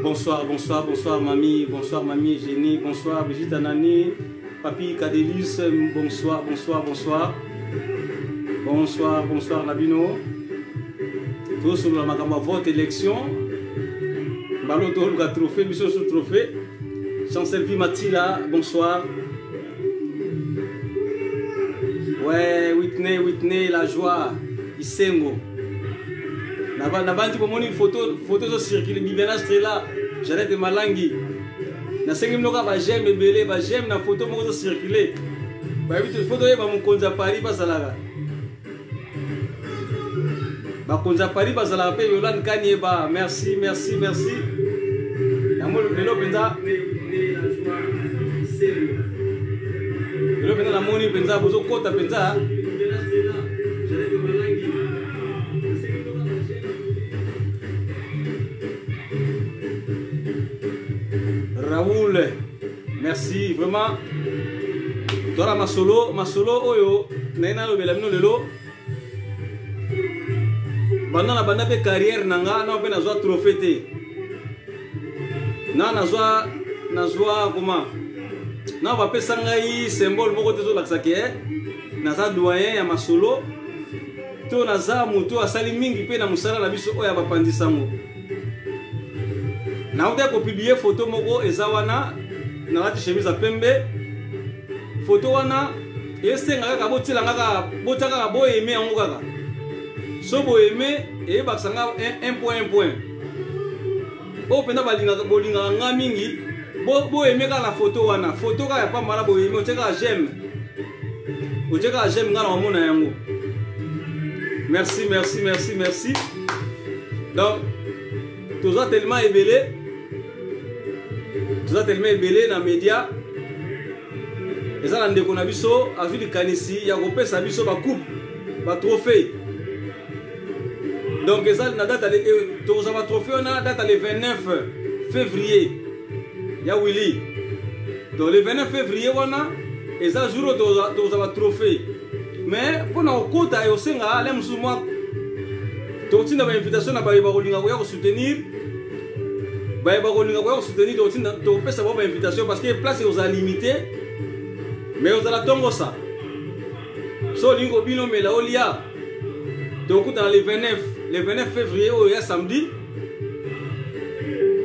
Bonsoir, bonsoir, bonsoir mamie, bonsoir mamie Jenny, bonsoir Brigitte Anani, Papi Kadelus, bonsoir, bonsoir, bonsoir. Bonsoir, bonsoir Nabino. Tosolola makambo ya vote élection. Mbalo toluka trophée, biso sous trophée. Chancelvi Matila, bonsoir. Ouais, Whitney, Whitney, la joie, Isengo. nabandi bomoni photo photo ezo circule Bibiana Strela, Jeannette Malangi. Nasengi bino kaka ba j'aime ebele, ba j'aime na photo moko ezo circule. Bayebi te photo oyeba mokonzi ya Paris bazalaka. Bakonzi ya Paris bazalaka mpe Yolande Kanieba. Merci, merci, merci. Yango lelo mpenza lelo mpenza namoni mpenza bozokota mpenza Raoul, merci vraiment. Tola masolo, masolo oyo naye nalobela bino lelo banda na banda mpe carrière na nga na mpe nazwa trophée te na nazwa nazwa koma na bapesa ngai symbole moko te ezolakisa ke naza doyen ya masolo to naza moto asali mingi mpe na mosala na biso oyo ya bapanzi sango nautaki kopiblie foto moko eza wana nalati chemise ya pembe foto wana esenga kaka botiela nga kaka botia kaka boyeme yango kaka so boyeme eyebakisa nga 1 point 1 point oyo mpenza balingaka bolingaka nga mingi boyeme kaka na foto wana foto kaka ya pamba wana boyeme otie kaka j'aime otie kaka j'aime nga na omona yango merci merci merci merci donc toza tellement ebele toza tellement ebele na media eza na ndeko na biso azwi likanisi ya kopesa biso bacoupe batrophée donc eza na date eh, tokozwa batrophée wana date le 29 février ya willy donc le 29 février wana eza jour oyo tokozwa batrophée mais mpo na kokota ekosenga ale mosusu mwa tokotinda bainvitation na baye bakolinga koya kosoutenir baye bakolinga koya kosoutenir tokotinda tokopesa bango bainvitation parce que place ekozala limité mais ozala tongosa so olingi kobina omela olia tokokutana le 29 le 29 février oyo ya samedi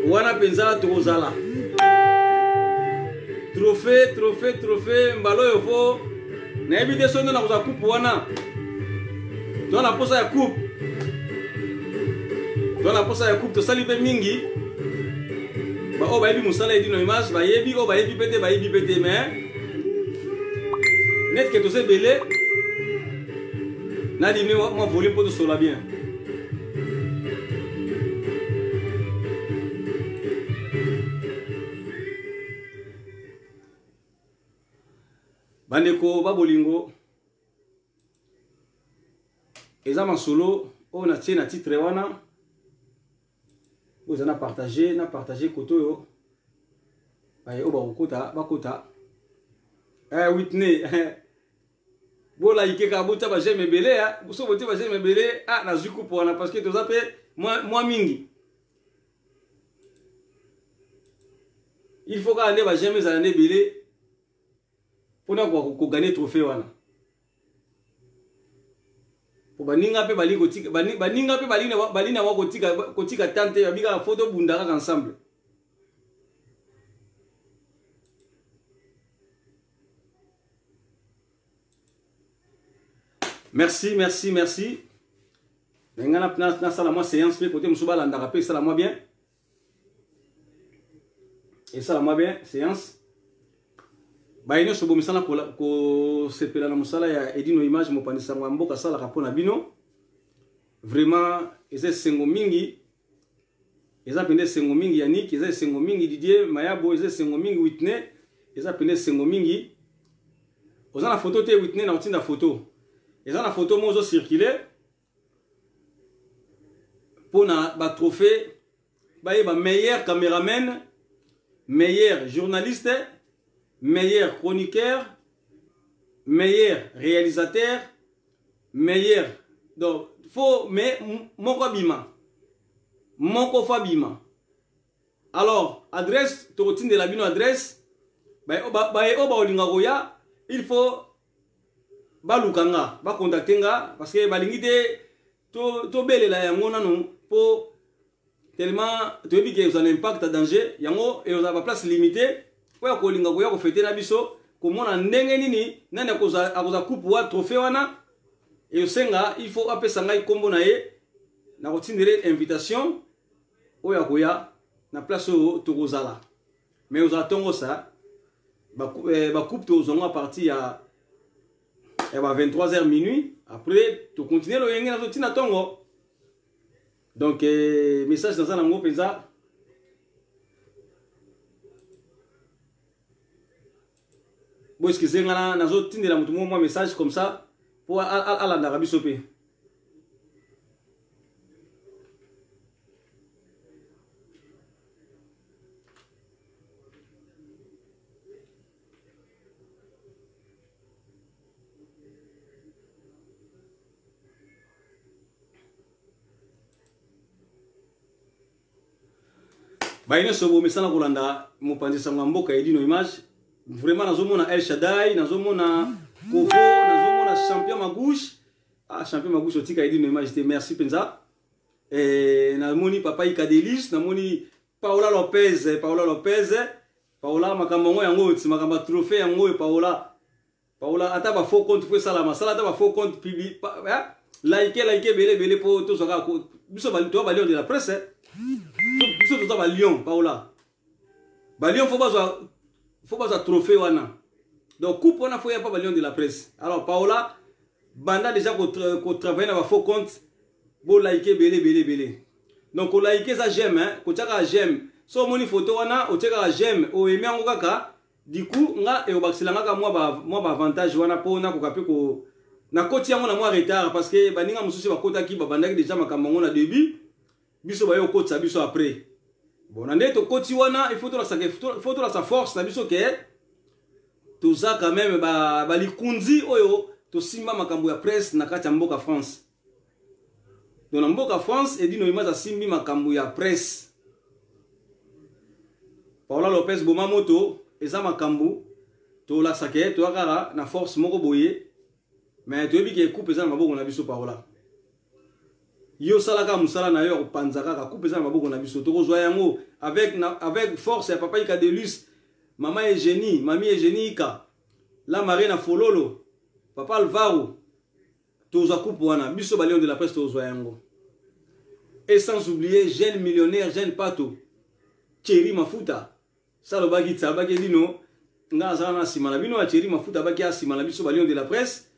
wana mpenza tokozala trophée trophée trophée mbala oyo fo nayebi te soki nde nakozwa coupe wana toza na mposa ya coupe toza na mposa ya coupe tosali mpe mingi baoyo bayebi mosala edino image bayebi oyo bayebi mpe te bayebi mpe te mais net ke toza ebele nadimi mwa volume mpo tosola bien Bandeko ba bolingo eza masolo oyo natie na titre wana oyo eza na partage na partage kote oyo baye oyo bakokota bakota eh, Whitney bolaike kaka botia ba j'aime ebele so botie ba j'aime ebele ah nazwi coupe wana parce que toza mpe mwa mingi il faut kaka nde ba j'aime ezala nde ebele mpona kogane trophée wana po baninga mpe balingi kotika baninga mpe balingi na bango kotika kotika tan te babi kaka fo tobunda kaka ensemble merci merci merci me ngai nasala mwa séance mpe kote mosusu balandaka mpe esala mwa bien esala mwa bien séance baye nyonso bomisana kosepela na mosala ya edino image mopanzi sango ya mboka asalaka mpo na bino vraiment eza esengo mingi eza mpenza esengo mingi yannick eza esengo mingi didier mayabo eza esengo mingi whitney eza mpenza esengo mingi oza na foto te whitney na kotinda foto eza na foto moko ozocircule mpo na batrophée bayeba meilleur cameraman meilleur journaliste meilleur chroniqueur meilleur réalisateur meilleur donc faut mais moko abima moko fo abima. Alors adresse tokotindela bino adresse baye oyo bakolinga koya il faut baluka nga bacontacte nga parce que balingi te tobelela to yango nanu mpo tellement toyebi ke ezala na impact ya danger yango ekozala baplace limité oyo akolinga koya kofete na biso komona ndenge nini nani akozwa coupe wa trophée wana esenga il faut apesa ngai nkombo na ye nakotindele invitation oyo akoya na place oyo tokozala mais ozala ntongo sa bacoupe eh, tozwa yango a partir ya ya ba 23 heures minuit après tocontinue loyenge nazo ntina ntongo donc eh, message naza nango mpenza bo excuse nga nazotindela moto moko mwa message comme ça mpo alandaka biso mpe baye nyonso bomesana kolanda mopanzi sango ya mboka edino image vraiment nazomona el shadai nazomona kovo nazomona champion magouche ah champion magouche otika edino image te merci mpenza eh, namoni papa ikadelis namoni paola lopez paola lopez paola makambo yango yango oyo ti makambo ya trophée yango oyo paola Paola ata ba faux compte faut esalama sala ata ba faux compte publi pa, eh? like like ebele ebele mpo tozwa kaka biso toza ba lion de la presse eh? biso toza ba lion Paola ba lion faut bazwa faut bazwa trophée wana donc coupe wana faut ya pa ba lion de la presse alors Paola banda déjà kotravaille na ba faux compte bo like ebele ebele ebele donc kolike eza j'aime hein? kotia kaka j'aime so omoni photo wana otie kaka j'aime oaime yango kaka Du coup nga ekobakisela nga ka mwa ba mwa ba avantage wana po nakoka pe ko nakoti yango na mwa retard parce que baninga mosusu bakotaki babandaki deja makambo yango na début biso baye kokotisa biso après bon na nde tokoti wana il faut tolakisa faut tolakisa force na biso ke toza quand même ba balikunzi oyo tosimba makambo ya presse na kati ya mboka France donc na mboka France Edino Imaz asimbi makambo ya presse Paola Lopez boma moto eza makambo tolakisaka ye toya kaka na force moko boye mais toyebi ke coupe eza na maboko na biso Paola yo osala kaka mosala na yo ya kopanza kaka coupe eza na maboko na biso tokozwa yango avec, na, avec force ya papa Ika Delus mama Eugénie mami Eugénie Ika la Marina Fololo papa Alvaro tozwa coupe wana biso ba lion de la presse tozwa yango et sans oublier jeune millionnaire jeune pato Thierry Mafuta salobaki tsalobaki bino nga azala na nsima na bino ya Thierry Mafuta abaki asima na biso ba lion de la presse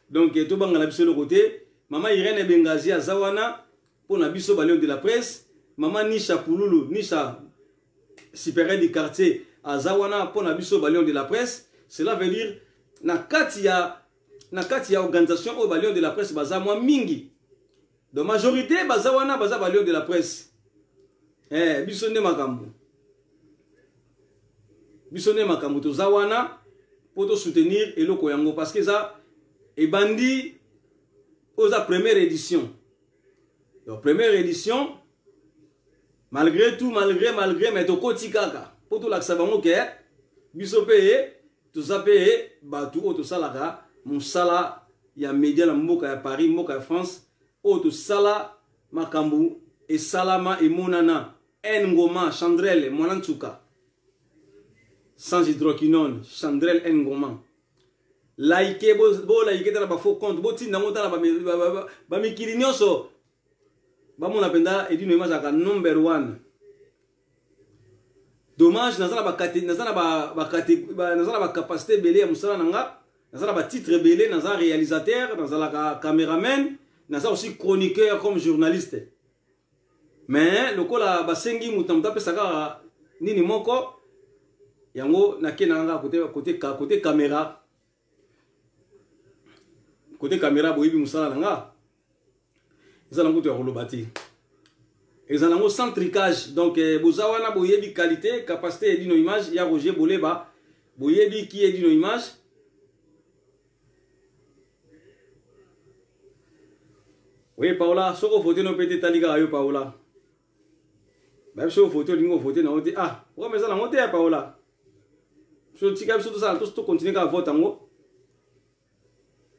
donc eh, tobanga na biso eloko te mama Irène Bengazi aza wana mpo na biso ba lion de la presse mama Nisha Pululu Nisha supérieur du quartier aza wana mpo na biso ba lion de la presse cela veut dire na kati ya na kati ya organisation oyo ba lion de la presse baza mwa mingi donc majorité baza wana baza ba lion de la presse eh, biso nde makambo biso nde makambo toza wana mpo tosoutenir eloko yango parce que eza ebandi oyo eza première édition donc première édition malgré tout malgré malgré mais tokoti kaka mpo tolakisa bango ke biso mpe Toza pe batu oyo tosalaka musala ya media na mboka ya Paris, mboka ya France, oyo tosala makambu esalama emonana. N Ngoma, Chandrel, mwana nsuka. Sans hydroquinone, Chandrel N Ngoma. Like, bo, bo like tala ba faux compte, bo tinda ngo tala ba, ba, ba, ba, ba mikili nyonso. Bamona penda Edino Imazaka number one. Dommage naza na ba naza na ba ba naza na ba capacité ebele ya mosala na nga naza na ba titre ebele naza réalisateur nazalaka cameraman naza aussi chroniqueur comme journaliste mais lokola basengi moto na moto apesa kaka nini moko yango nake na nga kote kote kote caméra kote caméra boyebi mosala na nga eza na kutu ya koloba te eza nango sans tricage donc eh, boza wana boyebi qualité capacité ya dino image ya roger boleba boyebi ki ye dino image oye paola soki ovote no mpe te etali kaka yo paola. Ba biso vote olingi vote na yo te. Ah, problème eza nango te ya Paola. So tika biso tosala to continuer kaka vote yango.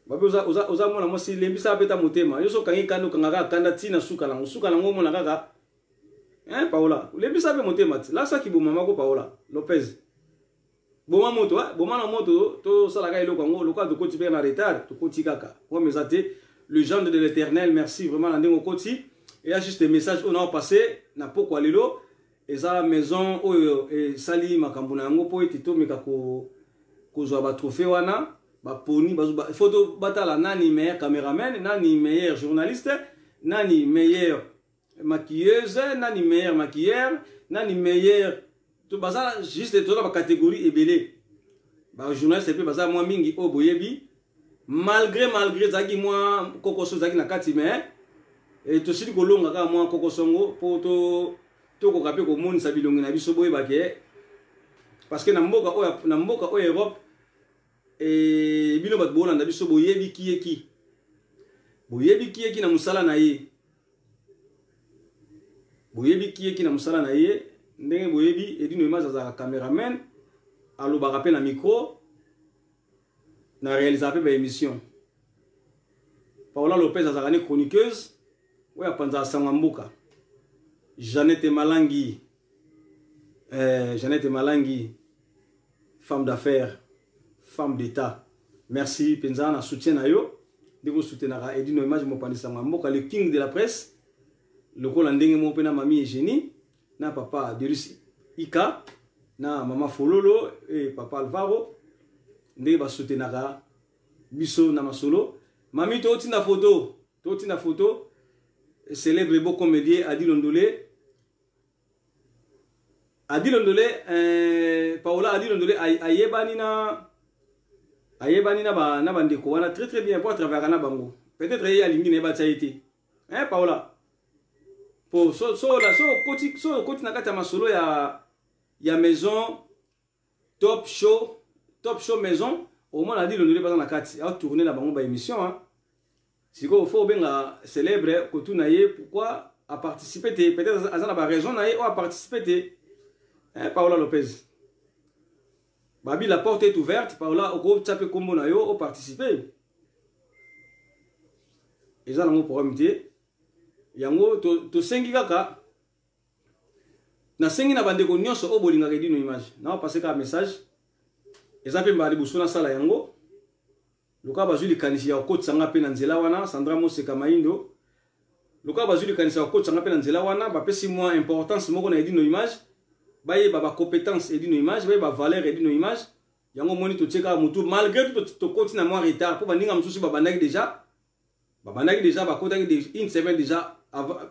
Babi oza oza oza mwana mwasi lembisa abeta motema. Yo so okangi kanda okanga kaka kanda ti na suka nango. Suka nango omona kaka Hein Paola, lembisa pe motema ti. Lasa kiboma mako Paola Lopez. Boma moto, hein? Boma na moto to salaka eloko yango lokola tokoti pe na retard, tokoti kaka. Problème eza te. Le gendre de l'Éternel, merci vraiment na ndenge okoti. Et juste message oyo na passé na pokwa lelo eza maison oyo esali makambo na yango mpo ete tomeka ko kozwa ba trophée wana baponi il faut to batala nani meilleur cameraman, nani meilleur journaliste, nani meilleur maquilleuse, nani meilleur maquilleur, nani meilleur to baza juste toza ba catégorie ebele ba journaliste mpe baza mwa mingi oyo boyebi malgré malgré ezalaki mwa kokoso ezalaki na kati mais e, tosili kolonga kaka mwa kokoso yango mpo to tokoka mpe komonisa bilongi na biso boyeba ke parce que na mboka oyo na mboka oyo Europe e, bino bato bolanda biso boyebi kiyeki boyebi kiyeki na mosala na ye boyebi kiyeki na mosala na ye ndenge boyebi Edino Image azalaka cameraman alobaka mpe na micro na réalisaka mpe baémission Paola Lopez azalaka ne chroniqueuse oyo apanzaka sango ya mboka Jeannette Malangi eh, Jeannette Malangi femme d'affaires femme d'état merci mpenza na soutien na yo ndenge osoutenaka Edino Image mopanzi sango ya mboka le king de la presse lokola ndenge moko mpe na mami Eugénie na papa Delus Ika na mama Fololo et papa Alvaro ndenge basoutenaka biso na masolo mami totinda photo totinda photo célèbre beau comédien Adi Londole Adi Londole eh, Paola Adi Londole ayebani na ayebani na ba na bandeko wana très très bien po atravaillaka na bango peut-être ye alingi na ye batia ye te hein Paola po so so la so okoti so okoti na kati ya masolo ya ya maison top show top show maison omona Adi Londole baza na kati a tourner na bango ba émission hein sikoyo fo obenga célèbre kotuna ye pourquoi a participer te peut-être aza na ba raison na ye oyo a participer te hein Paola Lopez babi la porte est ouverte Paola okotia mpe kombo na yo o participer eza nango problème te yango tosengi to kaka nasengi na bandeko nyonso oyo bolingaka Edino Image na passe kaka message eza mpe mbala liboso nasala yango lokola bazwi likanisi ya kokotisa nga mpe na nzela wana Sandra Moseka Maindo lokola bazwi likanisi ya kokotisa nga mpe na nzela wana bapesi mwa importance moko na Edino Image bayeba bacompétence Edino Image bayeba valeur Edino Image yango omoni totie kaka motu malgré tout tokoti na mwa retard mpo baninga mosusu babandaki déjà babandaki déjà bakotaki une semaine déjà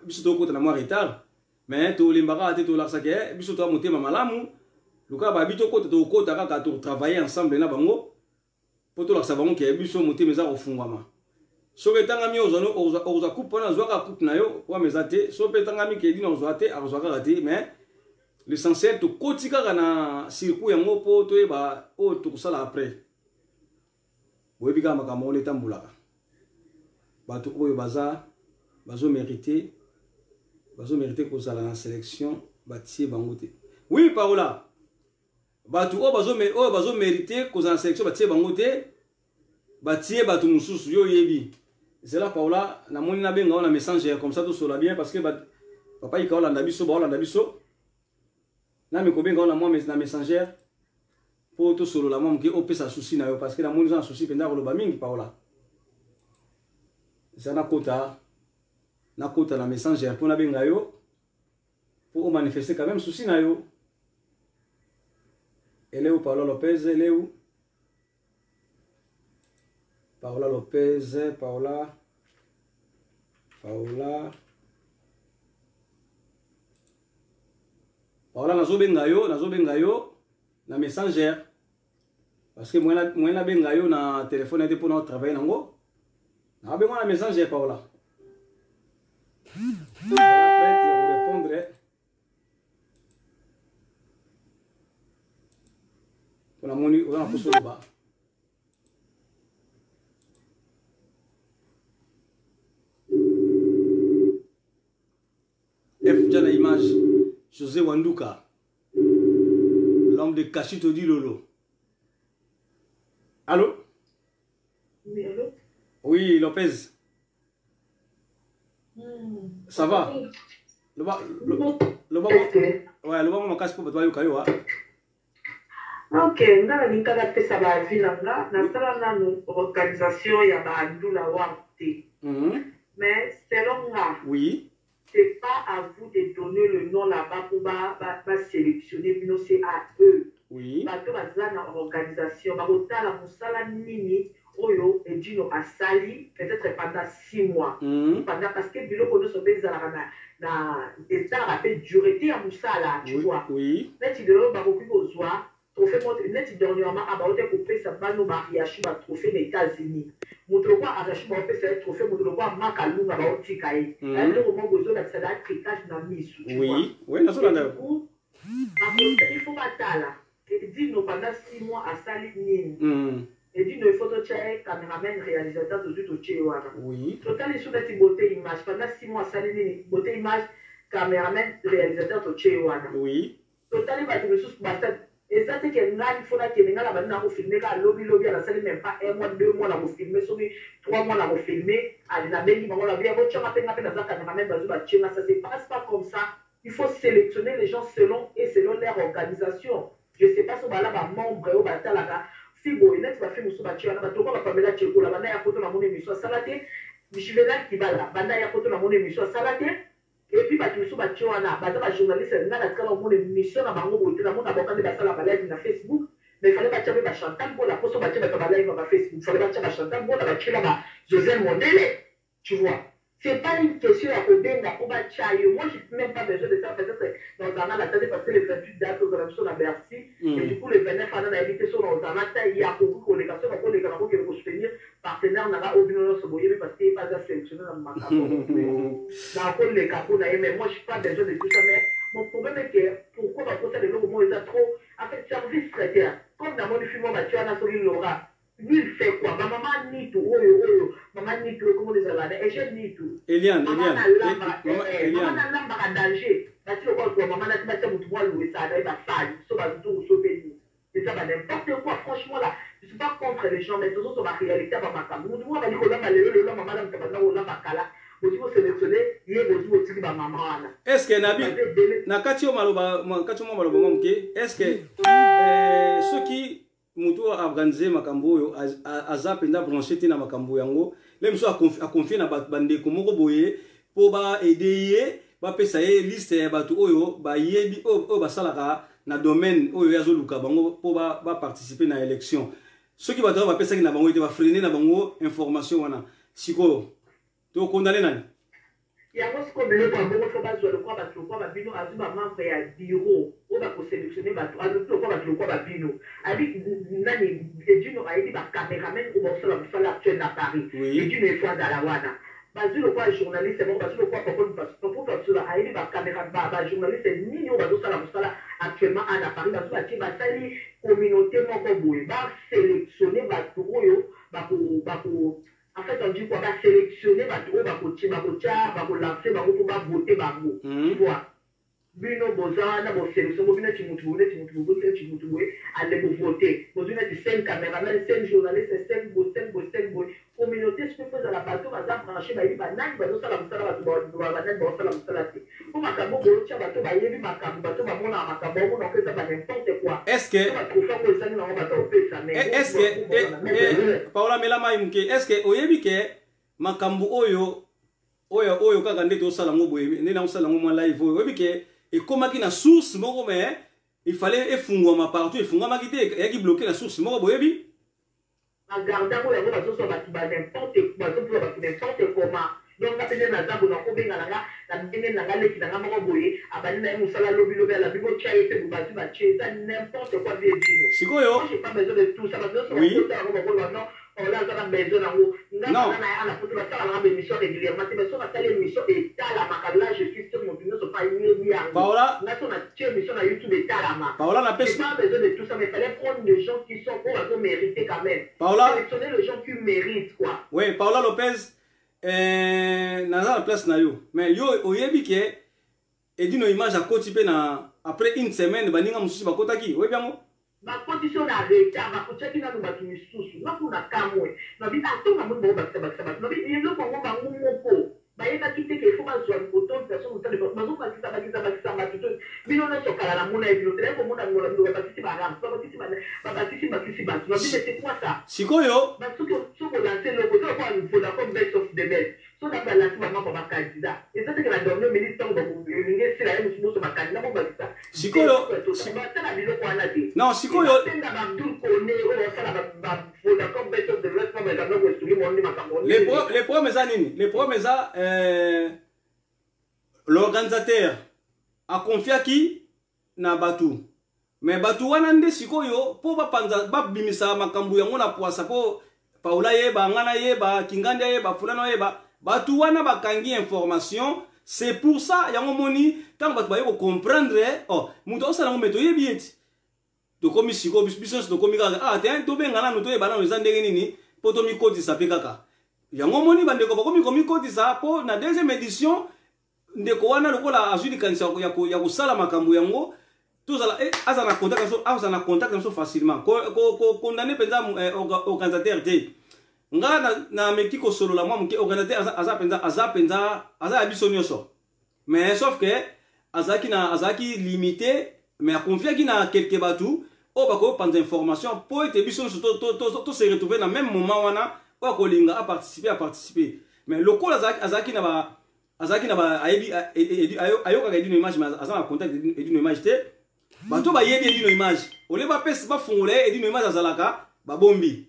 biso tokota na mwa retard mais tolemba kaka te tolakisaka eh, biso toya motema malamu lokola babi tokota tokota kaka totravaille ensemble na bango mpo tolakisa bango ke biso motema eza kofungwama soki etangami okozwa coupe wana azwa kaka coupe na yo problème eza te soki mpe etangami ke Edino akozwa te akozwa kaka te mais l'essentiel tokoti kaka na circuit yango mpo toyeba oyo tokosala après boyebi kaka makambo wana etambolaka bato oyo baza bazomérite bazomérite kozala na sélection batie bango te oui Paola bato oyo bazomérite kozala na sélection batie bango te batie bato mosusu yo oyebi zela Paola namoni nabenga yo na messenger comme ça tosola bien parce que papa ika olanda biso baolanda biso nami kobenga yo na mwa na messenger mpo tosolola mwa moke opesa souci na yo parce que namoni oza na souci mpenza koloba mingi Paola eza nakota nakota na messenger mpo nabenga yo mpo omanifeste quand même souci na yo eleu Paola Lopez eleu Paola Lopez Paola Paola Paola nazobenga yo nazobenga yo na messenger parce que moyen nabenga yo na telefone te mpona otravaille nango nabenga na messenger Paola prête ya korépondre mpo namoni oza na mposa oloba F na image. José Wanduka, l'homme de Kachito Dilolo. Allô? Oui, allô? Oui, Lopez. Ça va? Loba, loba, ouais, loba makasi po bato bayoka yo. Ok, nga nalingi kaka napesa ba avis na nga. Nasala nanu organisation ya ba ndula war te. Mais selon nga, c'est pas à vous de donner le nom là-bas pour ba, ba, ba sélectionner bino, c'est à eux. Bato baza na organisation bakotala mosala nini oyo Edino asali peut-être pendant 6 mois. Pendant, parce que biloko nyonso mpe ezalaka na esalaka mpe durée te ya mosala, tu vois. Neti lelo bakoki kozwa trophée moko neti dernièrement abaote kopesa bano bariachu batrophée na États-Unis. Moto lokola Ariachu baopesa ye trophée, moto lokola Makalunga baotika ye. Eloko moko ezolakisa da tricage na misu, tu vois. Oui, nazolanda. Et du coup, il faut batala Edino pendant 6 mois asali nini. Edino, il faut totia ye cameraman, réalisateur, tozwi totie ye wana. Totali so neti Beauté Image, pendant 6 mois asali nini? Beauté Image, cameraman, réalisateur, totie ye wana. Totali bato misusu basali. Eza te ke ngai fo nakende, ngai na bandi na kofilme kaka lobilobi, nasali même pas un mois, 2 mois na kofilme, soki 3 mois na kofilme. Ali nabengi bango na bia botianga mpe nga mpe naza cameraman, bazwi batienga. Ça se passe pas comme ça. Il faut sélectionner les gens selon et selon leur organisation. Je sais pas so bala bamembre oyo batalaka fi boye neti bafi mosusu batie wana. Bato lokola bapamela tiekola, banda ya poto namoni émission asala te. Juvenal Kibala, banda ya poto namoni émission asala te. Et puis bato mosusu batie wana baza bajournaliste, nga natikala komona émission na bango boye te. Namona bango nde basala balive na Facebook, mais fallait batia mpe bachantal Bola. Mposo batie bato balive na bafacebook, fallait batia bachantal Bola, batiela ba Josel Mondele, tu vois. C'est pas une question ya kobenga mpo batia yo. Moi, j'ai même pas besoin de ça. Peut-être nazala na tate, parce que le 28 date ozala biso na Bercy. Et du coup, le 29 wana nayebi te so nazala ta ya koki koleka, so nakoleka, nakokende kosoutenir partenaire na nga oyo bino nyonso boyebi, parce que ye mpe aza sélectionné na makambo, nakoleka mpo na ye. Mais moi, j'ai pas besoin de tout ça. Mais mon problème est que pourquoi bakosala eloko moko eza trop, en fait, service traiteur, comme namoni film oyo batie wana, soki Laura, lui, il fait quoi? Bamama nitu oyo mama nitu oyo komona ezala na Eugène nitu. Eliane. Mama. Eliane. Nalamba. Mama nalambaka danger. Bati lokola kwa mama nati batia motu mwa louesaka na ye bafali so bazungu so mpe nini, eza ba n'importe quoi. Franchement là, je suis pas contre les gens, mais tozozo ba réalité ya bamakambo. Motu moko abandi kolamba lelo lelo, mama na moto abanda kolamba kala, bozwi bosélectionne ye, bozwi botiki bamama wana. Est ce que nabi na kati oyo maloba, kati oyo mwa maloba mwa moke, est ce que soki moto oyo aorganize makambo oyo aza mpenza branché te na makambo yango, le mosusu aconfie na bandeko moko boye mpo baaider ye, bapesa ye liste ya bato oyo bayebi, oyo basalaka na domaine oyo ye azoluka bango mpo baparticipe na élection, soki bato oyo bapesaki na bango ete bafreiner na bango information wana, sikoyo tokondane nani? Yango sikoyo biloko ya bongo, fo bazwa lokwa bato lokwa babino. Azwi bamembre ya bureau oyo bakosélectionne bato, alobi lokwa bato lokwa babino abi nani. Edino ayebi bacameraman oyo bakosala mosala actuel na Paris. Edino efo azala wana. Bazwi lokwa journaliste moko, bazwi lokwa Papa Pasola, ayebi bacaméra, bajournaliste nini oyo bazosala mosala actuellement a na Paris. Bazwi batie, basali communauté moko boye, basélectionne bato oyo bako, en fait, on dit quoi, basélectionne bato oyo bakotia, bakotia, bakolance bango mpo bavote bango. Tu vois, bino boza wana, bosélection bo bino neti mutu boye, neti mutu boye, neti mutu boye, ale bovote. Bozwi neti cinq cameraman, cinq journaliste, cinq boye, cinq boye, cinq boye. Communauté soki mpo ezala bato baza branché, bayebi banani bazosala mosala, bato banani bazosala mosala te, mpo makambo boyotia bato bayebi makambo, bato bamonaka makambo, baomona ko eza ba n'importe quoi. Est ce que batrophée yango ezangi nango bato opesa. Mais est ce que, Paola, mela mai moke, est ce que oyebi ke makambo oyo kaka nde tosala yango boye, nde nakosala yango mwa live oyo, oyebi ke ekomaki na source moko, mais il fallait efungwama partout, efungwamaki te, eyaki bloqué na source moko, boyebi? Bagarde yango, yango bazozwa bato ba n'importe, bazozwa bato n'importe comment. Donc nga mpe nde naza boye, nakobenga na nga na ndenge na nga leki na nga moko boye abandi na ye mosala lobilobi, alabi botya ye mpe bazwi batie. Eza n'importe quoi, vie bino. Sikoyo Moi, j'ai pas besoin de tout ça. Bato nyonso bakota yango, bakoloba non, ola aza na besoin nango. Nga naza na ye ana poto, basala nanga baémission régulièrement te, mais so nasali émission etalamaka. Là, je suis sûr, moto nyonso pa yebi yango. Paola. Nga so natie émission na YouTube, etalama. Paola, napesi J'ai pas besoin de tout ça, mais il fallait prendre des gens qui sont oyo bazo mériter quand même. Paola. Sélectionner les gens qui méritent, quoi. Oui, Paola Lopez, naza na place na yo, mais yo oyebi ke Edino Image akoti mpe na après une semaine, baninga mosusu bakotaki, oyebi yango. Bakotisi yo na retard, bakotiaki nanu bato misusu. Nga kuna kamwe nabi ata namoni bango bakisa bakisa bato, nabi eloko yango bango moko bayebaki te ke il faut bazwa autant de personnes, autant de personnes bazobakisa bakisa bakisa bato to bino nyonso. Kala namona ye bino te, naye komona bino na bino babakisi barams, babakisi, babakisi, bakisi bato. Nabi, mais c'est quoi ça? Sikoyo Soki soki olance eloko, eza lokola Vodacom Best of the Best. So na balancer bamembre, bacandidat, eza teke na dernière minute, ntango elingi esila, ye mosu boso bacandidat bobakisa. Sikoyo Basala biloko wana te. Non, sikoyo Basenga baabdul Kone oyo basala Vodacom Best of the Best, bameka koexpliquer bango nde makambo. Le problème eza nini? Le problème eza l'organisateur aconfiaki na bato, mais bato wana nde sikoyo mpo bapanza, babimisa makambo yango na poasa, mpo Paula yeba, nga nayeba, Kingandi ayeba, fulano ayeba. Bato wana bakangi information. C'est pour ça yango moni ntango bato baye kocomprendre, oh, moto aosala yango, mais toyebi eti tokomi sikoyo, biso nyonso tokomi kaka, ah te, tobenga nanu, toyeba nanu eza ndenge nini mpo tomikotisa mpe kaka. Yango moni bandeko bakomi komikotisa mpo na deuxième édition. Ndeko wana lokola azwi likanisi ya kosala makambo yango, tozala azala na contact na biso, azala na contact na biso facilement. Kokondamner mpenza organisateur te. Nga nameki kosolola mwa moke. Organisateur aza mpenza, aza mpenza, aza ya biso nyonso, mais sauf que azalaki limité, mais aconfiaki na quelque bato oyo bakopanza information mpo ete biso nyonso to se retrouver na même moment wana. Oyo akolinga aparticiper, aparticiper. Mais lokola azalaki na ba azalaki na ba ayebi, ayokaka Edino Image, mais aza na contact Edino Image te. Bato bayebi Edino Image, ole bapesi, bafungola ye Edino Image azalaka, babombi.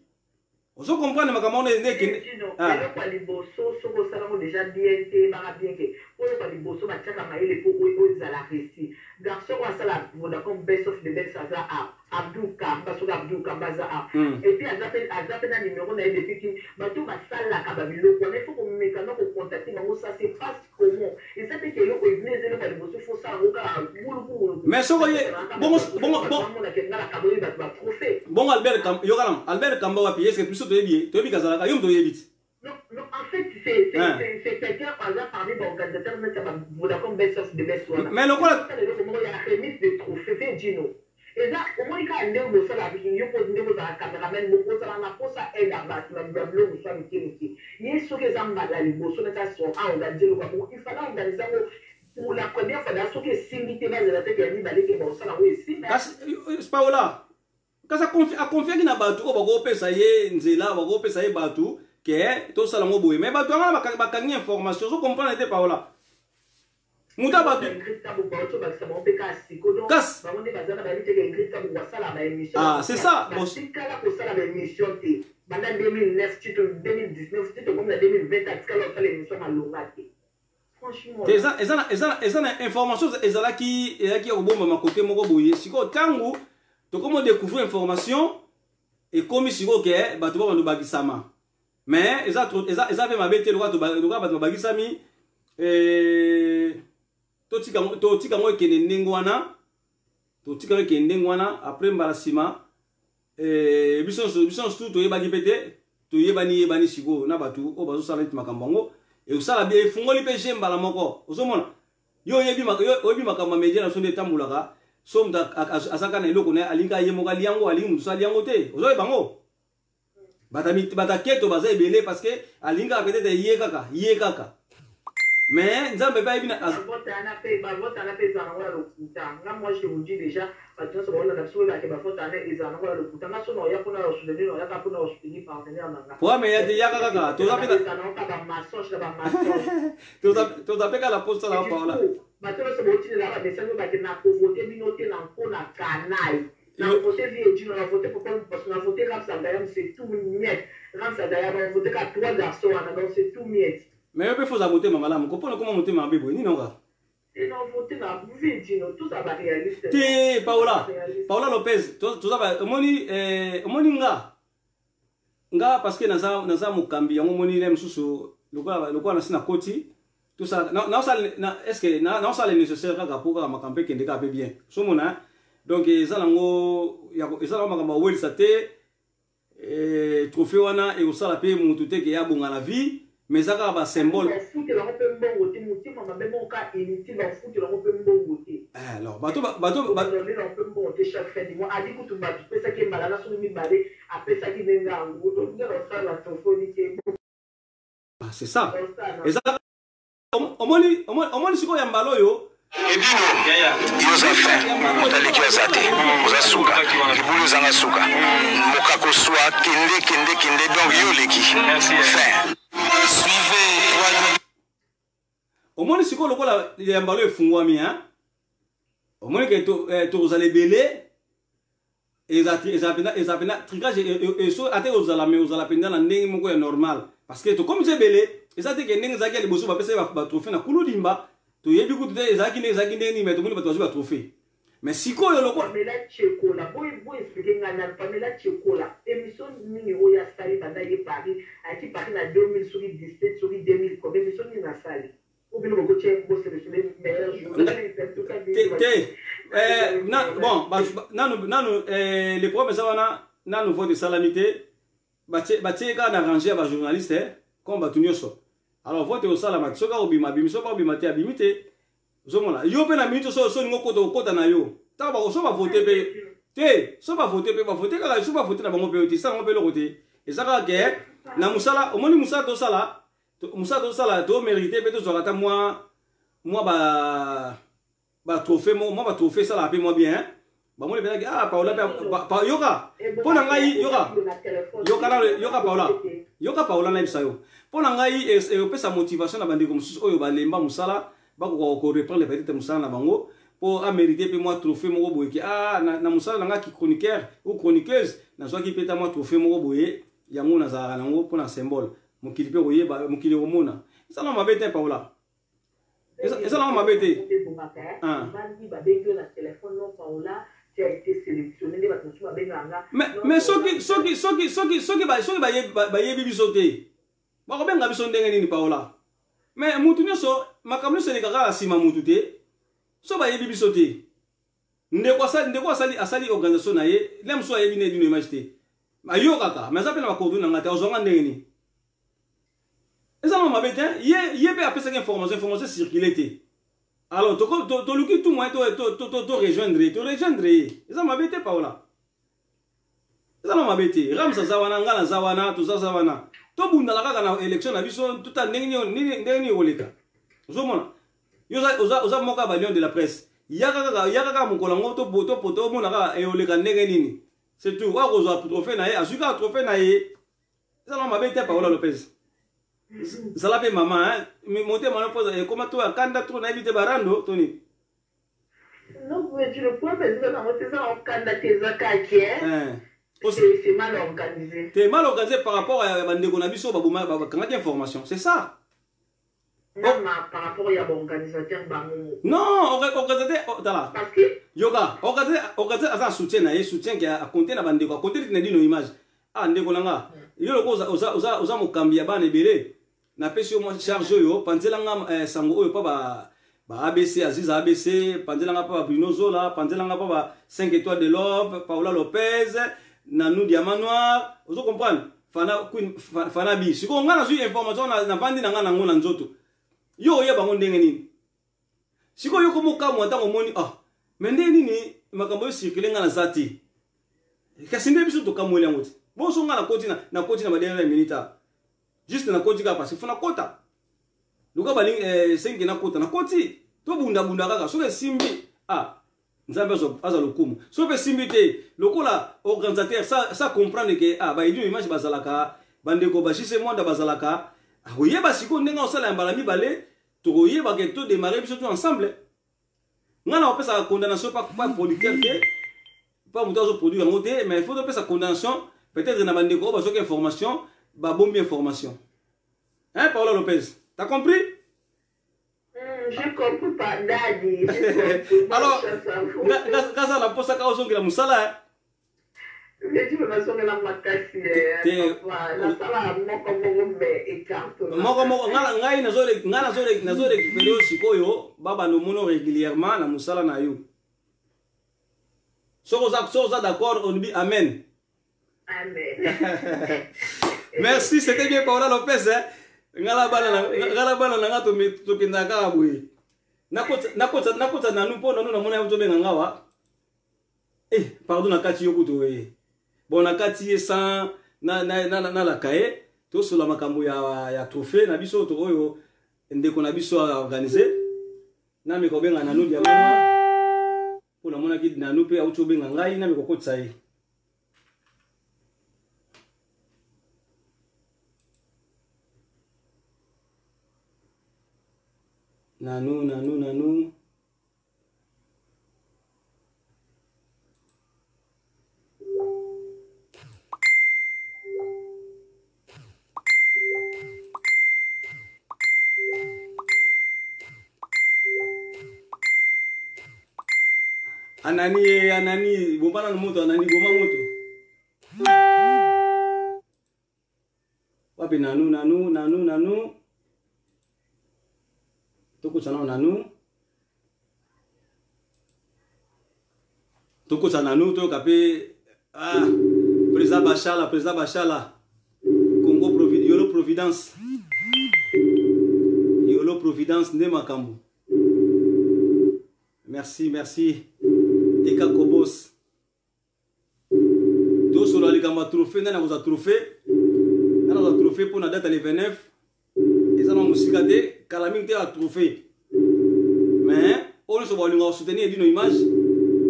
Ozo comprendre makambo wana nde ekende. Eloko ya liboso, soki osalango déjà bien te, eyebaka bien ke oyoka liboso batiaka mayele mpo oyo ezala réussi. Garçon oyo asala Vodacom Best of the Best aza a Abdul Kamba. Soki Abdul Kamba aza a et puis aza mpe na numéro na ye. Depuis ki bato basalaka babiloko wana, il faut komeka na kocontacter bango. Ça se passe comment? Eza te ke eloko ebimi, eza eloko ya liboso, faut osala yango kaka buluku. Mais soko ye bongo bongo Bamonake nga nakaboli bato batrophée. Bongo Albert, yokana Albert Kamba wapi? Est-ce que biso toyebi ye? Toyebi kazalaka yo moto oyebi ti. Non, non, en fait, c'est quelqu'un, par exemple, parmi les organisateurs, Vodacom Best of the Best. Mais lokola eloko moko ya remise de trophée, fe Gino. Eza omoni kaka ndenge bosala yo mpo ndenge ozala cameraman moko, ozala na posa aide ya bato na biloko mosusu ya mike mike. Ye soki eza mbala liboso neti aso aorganiser eloko ya bongo, il fallait organiser yango pour la première fois. Da soki esimbi te, bazela teke ya mibale ke baosala yango esimba. Kasi Paola, kasi aconfiaki na bato oyo bakopesa ye nzela, bakopesa ye bato ke tosala yango boye, mais bato yango bakangi information. Ozo comprendre te, Paola? Moto ya bato. Kasi ah, c'est ça. Batikala kosala baémission te banda 2009 ti 2019, ti tokomi na 2020, atikala kosala émission malonga te, franchement. Te, eza na information ezalaki ya kobombama kote moko boye. Sikoyo ntango tokomi découvrir information, ekomi sikoyo ke bato babando bakisama. Mais eza mpe mabe te. Lokola bato babakisami, totika yango ekende ndenge wana, totika yango ekende ndenge wana. Après mbala nsima, biso nyonso tu toyebaki mpe te, toyebani yebani sikoyo na bato oyo bazosala neti makambo yango ekosala bien, efungoli mpe je mbala moko. Ozomona, yo oyebi makambo ya media na biso nde etambolaka. So moto azaka na eloko na ye, alingi aye moko ali yango, alingi moto so ali yango te. Ozoyeba yango, bataketo baza ebele, parce que alingi kaka peut-être ye kaka, ye kaka. Mais Nzambe mpe ayebi. Bavote wana mpe ezala nango ya lokuta. Nga, moi je vous dis déjà, bato nyonso baolanda biso, oyebake bavote wana ezala nango ya lokuta. Nga so na oya mpona osoutenir, na oyaka mpona osoutenir partenaire na nga. Programme ya te, yaka kaka, toza mpe ezala nango kaka bamensonge na bamensonge. Toza mpe kaka na posa na Paola. Bato nyonso botindelaka bamessage oyo, bake na kovote bino te na mpo na kanai na vote vie Dino, na vote pourquoi? Parce que na vote Rams Agayam, c'est tout miette. Rams Agayam, na vote ka trois garçons wana, donc c'est tout miette. Mais yo mpe foza motema malamu, kopona koma motema mabe boye nini oka? E na vote na vie Dino, toza baréaliste. Te, Paola, Paola Lopez, toza omoni, omoni nga parce que naza mokambi yango. Omoni le mosusu lokola nasi na koti, est ce que naosala le nécessaire kaka mpo kaka makambo ekende kaka mpe bien. Osomona, donc eza nango makambo awelisa te. Trophée wana ekosala mpe motu te ke abonga na vie. Mais eza kaka ba symbole. Bafutela yango mpe mbongo te, motema mabe moko kaka inutile, bafutela yango mpe mbongo te. Eh, alors bato bato balela mpe mbongo te chaque fin du mois. Adi kutu bato pesaki ye mbala na soki mibale apesaki nde ngangu nde osala tofoni te. Ah, c'est ça. Eza omoni omoni sikoyo ya mbala oyo. Edino yo oza fin, moto aleki yo aza te, oza suka, libulu ezanga suka, mokako swa, kende kende kende, donc yo oleki fin. Suivez. Omoni sikoyo lokola ya mbala oyo efungwami hein, omoni ke tokozala ebele, eza eza mpenza eza mpenza tricage eso ata ekozala mais ozala mpenza na ndenge moko ya normal parce que tokomi ti ebele. Eza te ke ndenge ezalaki ya liboso bapesaki batrophée na kuludimba, toyebi kutu te ezalaki ndenge ezalaki ndenge nini, mais tomoni bato bazwi batrophée. Mais sikoyo lokola Pamela Chekola, boy boy expliquer nga na Pamela Chekola émission nini oyo asali banda ye Paris, ayaki Paris na 2000 soki 17 soki 2000 combien, émission nini asali oyo bino bokotia bo sélectionner meilleur jour? Te te, na bon nanu nanu le problème eza wana, nanu vote esalami te, batie kaka na range ya bajournaliste comme bato nyonso. Alors vote ekosalama te, soki akobima abimi, soki akobima te abimi te. Ozomona yo mpe na minute so so olingi okota, okota na yo ntango so bavote mpe te, so bavote mpe bavote kaka, so bavote na bango mpe te, esala yango mpe eloko te. Eza kaka ke na mosala, omoni mosala tosala, mosala tosala, tomérite mpe tozwaka ata mwa ba batrophée moko, mwa batrophée esalaka mpe mwa bien. Bamoni mpenaki ah Paola mpe yoka mpo na ngai, yoka yoka nano, yoka Paola, yoka Paola, nayebisa yo mpo na ngai ekopesa motivation na bandeko mosusu oyo balemba mosala, bakoka koreprendre peut-être mosala na bango mpo amérite mpe mwa trophée moko boye ke ah na mosala na ngai ki chroniqueur ou chroniqueuse nazwaki mpe ta mwa trophée moko boye, yango nazalaka nango mpo na symbole, mokili mpe koyeba, mokili komona. Ezala mabe te Paola, ezalaka mabe te. Bandi babengi yo na telefone: "Non Paola, tu as été sélectionné." Nde bato mosusu babengaka nga. Mais soki bayebi biso te, bakobenga biso ndenge nini Paola? Mais mutu nyonso, makambo nyonso elekaka na nsima mutu te. So bayebi biso te, ndeko asali, ndeko asali organisation na ye, le mosusu ayebi ne Edino Image te, ayokaka mais aza mpe na bacoordonnées na ngai te, azwanga ndenge nini? Eza na mabe te, ye mpe apesaki information, information circule te. Alors toluki tout moyen to rejoindre ye, to rejoindre ye. Eza mabe te Paola, eza na mabe te. Rams aza wana, ngai naza wana, tozaza wana, tobundala kaka na élection na biso, tota ndenge nini ekoleka. Ozomona yo oza moko ya balion de la presse, yaka kaka, yaka kaka mokolo yango topoto, omona kaka eoleka ndenge nini. C'est tout. Oyo akozwa trophée na ye, azwi kaka trophée na ye. Eza na mabe te Paola Lopez, zala mpe mama motema no mpo ekoma to akanda to nayebi te barando to nini. Non, mais le problème eza nango te, eza na okanda te, eza kaki c'est mal organisé. Te, mal organisé par rapport ya bandeko na biso baboma, bakangaki information, c'est ça. Non, par rapport ya baorganisateur bango. Non, organisateur, tala. Parce que yoka, organisateur aza soutien na ye, soutien ke akonte na bandeko, akonte neti na Dino Image. Ah, ndeko na nga, yo loko oza mokambi ya bana ebele, napesi yo mwa charge oyo, panzelanga sango oyo mpa ba ABC Aziza, ABC, panzelanga mpa ba Bruno Zola, panzelanga mpa ba 5 étoiles de love, Paola Lopez, Nanu Diamant Noir, ozo comprendre, Fana Queen, Fana B. Sikoyo nga nazwi information, navandi na nga nango na nzoto, yo oyeba yango ndenge nini? Sikoyo yo komokamwa ntango omoni: "Ah, mais ndenge nini makambo oyo circule, nga naza te?" Kasi nde biso tokamweli yango te. Bonso nga nakoti na badernière minute, a juste nakoti kaka parce que faut nakota luka balingi sengi nakota, nakoti, tobundabunda kaka. Soki esimbi, ah, Nzambe aza lokumu. Soki mpe esimbi te, lokola organisateur sa comprendre ke ah, baEdino Image bazalaka, bandeko bajise Mwanda bazalaka, akoyeba sikoyo ndenge osala ya mbala mibale, tokoyeba ke todémarre biso to ensemble. Ngai na kopesaka condamnation pa producteur te, pa moto azoproduire yango te, mais il faut topesa condamnation peut-être na bandeko oyo bazwaki information, babombi information, hein. Paola Lopez, t'as compris? J'ai compris pas, Daddy. Alors, ngaza na mposa kaka ozongela mosala. Nazongela makasi, nasala moko moko me écarte. Moko moko, ngai nazorécupérer yo sikoyo, babanda omona régulièrement na mosala na yo. Soki oza d'accord, olobi amen. Amen. Merci, c'était bien Paola Lopez, hein? Nga na bana na nga na bana na nga tokendaka kaka boye. Nakotisa nanu mpo nanu namona ye tobenga nga wa. Eh, pardon nakati yo kutu eh. Bon nakati ye sans nalaka ye tosola makambo ya trophée na biso to oyo ndeko na biso a organiser. Nameka kobenga nanu diamant mpo namonaki nanu mpe auti obenga ngai nameka kokotisa ye. Nanu nanu nanu Anani ye Anani bomba nanu moto Anani boma moto wapi nanu nanu nanu nanu tokotisa nano nanu tokotisa nanu toyoka mpe ah, président Bashala président Bashala Congo Provi Yolo Providence Yolo Providence nde makambo. Merci merci Teka Kobos. Tosolola likambo ya trophée nani akozwa trophée nani akozwa trophée mpo na date ya le 29 eza na mosika te kala mingi te ya trophée mais oyo nyonso balinga kosoutenir edino image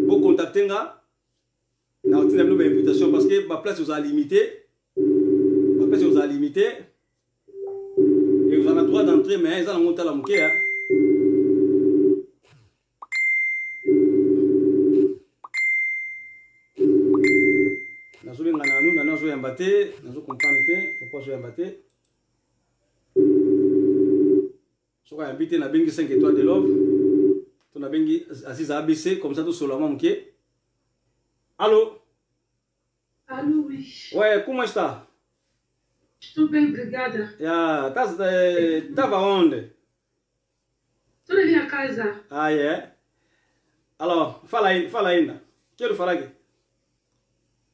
bocontacte nga na kotinda bino bainvitation parce que baplace ozala limité baplace ozala limité et ozala na droit d'entrée mais eza nango tala moke ya nazobenga nanu nanu azoyamba te nazo comprendre te pourquoi azoyamba te soki ayambi te nabengi 5 étoiles de love to nabengi Aziza ABC comme ça tosolola mwa moke. Allo? Allo, oui. Ouais, como está? Estou bem, obrigada. Yeah, tava onde? Estou na minha casa. Ah, é? Alors, fala aí, fala ainda. Quero falar aqui.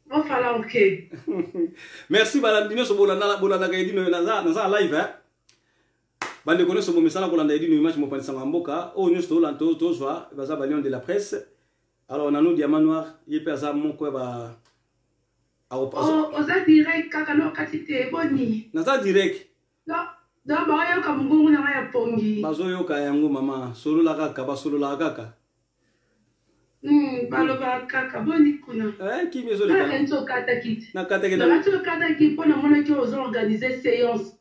Vou falar o quê? Merci balandi nyonso bolandaka Edino naza naza live hein. Bandeko nyonso bomesana kolanda Edino image mopanzi sango ya mboka oyo nyonso tolanda tozwa baza ba lion de la presse. Alors nanu diamant noir ye mpe aza moko ya ba Oh, oza direct kaka no kati te boni. Naza direct. Donc baoyoka mongongo na ngai ya pongi. Bazoyoka yango mama, solola kaka, basololaka kaka. Balobaka kaka boni kuna. Eh, kimi ezoleka. Neti okataki te. Nakataki na. Nakati okataki mpo namonaki ozo organiser séance.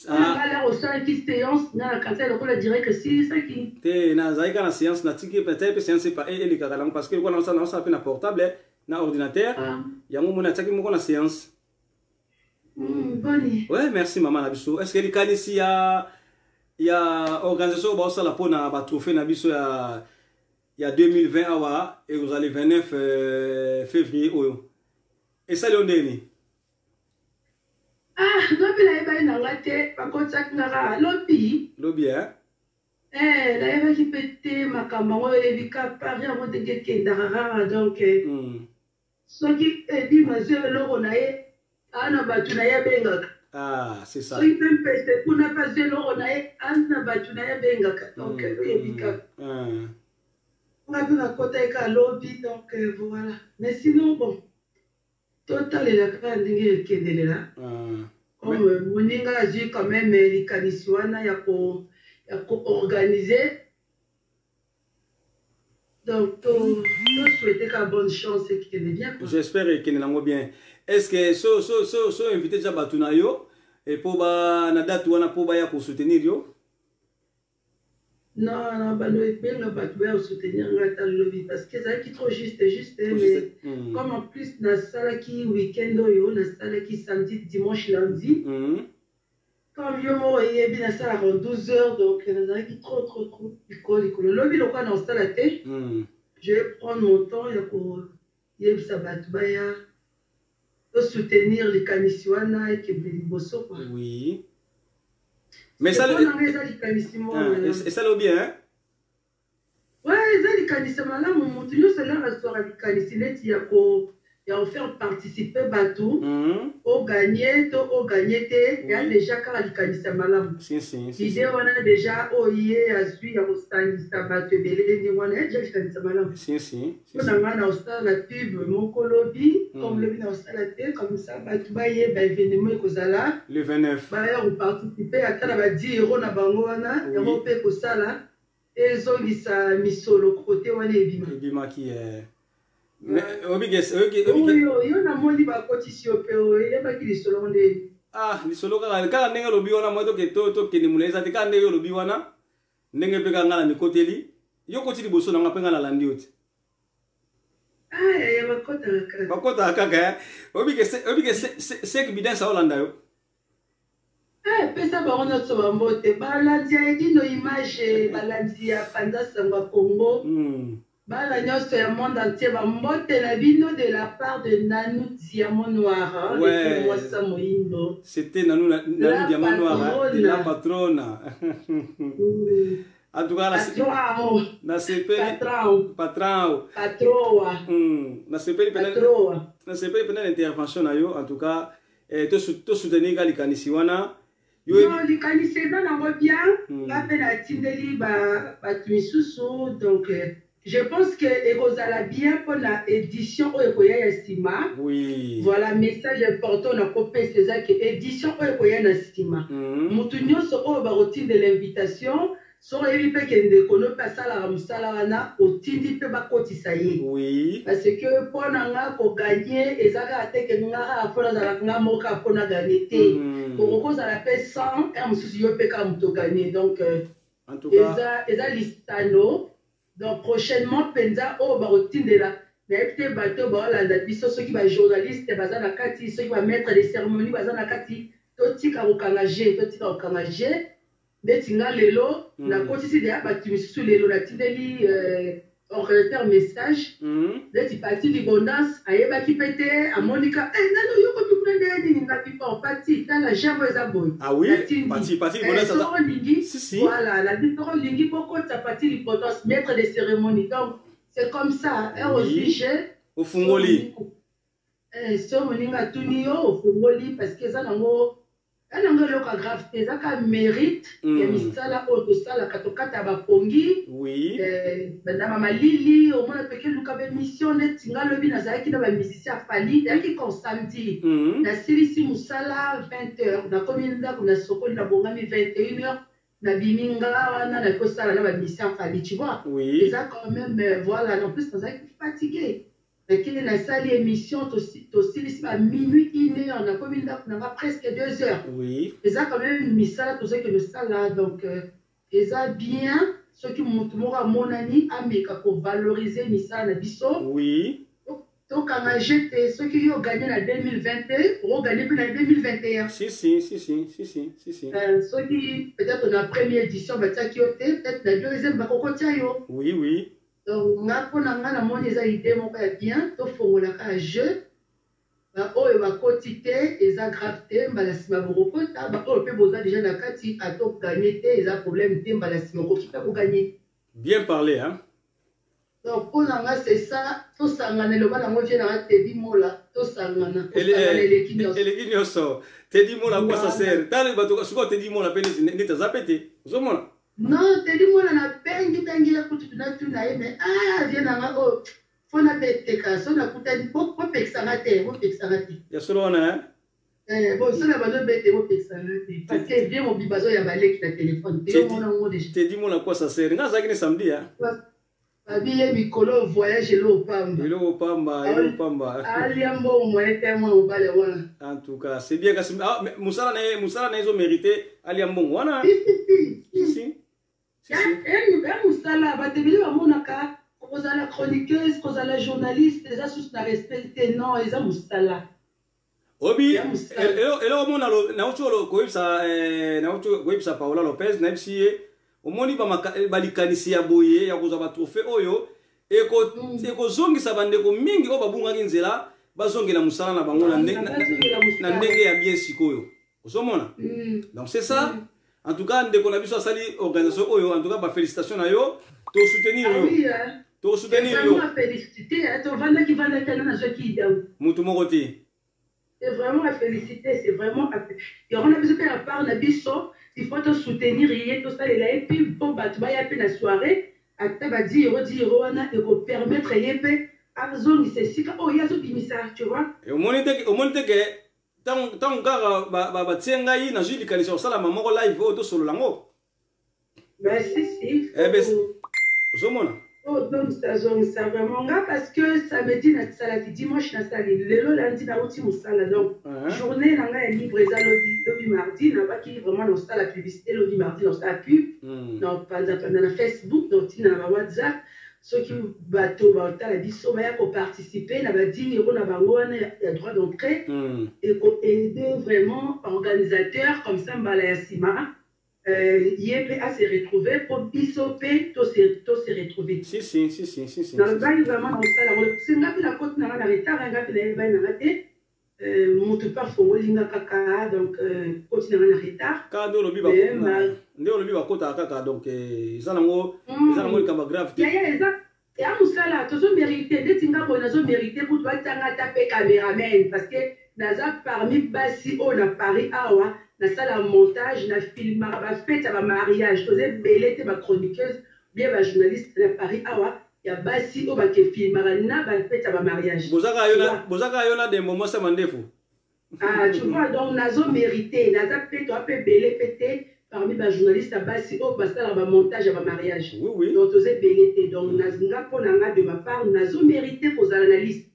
Ah. Ngala osalaki séance nga na kati lokola direct esilisaki. Te nazalaki kaka na séance natiki peut-être mpe séance elekaka nango parce que lokola naosala mpe na portable na ordinateur yango moni atiaki moko na séance. Boni. Ouais, merci maman na biso. Est-ce que likanisi ya organisation oyo baosala mpona batrophée na biso ya 2020 awa ekozala le 29 février oyo esali yo ndeni? Ah, lobi nayebaki na nga te, bakotisaki nga kaka lobi. Lobi eh? Eh, nayebaki mpe te makambo yango oyebi ka Paris yango ndenge ekendaka kaka donc soki Edino azwi eloko na ye aa na bato na ye abengaka. Ah, c'est ça. Soki mpe mpese kuna mpe azwi eloko na ye aa na bato na ye abengaka donc oyebi kaka. Nga mpe nakotaki kaka lobi donc voilà. Mais sinon bon totalela kaka ndenge ekendelela. Comme moninga azwi quand même likanisi wana ya ko ya koorganiser donc to souhaiter ka bonne chance ekende bien quoi. J'espère ekende nango bien. Est-ce que so so so so invité déjà bato na yo et po ba na date wana po baya kosoutenir yo? Non, non, bano ebenga bato baya kosoutenir nga ata lobi parce que ezalaki trop juste juste mais comme en plus nasalaki week-end oyo nasalaki samedi dimanche lundi. Comme yo moko oyebi nasalaka en 12 heures donc nazalaki trop trop trop likolo likolo lobi lokola na kosala te. Je vais prendre mon temps ya koyebisa bato baya tosoutenir likanisi wana ekende liboso quoi. Oui. Mais ça mpona ngai eza likanisi moko malamu. Esali bien hein? Ouais, eza likanisi malamu moto nyonso alaka azwaka likanisi neti ya ko ya kofaire participer bato mm. oganye to oganye te ya deja kaka likanisi ya malamu si, si, si, idée wana deja oyo ye azwi ya kosangisa bato ebele ndenge wana ya deja likanisi ya malamu si, si, si, mpo na ngai na kosala pub moko lobi comme lobi na kosala te comme ça bato bayeba événement ekozala le 29 baya koparticipe ata na ba 10 euro na bango wana yango mpe ekosala ezongisa misolo kote wana ebima ebimaki eh. Oyo yo namoni bakotisi yo mpe oyebaki lisolo nde ah lisolo kaka kaka ndenge olobi wana mwa tokende molai eza te kaka ndenge olobi wana ndenge mpe kaka ngai na mikoteli yo koti liboso na ngai mpe ngai nalandi yo te ah, bakotaka kaka bakotaka kaka eh. oyebi ke sek bidansa olanda yo Eh, pesa bango nyonso bambote balandi ya edino image balandi ya panza sango ya congo mm. bana nyonso ya monde entier bambote na bino de la part de nanou diamant noir ouais. mwasa moyindo c'était nanou, nanou diamant noir hein, de la patrona mm. En tout cas, nasepeli patrão patroa mm. nasepeli nasepeli pena na intervention na yo en tout cas eh, to soutenir ka likanisi wana yo likanisi eza nango bien hmm. nga mpe natindeli bato misusu donc eh, je pense que ekozala bien mpona édition oyo ekoya ya nsima oui. voilà message important nakopesa eza ke édition oyo ekoya na nsima motu mm. nyonso oyo bakotindela invitation Soki oyebi pe ke ndeko no pe asalaka musala wana otindi pe bakotisa ye. Oui. Parce que po na nga ko gagner eza kaka te ke nga kaka faut nazala nga moko kaka po na gagner te. Mm. Okoki kozala pe 100 heure mosusu yo pe kaka moto gagner donc En tout cas. eza eza lisano donc prochainement penza oyo bakotindela nayebi te bato oyo baolanda biso soki ba journaliste baza na kati soki ba maitre de cérémonie baza na kati totika kokanga jeu totika kokanga jeu Ndeti nga lelo mm. nakotisi deya batu misusu lelo natindeli euh, organisateur message mm. ndeti pati libondance ayebaki mpe te amonika eh, nano yo komi kuna ndenge nini nga bon pati tala jambo eza boye ah oui? natindi pati, pati, eh, soko olingi si, si. voilà nabi soko olingi bokotisa pati libondance maître de cérémonie donc c'est comme ça heure ozwi je ofungoli Eh, so moninga atuni yo ofongoli parce que eza nango ya nango eloko ya grave te eza kaka mérite mm. ya misala oyo tosalaka tokata bapongi oui. eh, na bamalili omona peke luka baémission neti nga lobi nazalaki na bamusicien ya fali ezalaki kon samedi mm -hmm. nasilisi mosala 20 heures nakomi ndako nasokoli nabongami 21 heures nabimi nga wana naki kosala na bamusicien ya fali tu vois oui. eza quand même euh, voilà en plus nazalaki fatigue Nakende nasali emission tosilisi ba minuit une heure nakomi ndako na nga presque deux heures oui. eza quand même misala tozokende osala donc euh, eza bien soki motu moko amonani ameka kovalorize misala na biso oui. tokanga je te soki yo oganye na 2020 te okoganye mpe na 2021 si, si, si, si, si, si, si, si. Euh, soki peut-être na première édition batiaki yo te peut-être na deuxième bakokotia yo oui, oui. Donc nga pona nga na moni eza idee moko ya bien to fongola kaka jeu ba oyo ba koti te eza grave te mbala sima bokokota ba oyo pe boza dejà na kati ata o gagne te eza problème te mbala sima okoki pe ko gagne. Bien parler hein. Donc pona nga c'est ça tosangana eloba nango vieux nanga Teddy Mola tosangana kosangana eleki nionso. Eleki nionso Teddy Mola quoi ça sert tala bato sikoyo Teddy Mola pe neti aza pe te ozomona. Non Teddy Mola na bengi bengi ye kutu na tuna ye mais ah vieux na nga oyo faut na beteka so na kutani bo pekisa nga te bo pekisa nga te. Ya solo wana hein? Eh bon so na bando bete bo pekisa nga te parce que vieux mobimba azo yamba leki na téléphone te yo mona ngo déjà. Teddy Mola quoi ça sert nga azalaki ne samedi hein? Babi ye mikolo voyage eloko pamba. Eloko pamba, eloko pamba. Alia mbongo moyen te mwana mobali wana. En tout cas, c'est bien kasi ah, musala na ye, musala na ye zo mériter alia mbongo wana. Si si si. Si si. Si si. Eh, eh musala bato ebele bamonaka kozala chroniqueuse, kozala journaliste eza susu na respect te non, eza musala. Obi eloko mona nauti koyebisa eh, nauti koyebisa Paola Lopez nayebisi ye omoni balikanisi ya boye ya kozwa batrophée oyo mm. ekozongisa bandeko mingi oyo babungaki nzela bazongela mosala na bango na ndenge ya bien sikoyo ozomona mm. donc c'est ça mm. en tout cas ndeko na biso asali organisation oyo en tout cas bafélicitation na yo tosoutenir yo ah. Tokosoutenir yo. Félicité, tovandaki vandaki ana nazwaki idée. Motu moko te. C'est vraiment à féliciter, c'est vraiment à yango na biso mpe na part na biso, il faut tosoutenir ye, tosalela ye mpe mpo bato baya mpe na soirée, ata ba 10 euro, 10 euro wana ekopermettre ye mpe azongisa esika oyo ye azobimisa, tu vois. Omoni te, omoni te ke ntango kaka batie ngai, nazwi likanisi ya kosalama moko live oyo tosolola yango. Ben si si. Ozomona. Ozongisa, zongisa vraiment nga, parce que samedi nasalaki, dimanche nasali, lelo lundi nauti mosala, donc journée na ngai ya libre eza lobi, lobi mardi. Nabaki vraiment naosala publicité lobi mardi, naosala pub, naopanzapanza na Facebook, naotinda na bawhatsapp. Soki bato batala biso, baya koparticipe na ba 10 euro na bango wana ya droit d'entrée, ekoaide vraiment organisateur. Comme ça mbala ya nsima ye mpe ase retrouve, mpo biso mpe tose retrouve. Si si si si si si. Nalobaki vraiment na kosala yango se nga mpe nakoti na nga na retard, nga mpe nayebani na nga te, motu mpe afongoli nga kaka, donc koti na nga na retard. Kaka nde olobi, nde olobi bakotaka kaka, donc eza nango, eza nango likambo grave te. Yaya, eza ya mosala, tozomérite. Ndeti nga boye nazomérite kutu batianga ata mpe cameraman, parce que naza parmi basi oyo na Paris awa nasala montage, na filmaka bafete ya bamariage. Toza ebele te bachroniqueuse bien bajournaliste na Paris awa ya basi oyo bakefilmaka na bafete ya bamariage. Bozaka yo na Dembo mwasi ya mandefu. Ah, tu vois, donc nazo mérité, naza mpe toa mpe ebele mpe te parmi bajournaliste ya basi oyo basalaka bamontage ya bamariage. Oui, oui. Donc toza ebele te, donc nga mpo na nga, de ma part, nazo mérité kozala na liste.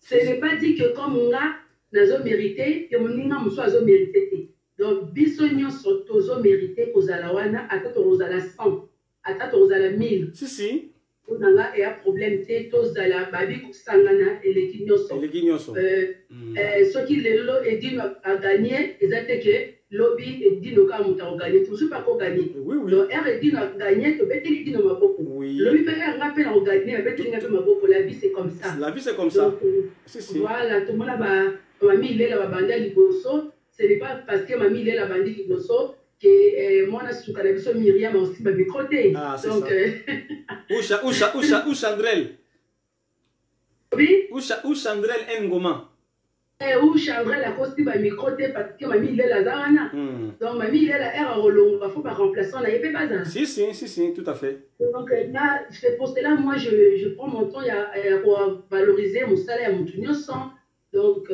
Ce n'est pas dit que comme nga nazo mérité ke moninga mosusu azo mérité te. Donc biso nyonso tozo mérité kozala wana, ata tokozala 100, ata tokozala 1000. Si si. Mpo na nga eya problème te, tozala babi kosangana eleki nyonso. Eleki nyonso. Soki lelo Edino aganye, eza te ke lobi Edino kaka moto akoganye te, mosusu mpe akoganye. Donc ere Edino aganye, tobeteli Edino maboko. Lobi mpe ere nga mpe na koganye, babeteli nga mpe maboko. La vie, c'est comme ça. La vie, c'est comme ça. Donc, si si. Voilà, tomona bamami Ilela babanda liboso. Ce n'est pas parce que mami Ilela bandi liboso ke mwana suka na biso Miriam aosimba micro te. Ah, c'est donc ça. Usha Usha Usha Ushandrel. Oui. Usha Ushandrel Ngoma. Ou Chandrel akosimba micro te parce que mami Ilela aza wana. Donc mami Ilela ere akolongwa, faut baremplaçant na ye mpe bazala. Si si si si, tout à fait. Donc là, c'est pour cela, moi, je prends mon temps ya kovaloriser mosala ya motu nyonso. Donc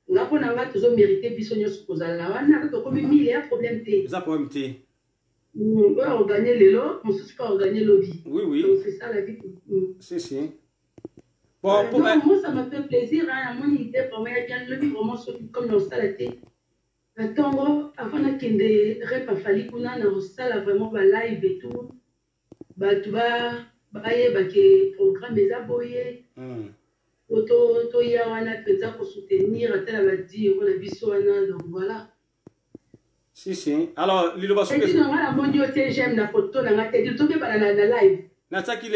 nga, mpo na nga, tozomérite biso nyonso kozala wana, ata tokomi mille, ya problème te. Eza problème te. Oyo akoganye lelo, mosusu mpe akoganye lobi. Oui. Donc c'est ça la vie. Si si. Bon, pour non, moi, ça m'a fait plaisir, hein, mon idée vraiment ya bien. Lobi vraiment, soki comme naosala te na ntongo avant nakende rep afali kuna, na kosala vraiment balive et tout, bato bayeba ke programme eza boye, po toya wana mpenza kosoutenir ata na ba 10 euro na biso wana. Donc voilà. Si si, alors liloba soki Edino, nga namoni yo te, j'aime na photo na nga te. Dino, tobebana na live. Natiaki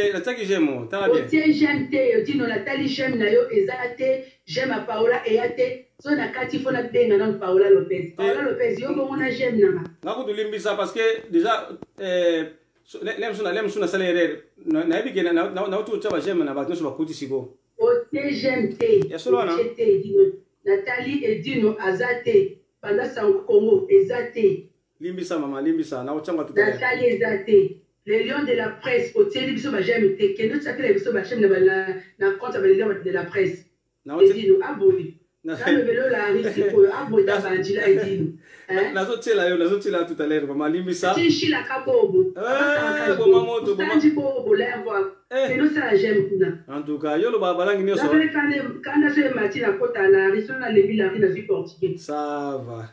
j'aime, tala bien. Otie j'aime te, Dino. Natali, j'aime na yo eza te. J'aime ya Paola eya te. So na kati fo nabenga nano Paola Lopez. Paola Lopez, yo bongo na j'aime na nga? Nga kutu limbisa, parce que déjà le mosu nasala erreur, nayebi ke nauti kotia baj'aime na bato nyonso bakuti sikoyo. Otie j'aime te. Ya solo wana. Otie te, Edino. Natali, Edino aza te. Banda Sango Congo eza te. Limbisa mama, limbisa, nakotianga tout. Natali, eza te. Les Lions de la presse, otieli biso baj'aime te. Kende otiakela biso baj'aime na compte ya balions de la presse. Edino aboyi, nalobeli olari sikoyo, aboyi ta banjila, Edino. Nazotiela yo, nazotiela yo tout à l'heure, mama, limbisa. Tinshilaka bobo. Boma moto. Sanji bobo lerwa, kende osala j'aime kuna. En tout cas yo loba balangi nyonso. Kanda so emati na kota lari, so nalembi lari, nazwi portugais. Ça va.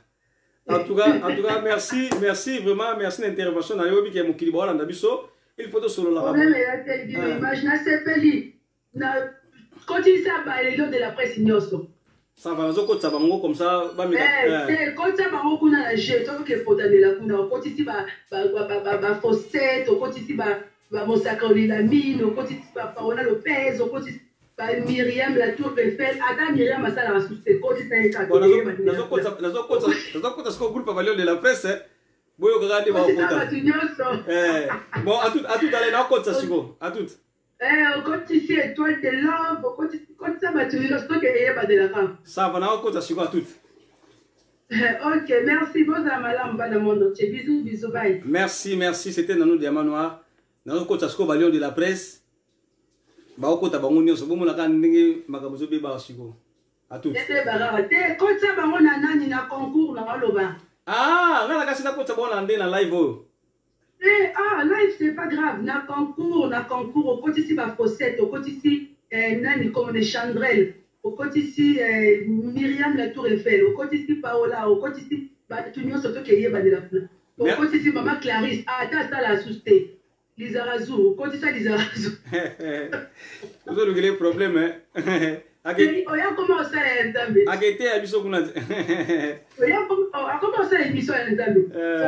En tout cas, merci, merci vraiment, merci na intervention na yo. Bike mokili baolanda biso, il faut tosololaka. Problème eya te, Dino. Image nasepeli na kotilisa balelion de la presse nyonso. Ça va, nazokotisa bango comme ça bameka. Te, kotisa bango kuna na jeu, tokoke potanela kuna. Okotisi bafosete, okotisi bamosaka olilamine, okotisi bapaola Lopez, okotisi bamiriam la Tour Eiffel. Ata Miriam asalaka susu te, kotisa ye kaka. Nazokota sikoyo groupe ya balion de la presse, boyokaka nde bakota bato nyonso. Bon, à tout à l'heure, nakotisa sikoyo, à tout. Eh, okotisi étoile de love, okotisi kotisa bato nyonso soki eyebanelaka. Ça va, nakokota sikoyo à toute. Ok, merci. Bozala malamu bana monde entier. Bisous, bisous, bye. Merci, merci. C'était Nanou Diamant Noir. Nakokota sikoyo ba lion de la presse. Bakokota bango nyonso. Bomonaka ndenge makambo ezobeba sikoyo. À toute. Ebebaka te, kotisa bango na nani na concours na oloba. Ah, nga nakasi nakotisa bango na nde na live oyo. Eh, ah, live c'est pas grave. Na concours, na concours, okotisi ba faussettes, okotisi eh, nani comme ne Chandrel, okotisi eh, Myriam la Tour Eiffel, okotisi Paola, okotisi bato nyonso toke yebanela kuna. Okotisi mama Clarisse, ah, ata asala asusu te. Lizarazu, okotisa Lizarazu. Ozolukele problème hein. Ake oya koma osala ya Nzambe. Akete ya biso kuna. Oya akoma osala émission ya Nzambe.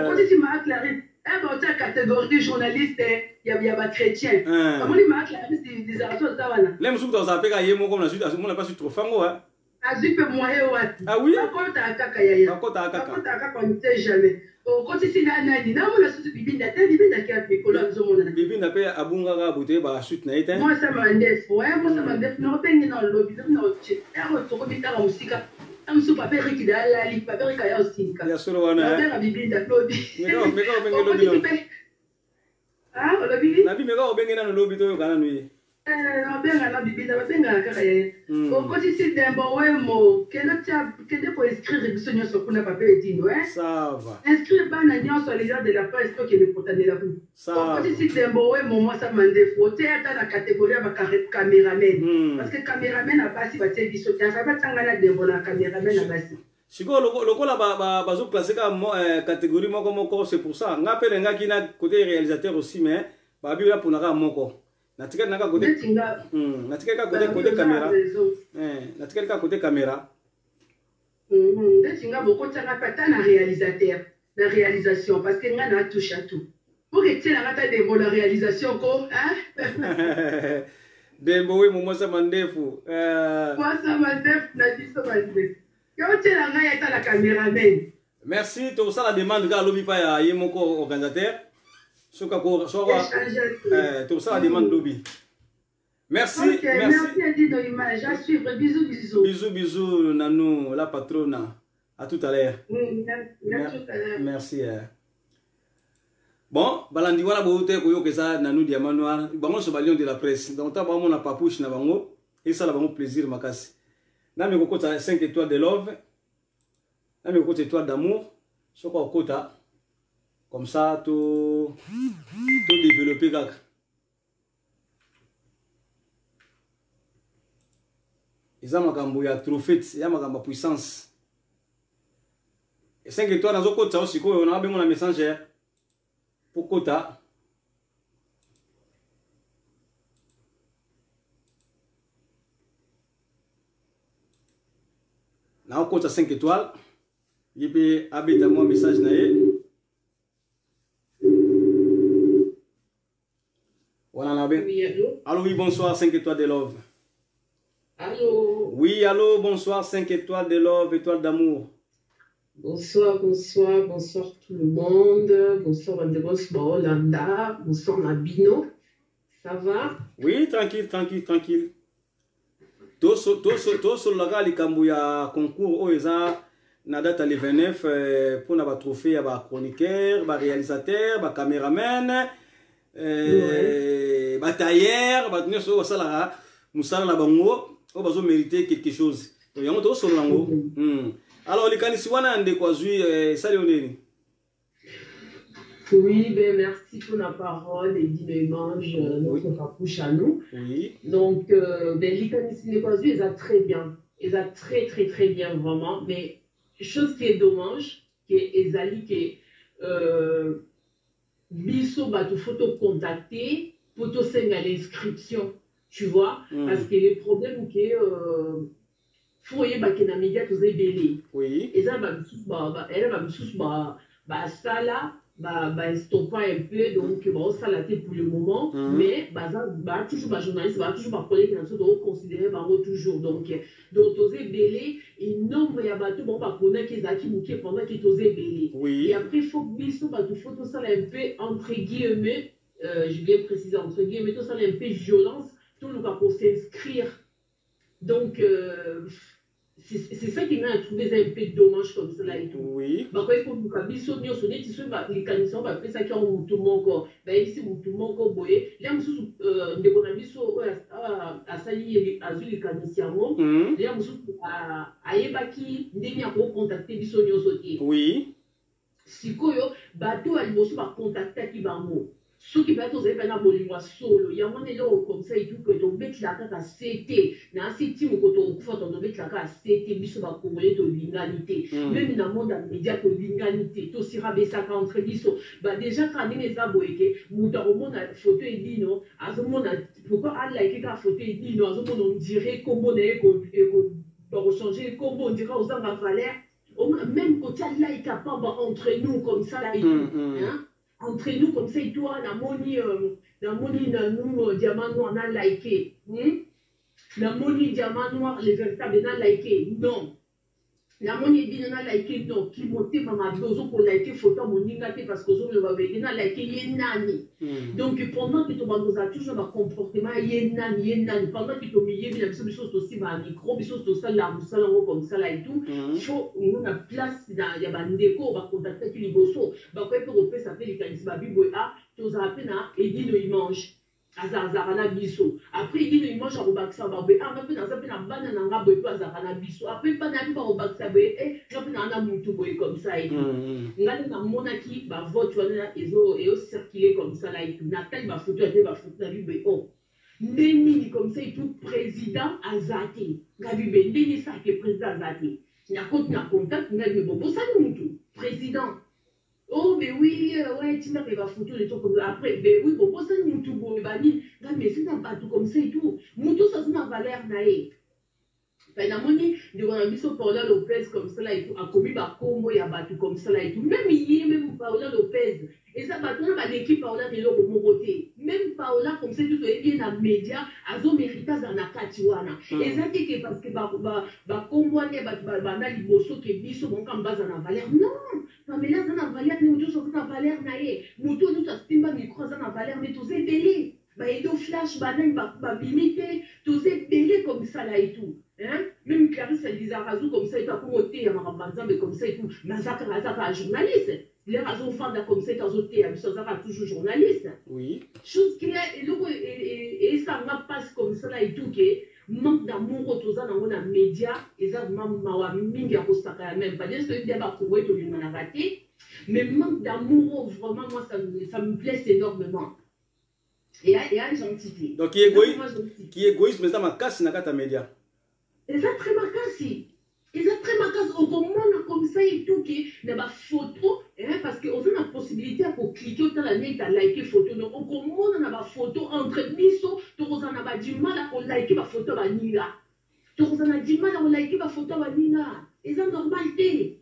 Okotisi ma Clarisse, eh ba otia catégorie journaliste ya ya ba chrétien. Amoni ma Clarisse Lizarazu aza wana. Le musuku tozala pe ka ye moko na suite azomona pas trop fango hein. Azui pe moyen wapi? Ah oui? Bakotaka kaka yaya. Bakotaka kaka. Bakotaka kaka on ne sait jamais. Okotisi na nani? Namona susu Bibinda te, Bibinda ke wapi mikolo azomonana. Bibinda pe abungaka boye toyebaka suite na ye te. Mwasi ya mandefu, eh mwasi ya mandefu nakobenge na lobi, lobi na otie. Ero tokomi kaka mosika. Na mosusu papa Eric da alali, papa Eric aya osilika. Ya solo wana. Nabenga Bibinda lobi. Meka meka obenge lobi. Okotisi pe Ah, olobi? Nabi meka obenge nanu lobi toyoka nanu ye. Eh, babenga na bibinda babengaka kaka ye. Okotisi dembo wemo kende tia kende ko inscrire biso nyonso kuna papa Edino eh. Ça va. Inscrire bana nyonso leader de la presse tokende kotanela kuna. Ça va. Okotisi dembo wemo mwasa mandefu otie ata na catégorie ya ba cameraman. Parce que cameraman na basi batie biso te. Enfin batia ngai na dembo na cameraman na basi. Sikoyo lokola bazo classe kaka catégorie moko moko, c'est pour ça nga pe nalingaki na côté réalisateur aussi, mais babi bapona kaka moko. Natikali naka côté natikali kaka côté côté caméra, natikali kaka côté caméra. Ndeti nga bokotianga mpe ata na réalisateur na réalisation parce que nga na touche à tout. Pour etielanga ata dembo na réalisation ko hein? Dembo we mwasa mandefu. Mwasa mandefu na biso mandefu. Yo otiela ngai ata na cameraman. Merci, tosala demande kaka lobi pa ya ye moko organisateur. Soki ako tosala demande lobi. Merci, okay, merci. Merci Edino Image. À suivre. Bisous, bisous. Bisous, bisous, Nanou, la patrona. À tout à l'heure. À tout à l'heure. Merci. Bon, balandi wana boute koyoka eza Nanou Diamant Noir. Bango so ba lion de la presse. Donc ta bango na papouche na bango et ça la bango plaisir makasi. Nami kokota 5 étoiles de love. Nami kokota étoile d'amour. Soko okota comme ça to to développer kaka. Eza makambo ya trophée, ya makambo ya puissance. 5 étoiles nazokotisa yo sikoyo na bengo na messenger po kota. Nakokotisa 5 étoiles ye mpe abeta mwa message na ye wana na be. Oui, allô? Allô, oui, bonsoir 5 étoiles de love. Allô? Oui, allô, bonsoir 5 étoiles de love, étoile d'amour. Bonsoir, bonsoir, bonsoir tout le monde. Bonsoir Bandegos Baolanda. Bonsoir Nabino. Ça va? Oui, tranquille, tranquille, tranquille. Tosololaka likambo ya concours oyo eza na date ya le 29 mpona ba trophée ya ba chroniqueur, ba réalisateur, ba caméraman, ba tailleur, bato nyonso oyo basalaka mosala na bango oyo bazo mériter quelque chose. Donc yango tokosolola yango. Alors likanisi wana ya ndeko azwi esali yo nini? Oui, ben merci pour la parole et Dino Image, notre papouche à nous. Oui. Donc, ben likanisi ndeko azwi eza très bien. Eza très très très bien vraiment. Mais chose qui est dommage, qui est ezali que biso bato faut te contacter pour te senga l'inscription, tu vois, parce que le problème que faut yeba ke na média toza ebele. Oui. Eza ba misusu ba ba ela ba misusu ba ba sala ba ba stoppa un peu, donc ba osala te pour le moment, mais baza ba toujours ba journaliste, ba toujours ba collègue na biso to considérer bango toujours. Donc toza ebele et nombre ya bato bon ba ponaki ezalaki moke pendant que toza ebele. Oui. Et après faut biso bato faut tosala un peu entre guillemets. Je bien préciser entre guillemets, tosala un peu violence, toluka kos'inscrire. Donc c'est ça qui ngai trouvé eza un peu dommage comme cela et tout. Bakoki koluka biso nyonso, neti soki likanisi yango bapesaki yango motu moko, bayebisi motu moko boye lia mosusu, ndeko na biso oyo asali, azwi likanisi yango, lia mosusu ayebaki ndenge akocontacter biso nyonso te. Sikoyo bato ya liboso bacontactaki bango, soki mpenza tozali mpe na bolingo ya solo, yango wana eloko comme ça et tout que tobetelaka kaka se te na asi ti moko tokokufa, tobetela kaka se te. Biso bakongole tolingani te, même na monde ya média tolingani te, tosirabesaka entre biso. Badéjà kaka ndenge eza boye ke moto akomona photo edino, azomona pourquoi alike kaka photo edino, azomona on dirait kombo na ye bakochange kombo, on dirait ozanga valeur. Même kotia like ya pamba entre nous comme ça là et tout, hein? Entre nous comme ça et toi, namoni namoni nanu diamant noir na like, Namoni diamant noir le véritable na like, non. Namoni ebino na like, non. Kimotema mabe, ozokolike photo ya moninga te parce que ozoloba beke na like ye nani. Donc pendant que tobanda ozala toujours bacomportement ye nani, ye nani, pendant que tomiyebi na biso, biso tosimba micro, biso tosalaka mosala yango comme ça là et tout, faut na place ya bandeko bacontactaki liboso, bakoki mpe kopesa mpe likanisi babi boye: a tozala mpe na Edino Image, azalazalaka na biso. Après Edino Image akobakisa baboye: a nga mpe naza mpe na bana na nga boye mpe azalaka na biso. Après bana mpe bakobakisa boye: e nga mpe naa na mutu boye comme ça et tout. Nga nde namonaki bavote wana ezocircule comme ça là et tout, natali bafoto ya te, bafoto na bi boye: oh, nde nini comme ça et tout, président aza te. Nga bibe ndenge esake président aza te, nakoti na contact, nga bibe bobosani mutu président. Oh mais oui, ouais, tindaka bafoto de comme ça. Après ben oui, bobosani mutu boye banini. Nga mais esi na bato comme ça et tout, mutu oso aza na valeur na ye. Mpe namoni ndeko na biso Paola Lopez comme ça là et tout, akomi bakombo ya bato comme ça là et tout. Même ye, même Paola Lopez, eza bato wana baleki Paola na eloko moko te. Même Paola comme ça tout, toyebi ye na média, azomérite azala na kati wana. Eza te ke parce que bakombo wana ya bato banda liboso ke biso bango baza na valeur, non. Pamela aza na valeur ne, moto nyonso aza na valeur na ye, moto oyo nyonso asimba micro aza na valeur. Me toza ebele, baedo flash banani babimi te, toza ebele comme ça là et tout, hein? Même Clarisse Lizarazu comme ça et tout, akoma oteya makambo ya Nzambe comme ça et tout, mais aza kaka, aza kaka journaliste. Lere azofanda comme ça et azoteya biso, aza kaka toujours journaliste. Chose qui est eloko esanga mpasi comme ça là et tout, ke manque d'amour oyo toza nango na média eza vraiment mawa mingi ya kosaka ya même pas. Nyonso toyebi ya bakongo ye tolinganaka te, mais manque d'amour oyo vraiment, moi ça me blesse énormément. Eya gentil te. Donc ki égoïsme eza makasi na kati ya média. Eza très makasi, eza très makasi. Okomona comme ça et tout ke na bafoto, parce que oza na possibilité ya kocliquer, otala neti alike photo no, okomona na bafoto entre biso tokozala na du mal ya kolike bafoto ya baninga, tokozala na du mal ya kolike bafoto ya baninga. Eza normal te,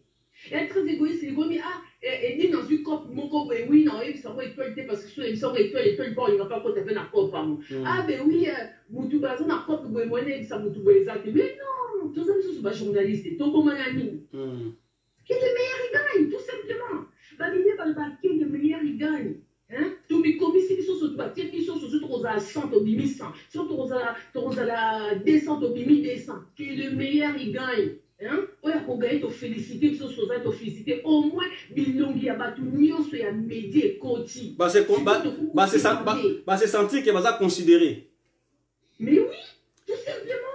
eza très égoïste. Likomi ah edi nazwi cope moko boye, oui, na oyebisa yango étoile te, parce que so oyebisa yango étoile, étoile mpo olinga mpa kota mpe na cope yango. Ah ben oui, mutu baza na cope boye, moyena yebisa mutu boye eza te. Mais non, toza lisusu bajournaliste, tokoma nini? Que le meilleur gagne, tout simplement. Babine baloba que le meilleur gagne. Tomikomisi biso so, batie biso soso, tokozala 100, tobimi 100, so tokozala 200, tobimi 200. Que le meilleur gagne, oyo akoganye, tofélicité biso, soza tofélicité. Au moins bilongi ya bato nyonso ya média ekoti. Base sentir ke baza considéré. Mais oui, tout simplement.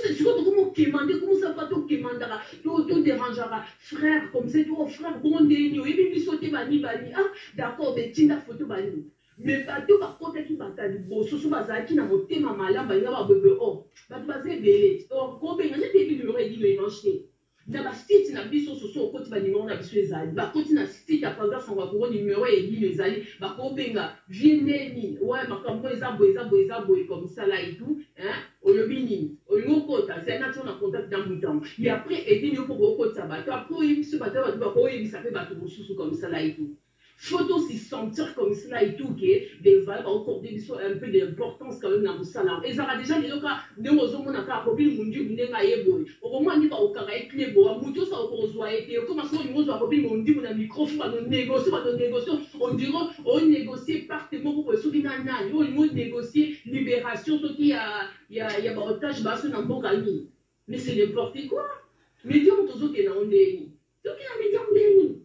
Sikoyo tokoma okemande, komosaka tokemandaka, todérangeaka frère comme ça to frère bon ndeni oyebi biso te, bani bani. Ah d'accord, betinda photo bani. Mais bato bakotaki bato ya liboso so bazalaki na motema malamu, balinga babwebe o bato baza ebele kobenga neti ebi numero edino image te na basite na biso soso, okoti banimero na biso ezali, bakoti na site ya Président Sango ya Kongo, nimero ya edino ezali, bakobenga vie ndeni wa makambo eza boye, eza boye, eza boye comme ça là et tout, olobi nini, olingi okota zali na tia na contact na motango et après edini yo mpo kokotisa bato. Après oyebisi bato, bato bakoyebisa mpe bato mosusu comme ça là et tout. Faut tosi sentir. Tosentir comme cela et tout que des valeurs baoccorde biso un peu d'importance quand même na mosala yango. Ezalaka déjà lelo kaka ndenge ozomona kaka Robin Mundibu ndenge aye boye, okomona nde bakokanga ye cle boa, moto nyonso akokozwa ye te. Okoma soki olingi ozwa Robin Mundibu na micro, fo bando négocier, bando négocier, on dirait onégocier parte moko boye soki na nani, olingi onégocier libération soki ya ya ya baotage baso na mboka nini. Mais c'est n'importe quoi. Media moto ozokende yango ndenge nini? Tokende na media ndenge nini?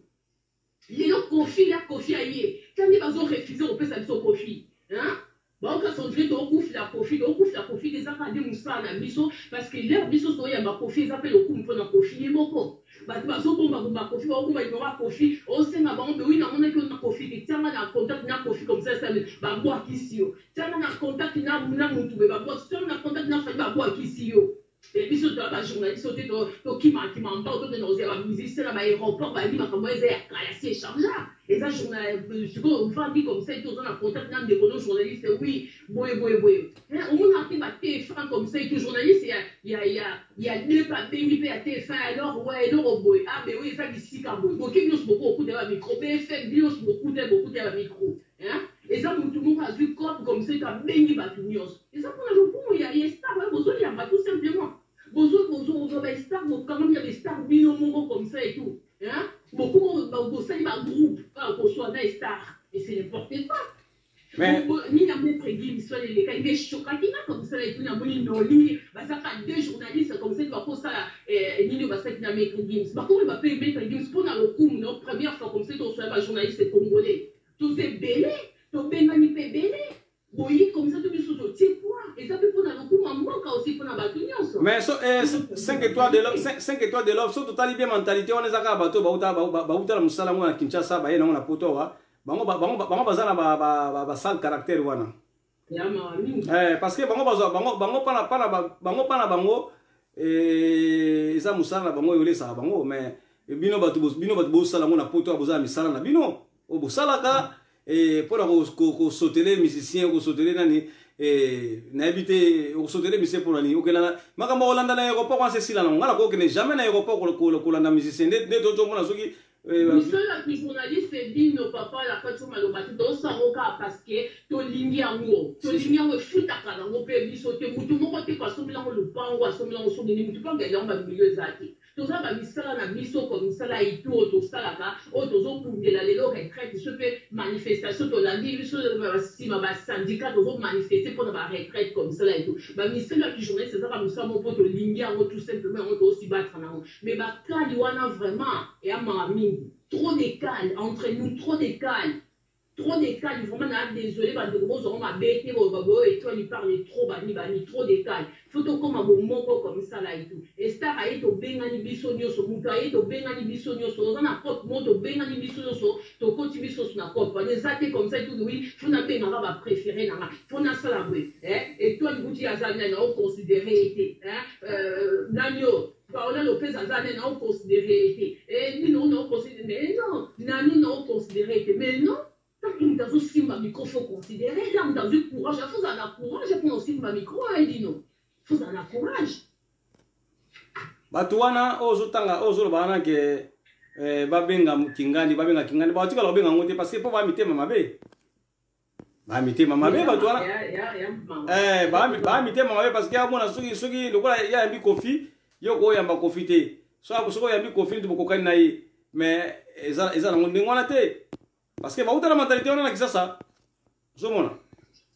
Lelo Koffi ya Koffi aye ta nde bazo refuser kopesa biso Koffi hein baoka sondre tokufela Koffi tokufela Koffi te eza kaka nde mosala na biso parce que l'heure biso toyamba Koffi eza pe lokumu pona Koffi ye moko bato bazobomba bomba Koffi bakobomba numero ya Koffi osenga bango be oui namonaki yo na Koffi te tianga na contact na Koffi comme ça ça babwakisi yo tianga na contact na na mutu be babwakisi tianga na contact na Fally babwakisi yo. Eh, biso toya ba journaliste te tokima kima mbao tokende kozela ba musicien na ba aéroport bayebi makambo eza ya kala si echangea eza journal euh, sikoyo ovandi comme ça ete oza na contact na ndeko no journaliste oui boye boye boye eh, omonaka te ba TF1 comme ça ete journaliste ya ya ya ya deux babengi mpe ya TF1 alors ouais eloko boye ah ben oui eza bisika boye boke nyonso boko okuta ba micro BFM nyonso bokuta bokuta ba micro Hein? Eza mutu moko azui cop comme ça abengi batu nyonso. Eza pona lokumu ya ya star oyo bozo yamba tout simplement. Bozo bozo ozwa ba star bokangami na ba star bino moko comme ça et tout. Hein? Bokoma bosali ba groupe kaka koswa na star. Et c'est n'importe quoi. Mais ni na maître Gims wana elekaki nde eshokaki nga comme ça et tout namoni noli bazaka deux journalistes comme ça bakosala eh, nini oyo basalaki na maître Gims bakomi bape maître Gims mpo na lokumu no première fois comme ça tosoya ba journaliste congolais Toza ebele, tobengani pe ebele. Boye comme ça to biso totie poids. Eza pe pona lokumu ya mboka aussi pona bato nyonso. Mais so, eh, 5 étoiles de love, 5 étoiles de love, so totali bien mentalité wana eza kaka bato bauta bauta na mosala yango na Kinshasa baye nango na poto awa. Bango bango bango baza na ba ba ba sale caractère wana. Eh, parce que bango bazwa bango bango pana pana bango pana bango eh, eza mosala na bango eyolesaka bango mais bino bato bino bato bosala yango na poto boza na misala na bino oyo bosalaka eh, mpo na kosotele musicien kosotele nani eh, nayebi te okosotele musicien mpo na nini okenda makambo ya kolanda na aéroport wana sesila nango ngai nakokende jamais na aéroport kolanda musicien nde tozomona soki Biso ya ki journaliste bino papa la kati maloba te tosango kaka parce que tolingi yango tolingi yango efutaka nango mpe biso te mutu moko te ko asombeli yango lupango asombeli yango soki nini mutu mpe angeli yango bamilio eza te toza ba misala na biso ko misala ya itu oyo tosalaka oyo tozobundela lelo retraite so mpe manifestation tolandi biso nsima ba syndicat tozo manifester mpona ba retraite ko misala ya itu ba misala ya ki journaliste ezaka mosala moko mpo tolingi yango tout simplement yango toosibattre nango Mais ba cale wana vraiment eya mawa mingi trop de cale entre nous trop de cale trop de cale vraiment na désolé ba ndeko bozwa ngo mabe te boloba boyo étoile il parle trop bani bani trop de cale faut tokoma bomoko comme ça là et tout et star aye tobengani biso nyonso moto aye tobengani biso nyonso oza na cope moko tobengani biso nyonso tokoti biso nyonso na cope wana eza te comme ça et tout oui faut nabengaka ba préféré na nga faut nasala boye eh étoile kuti aza nani na oconsidere ye te eh euh, nani oyo Paola Lopez aza nani nao considere ye te eh nini nao considere mais non nanu nao considere ye te mais non tango moto azosimba micro faut considérer là moto azwi courage faut ozala na courage mpona osimba micro hein dino faut ozala na courage bato wana oyo ozotanga oyo ozoloba wana ke eh, babenga kingandi babenga kingandi batikala kobenga yango te parce que mpo ba mitema mabe ba mitema mabe bato wana eh, ba mitema mabe parce que amona soki soki lokola ye ayambi kofi yo koyamba kofi te soki oyambi kofi neti bokokani na ye mais eza eza nango ndenge wana te parce que bauta na mentalité wana na kisasa ozomona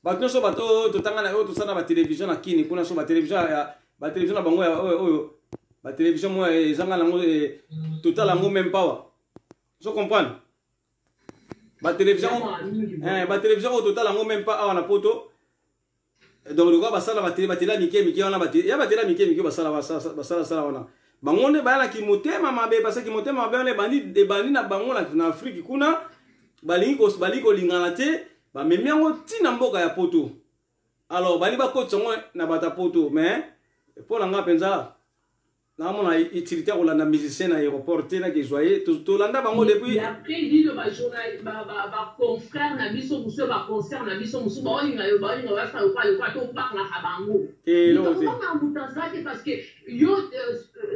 bato nyonso bato oyo totanga na oyo tosala na batelevizio na kini kuna so batelevizio ya batelevizio na bango oyo oyo batelevizio moko ezanga nango eh, totala yango meme power ozo comprendre ba télévision eh, ba télévision oyo totala yango même pas awa na poto donc lokola basala batele ya mike mike wana ya batele ya mike mike basala basala sala wana bango nde bayalaki motema mabe parce que motema mabe wana ebandi ebandi na bango na Afrique kuna balingi balingi kolingana te bamemi yango ntina mboka ya poto alors balingi bakotisa yango na bato ya poto mais mpo na nga mpenza Namona utilité ya kolanda musicien na aéroport te na kezwa ye tolanda bango depuis. Et après lino ba journal ba ba ba confrères na biso mosusu ba concert na biso mosusu baolinga yo baolinga basala lokola lokola tobangaka bango. Te eloko te. Tobangaka moto aza te parce que yo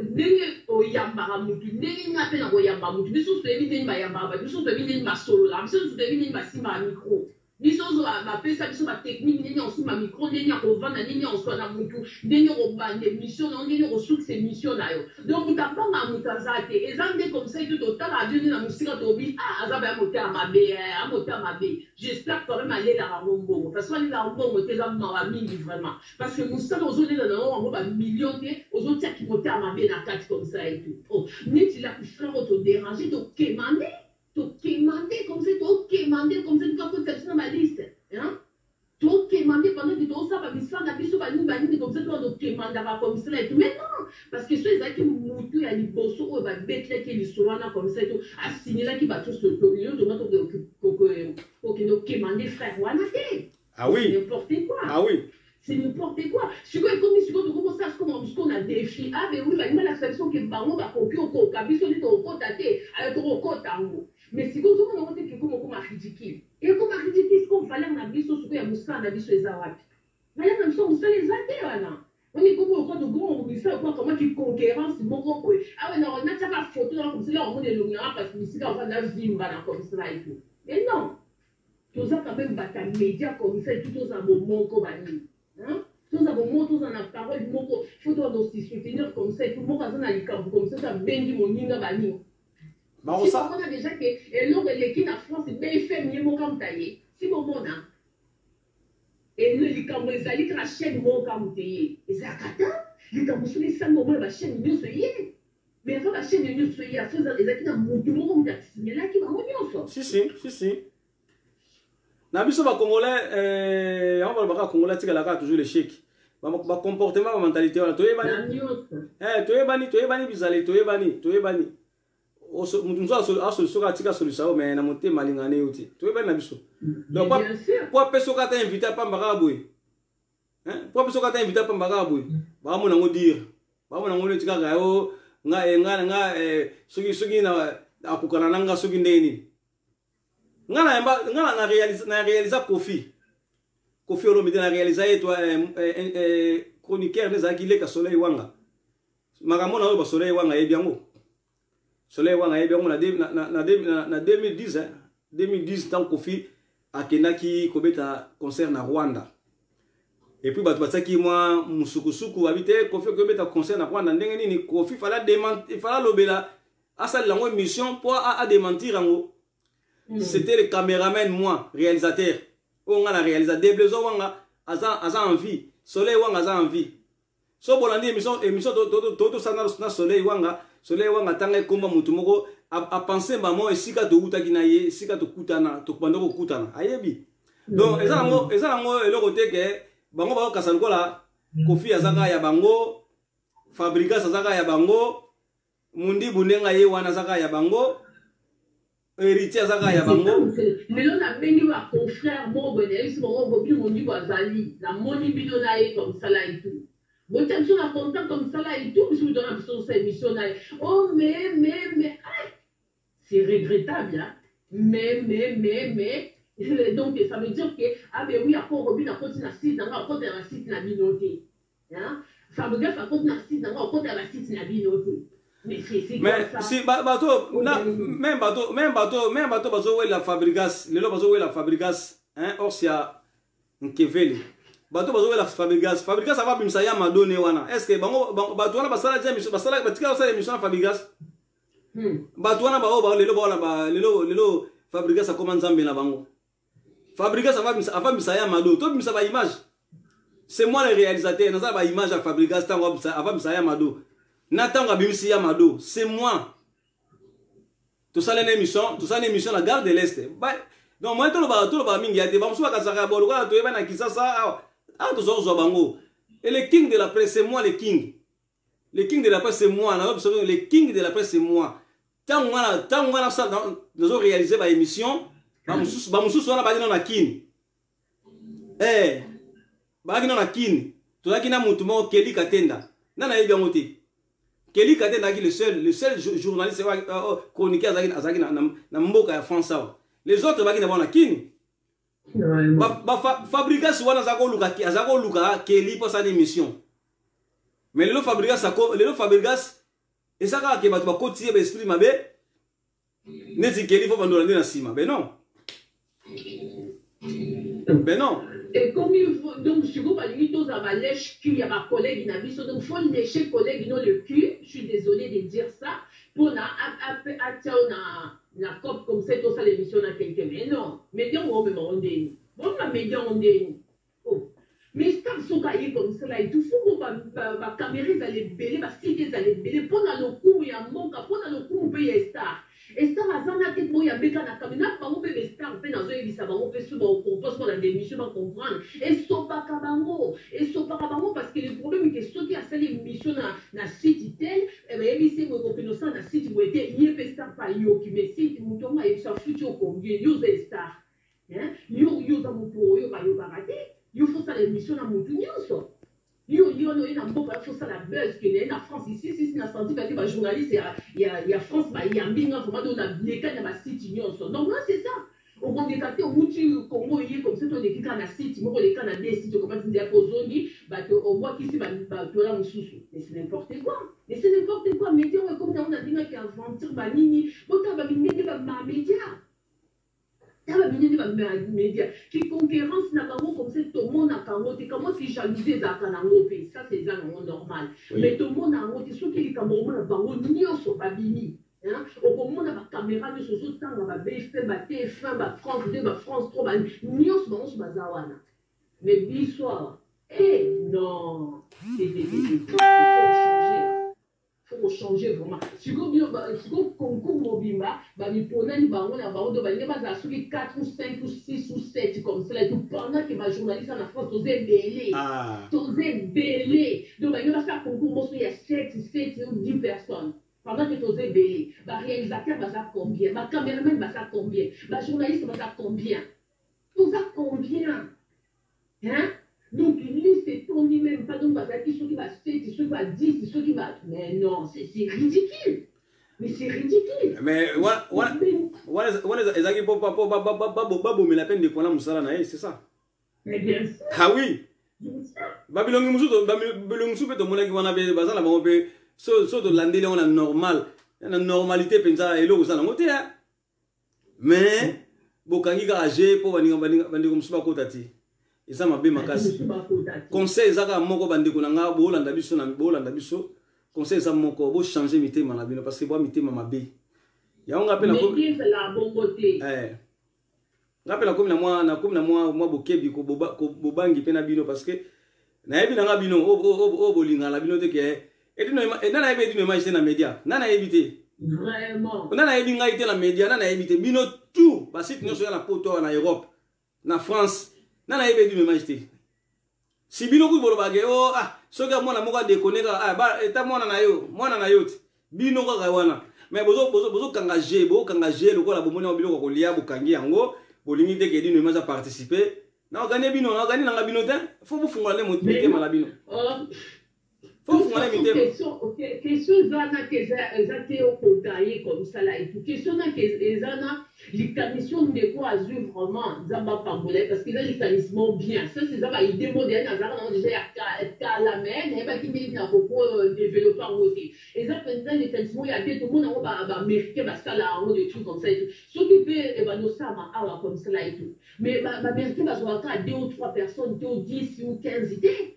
ndenge oye. Oyambaka mutu ndenge nga pe nakoyamba mutu. Biso nionso toyebi ndenge bayambaka batu, biso nionso toyebi ndenge basololaka, biso nionso toyebi ndenge basimbaka micro. Biso nionso ba pesa biso ba technique ndenge ya kosimba micro, ndenge ya kovanda, ndenge ya koswana mutu, ndenge okobanda emission na yo, ndenge okosukisa emission na yo. Donc mutu abangaka mutu aza te. Eza nde comme ça que totalaka bino nde na musika tolobi ah aza baya motema mabe eh aza motema mabe. J'espère quand meme alelaka yango mbongo parce que soki alelaka mbongo te eza mawa mingi vraiment parce que musala ozo lela na yo yango ba millions te ozo tia kimotema mabe na kati comme ça et tout oh neti la frère oyo to deranger to kemande to kemande comme ça to kemande comme ça luka kotisa biso na ba liste hein to kemande pendant que to sala ba misala na biso ba nini ba nini comme ça to bando kemandaka comme ça et tout mais non parce que soki ezalaki mutu ya liboso oyo ba betelaki ye lisolo wana comme ça et tout a signelaki batu nyonso lelo tonga tokende kokemande frère wana te. Ah oui. N'importe quoi. Ah oui. C'est n'importe quoi. Sikoyo ekomi sikoyo tokomi kosala sikoyo makambo sikoyo na defi. Ah ben oui balingi balakisa biso ke bango bakoki okoka biso nde tokokota te. Alors tokokota yango. Mais sikoyo ozomona yango te ke ekoma okoma ridicule. Ekoma ridicule sikoyo valeur na biso sikoyo ya mosala na biso eza wapi? Valeur na biso ya mosala eza te wana. Wana ekomi lokola tokoma kobimisa lokola kamwa ki conquerance moko boye. Awa na natiaka photo na comme ça omona elongi na nga parce que bisika ofanda vimba na comme ça et tout. Mais non. Toza quand même bata media comme ça et tout tozala bomoko ba nini. Hein? Tozala bomoko tozala na parole moko. Faut tozala se soutenir comme ça et tout. Moko aza na likambo comme ça abengi moninga ba nini. Si bomona déjà que eloko eleki na France BFM ye moko amuta ye. Si bomona Eno likambo ezali kaka chaine moko kaka moto eye ezalaka ata likambo soki esalami omona ba chaine nioso eye mais avant ba chaine nioso eya faut ezalaki na mutu moko moto asignalaki bango nioso. Si si si si na biso ba congolais eh, yango balobaka congolais atikala kaka toujours l'échec ba comportement ba mentalité wana toyebani eh, toyebani toyebani bizaleli toyebani toyebani Mutu mosusu asolisa soki atika asolisa yo mais na motema alingaka ne yo te. Toyebani na biso. Donc po apesa yo kaka invité apamba kaka boye. Po apesa yo kaka invité apamba kaka boye. Bakamona yango dire. Bakamona yango neti kaka yo nga eh, nga nga eh, soki soki na akokana na nga soki ndenge nini. Nga na yamba nga na réalise na réalisa Koffi. Koffi Olomide na réalisa ye toi eh, eh, eh, chroniqueur ne ezalaki leka Soleil Wanga. Makambo na oyo ba Soleil Wanga yebi yango. Soleil Wanga yebi yango na na na, na, na 2010 hein. 2010 ntango Koffi akendaki kobeta concert na Rwanda. Et puis bato batiaki mwa musukusuku babi te Koffi okobeta concert na Rwanda ndenge nini Koffi fala demande fala lobela asalela yango émission mpo adementir yango. C'était le cameraman moi réalisateur oyo nga na réalisa Deblezo Wanga aza aza en vie Soleil Wanga aza en vie so bolandi émission émission to to sala na Soleil Wanga Soleil Wanga tanga ekomba mutu moko apense mbamo esika towutaki na ye esika tokutana tokobanda kokutana ayebi donc eza nango eza nango eloko te ke bango bakokasa lokola Koffi aza kaka ya bango Fabrigas aza kaka ya bango Mundibu ndenge aye wana aza kaka ya bango Heritier aza kaka ya bango. Lelo nabengi ba confrères moko boye nayebisi bango Robin Mundibu azali namoni bino na ye comme ça là et tout botia biso na contact comme ça là et tout biso toza na biso tosala émission na ye oh mais mais mais ah c'est regrettable hein mais mais mais mais donc ça veut dire que ah ben oui ako Robin akoti na site na nga akota na site na bino te Hein? Fabregas akoti na site nango akota na site na bino te. Mais c'est c'est mais quoi ça? Si ba bato na même bato même bato même bato bazo wela Fabregas lelo bazo wela Fabregas hein Orsia Nkevele bato bazo wela Fabregas Fabregas ava bimisa ya Madone wana est-ce que bango bato wana basala déjà émission basala batika basala émission na Fabregas Bato wana ba oyo lelo ba ba lelo lelo Fabregas akoma nzambe na bango Fabregas ava bimisa ya Mado to bimisa ba image c'est moi le réalisateur naza ba image ya Fabregas tango ava bimisa ya Mado na tango abimisi ya Mado c'est moi tosala na émission tosala na émission na gare de l'Est donc moi tolobaka tolobaka mingi ya te bamosusu bakasaka bo lokola toyeba na Kinshasa awa awa tozwa kozwa bango et le king de la presse c'est moi le king le king de la presse c'est moi na le king de la presse c'est moi tango wana tango wana nazo réaliser ba émission ba mususu ba mususu wana baki na kin eh baki na kin tozalaki na mutu moko Kelly Katenda na nayebi yango te Kelly Katenda azalaki le seul journaliste chroniqueur azalaki azalaki na, na, na mboka ya France awa les autres baki na bango na kin ba, ba fa, Fabrigas wana aza koluka aza koluka Kelly mpo asala émission mais lelo Fabrigas lelo Fabrigas Eza kaka ke bato bakoti ye ba esprit mabe neti keli fo bandola nde na nsima. Ben non. Ben non. Ekomi donc sikoyo balingi tozala ba lèche cul ya ba collègue na biso, donc faut lécher collègue no le cul, je suis désolé de dire ça, pona atia yo na na cop comme ça tosala émission na quelqu'un. Mais non, média ngo omema ngo ndeni bomema média ngo ndeni. Oh mais star soki aye comme ça là et tout, faut ba camera ezala ebele, ba site ezala ebele pona lokumu ya mboka, pona lokumu pe ya star. Star aza na te boya beka na camera na bango pe ba star pe nazoyebisa bango pe so ba comprendre, so na démission ba comprendre, esopaka bango, esopaka bango, parce que le problème que soki asali émission na site tel, bayebisi ye boye, kokende osala na site boye te, ye pe star pa ayoki, mais site moto yango ayebisa futi yo combien, yo oza star. Yo yo oza motu oyo bayokaka te, yo faut osala émission na motu nyonso, yo yo wana oye na mboka, yo faut osala buzz ke naye na France ici si si na senti kaki ba journaliste ya France bayambi nga vraiment, donc na lekani na basite nyonso. Donc non, c'est ça, okoleka te, owuti Congo, oye comme ça, toleki kaka na site moko, oleka na deux site, okomati nzela mpo ozongi, bato obwakisi bato wana mosusu. Mais c'est n'importe quoi, mais c'est n'importe quoi. Média oyo ekomi nango na ndenge aventure banini, botala bamindenge bamédia, tala minene ba média ki concurrence na bango comme ça, tomonaka yango te. Kamwa ki jalousie ezalaka nango mpe, ça c'est eza nango normal, mais tomona yango te. Soki likambo, okomona bango nyonso babimi, okomona bacaméra nyonso ozotanga, ba BFM, ba TF1, ba France 2, ba France 3, nyonso, bango nyonso baza wana. Mais biso awa, eh non, faut changer, faut kochanger vraiment. Sikoyo bino, sikoyo concours mobimba bamiponani bango na bango, donc balingi bazala soki 4 ou 5 ou 6 ou 7 comme cela et tout, pendant que bajournaliste na France toza ebele, toza ebele. Donc balingi basala concours moko ya 7 7 ou 10 personnes, pendant que toza ebele. Baréalisateur baza combien? Bacameraman baza combien? Bajournaliste baza combien? Toza combien, hein? Donc liste etondi même pas. Donc bazalaki soki ba 7, soki ba 10, soki ba, mais non, c'est ridicule, mais c'est ridicule. Mais wana ezalaki mpo babomela mpe ndeko wana mosala na ye, c'est ça. Mais bien sûr. Ah oui, babilongi mosusu, bilongi mosusu mpe tomonaki wana mpe baza na bango mpe. So tolandeli yango na normal, na normalité mpenza, eloko eza nango te, mais bokangi kaka je mpo bandeko mosusu bakota te, eza mabe makasi. Conseil eza kaka moko, bandeko na nga, boolanda biso, boolanda biso, conseil eza moko: bochange mitema na bino, parce que bwa mitema mabe yango. Nga mpe nga mpe nakomi na mwa bokebi, bobangi mpe na bino, parce que nayebi na nga bino oyo bolingana na bino te ke na nayebi Edino Image te na média, na nayebi te. Vraiment. Na nayebi ngai te na média, na nayebi te. Bino tout basite nyonso ya na Poto awa, na Europe, na France, na nayebi Edino Image te. Si bino kuyi bolobake o ah, soki mwana moko adekone kaka, ah, eta mwana na yo, mwana na yo te, bino kaka wana. Mais bozokanga je, bokanga je lokola bomoni yango biloko kolia, bokangi yango, bolingi te ke Edino Image aparticipe. Na oganie bino, na oganie nanga bino te. Faut bofungola nde mitema na bino, faut bofungola nde mitema. Question eza na ke eza te okogaye comme ça là et tout. Question na ke eza na likanisi oyo ndeko azwi, vraiment Nzambe apambola ye, parce que eza likanisi moko bien. Ça c'est eza baidée moko deya nazalaka nango déjà ya kala, mais nayebaki ndenge na koko développe yango te. Eza mpenza likanisi moko ya bien. Tomona yango, baaméricain basala yango, des trucs comme ça et tout. Soki mpe ebanda osalama awa comme ça là et tout, mais baaméricain bazwaka kaka deux ou trois personnes te, ou 10 ou 15 te,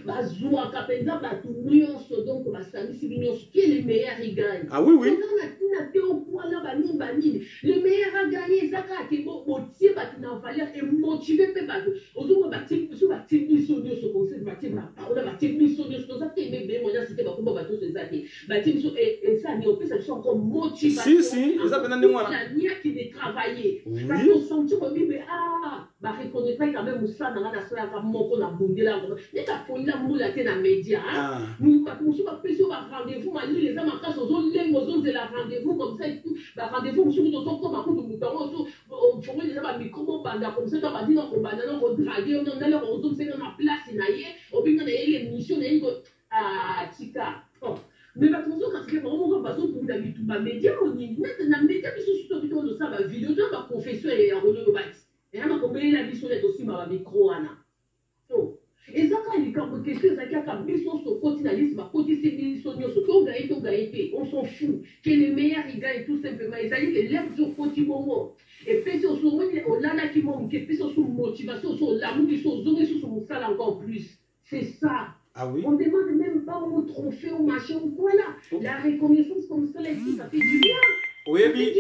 bazwaka mpenza bato nyonso. Donc basangisi bino nyonso, qui est le meilleur, il gagne. Ah oui. Eza na ntina te okwana banini banini, le meilleur a gagné. Eza kaka ke botie bato na valeur, emotive mpe bato. Ozomona batie so, batie biso nyonso conseil, batie bapaola, batie biso nyonso, toza te ebebe mwana te, bakomba bato nyonso eza te, batie biso, esani opesa biso encore motivation. Si, si, eza mpenza ndenge wana. La niaki de travailler, parce que osentir obibe, ah, bareconnaîtra quand même mosala na nga, nasalaka moko na bundela yango neti afonila mbula te na média. Bato mosusu bapesi yo barendez-vous, malili eza makasi, ozolenga, ozozela rendez-vous comme ça. Barendez-vous mosusu kutu ozokoma kutu moto yango ofongoli eza bamicro, bobanda comme ça, to bandi na kobanda na kodraguer yo, naloko ozongiseka na place na ye, obinga na ye émission na ye, tika. Mais bato bazokasike bango moko bazobunda bitumba média onini nete na média misusu to bito ozosala bavideo to baconfession ya kololoba ti eya makombelela biso nde tosimba bamicro wana. To eza kaka likambo, question ezalaki kaka biso sokoti. na liste, bakotisi biso nyonso, togaye togaye te, on s'en fout, que le meilleur il gagne tout simplement. Ezali que l'heure biso okoti bongo, epesi oso omoni olalaki mwa moke, epesi oso motivation, oso olamuki so ozongi susu mosala encore plus. C'est ça. Ah oui? On ne demande même pas un trophée ou machin ou quoi là. Oh. La reconnaissance comme ça, là, ça fait du bien. Oyebi,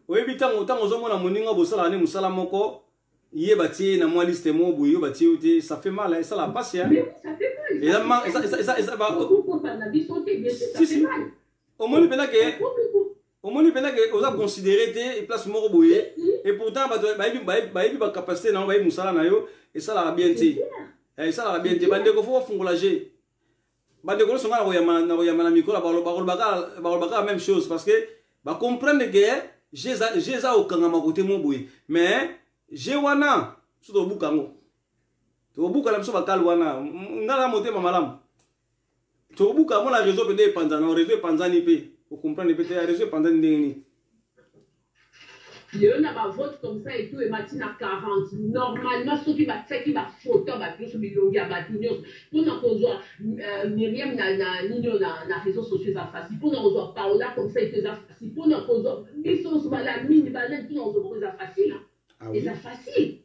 oyebi ntango ntango ozomona moninga bosalaka nde mosala moko, ye batie ye na mwa liste moko boye, yo batie yo te, ça fait mal, esala mpasi. Omoni mpenza ke, omoni mpenza ke oza considéré te place moko boye, et pourtant bato bayebi bacapacité na yo, bayebi mosala na yo. Esalaka bien te, esalaka bien te. Bandeko, faut bafungola je bandeko nyonso. Nga na koyamba na mikolo, bakolobaka même chose, parce que bacomprendre ke je eza kokangama kote mo boye. Mais je wana so tobuka yango, tokobuka na biso bakale wana. Nga na motema malamu, tokobuka yango na réseau mpenza, epanzana réseau, epanzani mpe ocomprendre mpe te réseau epanzani ndenge nini. Lelo na bavote comme ça et tout, emati na 40. Normalement soki batiaki bafoto ya bato nyonso, bilongi ya bato nyonso, mpona kozwa Miriam na nini oyo na réseau sociaux eza facile, mpona kozwa Paola comme ça et tout eza facile, mpona kozwa biso nyonso, balamini banani, mpona kozwa bango eza facile. Ah oui? Eza facile.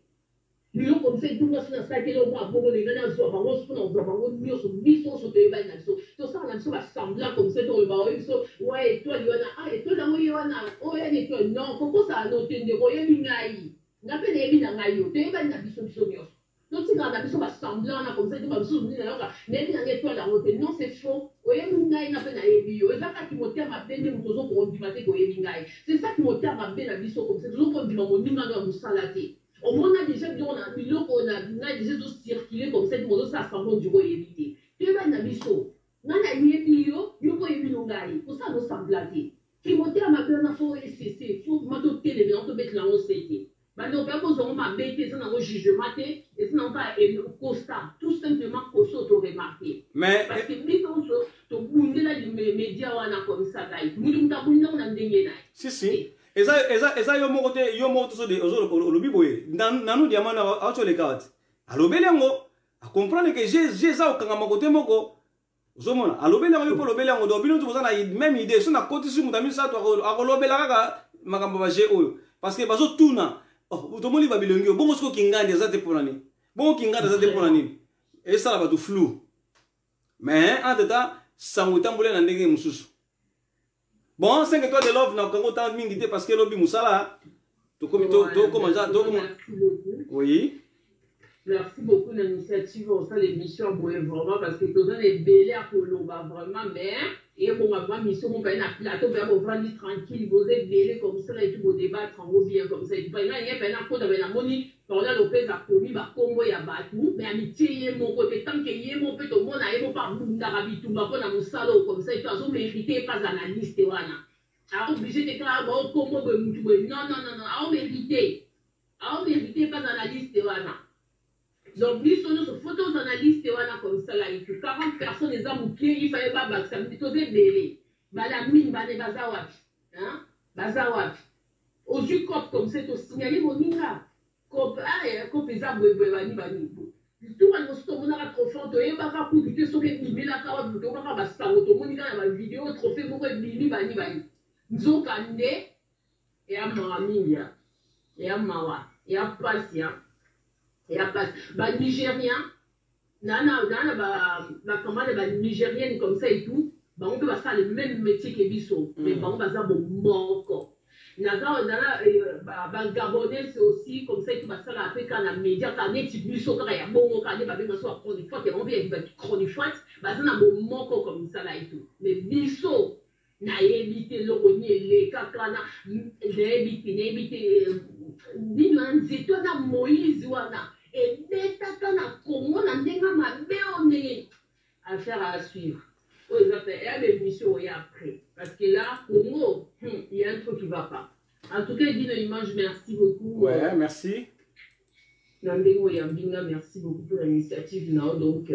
Lelo comme ça etunga so nasalaki eloko moko abongo, ndenge nazwa bango, mpona kozwa bango nyonso, biso nyonso toyebani na biso, tosala na biso basemblant comme ça, toloba oyebi biso wa étoile wana, ah, étoile yango ye wana, oyo yani étoile. Non, kokosala no te, ndeko. Oyebi ngai, nga mpe nayebi na ngai yo, toyebani na biso, biso nyonso. Totikala na biso basemblant wana comme ça te. Bamisusu nini, nayoka nayebi nanga étoile yango te. Non, c'est faux. Oyebi ngai, nga mpe nayebi yo. Eza kaki motema mabe nde moto ozokondima te koyebi ngai. C'est ça ki motema mabe na biso comme ça, tozokondima moninga no ya mosala te. Omona déjà biloko na biloko na déjà ezocircule comme ça, ozosala semblant du oyebi te. Toyebani na biso, nga nayebi yo, yo mpo oyebi no ngai, kosala no semblant te. Ki motema mabe wana faut ecesser, faut vraiment totelemela yango, tobetela yango se te. Bandeko mpe bozwango mabe te, eza nango jugement te, eza nango kaka constat, tout simplement koso toremarquer. Mais parce que biso nyonso tobundela média wana comme ça, ngai mutu mutu abundela na ndenge na ye. Si si, eza yo moko te, yo moko toso olobi boye. Nanu diamant auti oleka wati, alobeli yango, acomprendre ke je eza kokangama kote moko. Ozomona, alobeli yango, yo mpo olobeli yango. Donc bino nyonso boza na même idée. So nakotisi moto ya misato, akolobela kaka makambo baje oyo, parce que bazotuna, oh, tomoni babilongi oyo bongo, soki okingandi aza te, mpona nini bongo kingandi aza te, mpona nini? Esala bato flou. Mais entre temps sango etamboli na ndenge mosusu. Bon, 5 étoiles de love, na kango temps mingi te, parce que lobi mosala, tokomi tokoma tokoma. Oui. Merci beaucoup na initiative osala émission boye vraiment, parce que toza na ebele ya koloba vraiment, mais ebonga vraiment mission moko na plateau mpe bovandi tranquille, boza ebele comme ça et tout, bodébattre yango bien comme ça et tout. Nga ye mpe nakota mpe namoni Paola Lopez akomi bakombo ya bato, mais amitie ye moko te. Tant que ye moko mpe tomona ye moko abundaka bitumba mpo na mosala oyo comme ça et tout, azomérite ye mpe aza na liste wana. Aoblige te kaka baokombo boye, mutu boye. Non, non, non, non, aomérite, aomérite mpe aza na liste wana. Donc biso nyonso faut toza na liste wana comme ça là et tout. 40 personnes eza moke, ifaye babakisa. Toza ebele, balamine bane baza wapi, hein? Baza wapi? Ozwi cope comme ça, tosignale moninga cope, ah, cope eza boyeboye, bani bani. Tuka liboso tomonaka trophée, toyebaka kutu te soki ebimelaka wapi. Toyokaka basango, tomoni kaka na bavideo trophée moko ebimi, bani bani. Nzoka nde eya mawa mingi, ya eya mawa, eya pasi, ya eya pasi. Banigérien na bacamarade banigérienne comme ça et tout, bango mpe basala le même métier ke biso, mais bango baza bomoko. Naza nana bagabonais aussi comme ça et tout, basalaka mpe kaka na média, kaka neti biso, kaka ya bongo, kaka nde babenga so bachronifoite. Bango mpe ya bachronifoite baza na bomoko comme ça et tout. Mais biso nayebi te eloko nini elekaka na, nayebi te, nayebi te nini wana. Nzete wana Moïse wana ebetaka na Kongo na ndenge mabe oyo ndenge. Affaire à suivre oyo eza mpe eya bémission oyo après, parce que là Congo, il y a un truc qui va pas. En tout cas, Dino Image, merci beaucoup. Ouais, merci. Na ndenge oyambi nga, merci beaucoup pour l'initiative na yo. Donc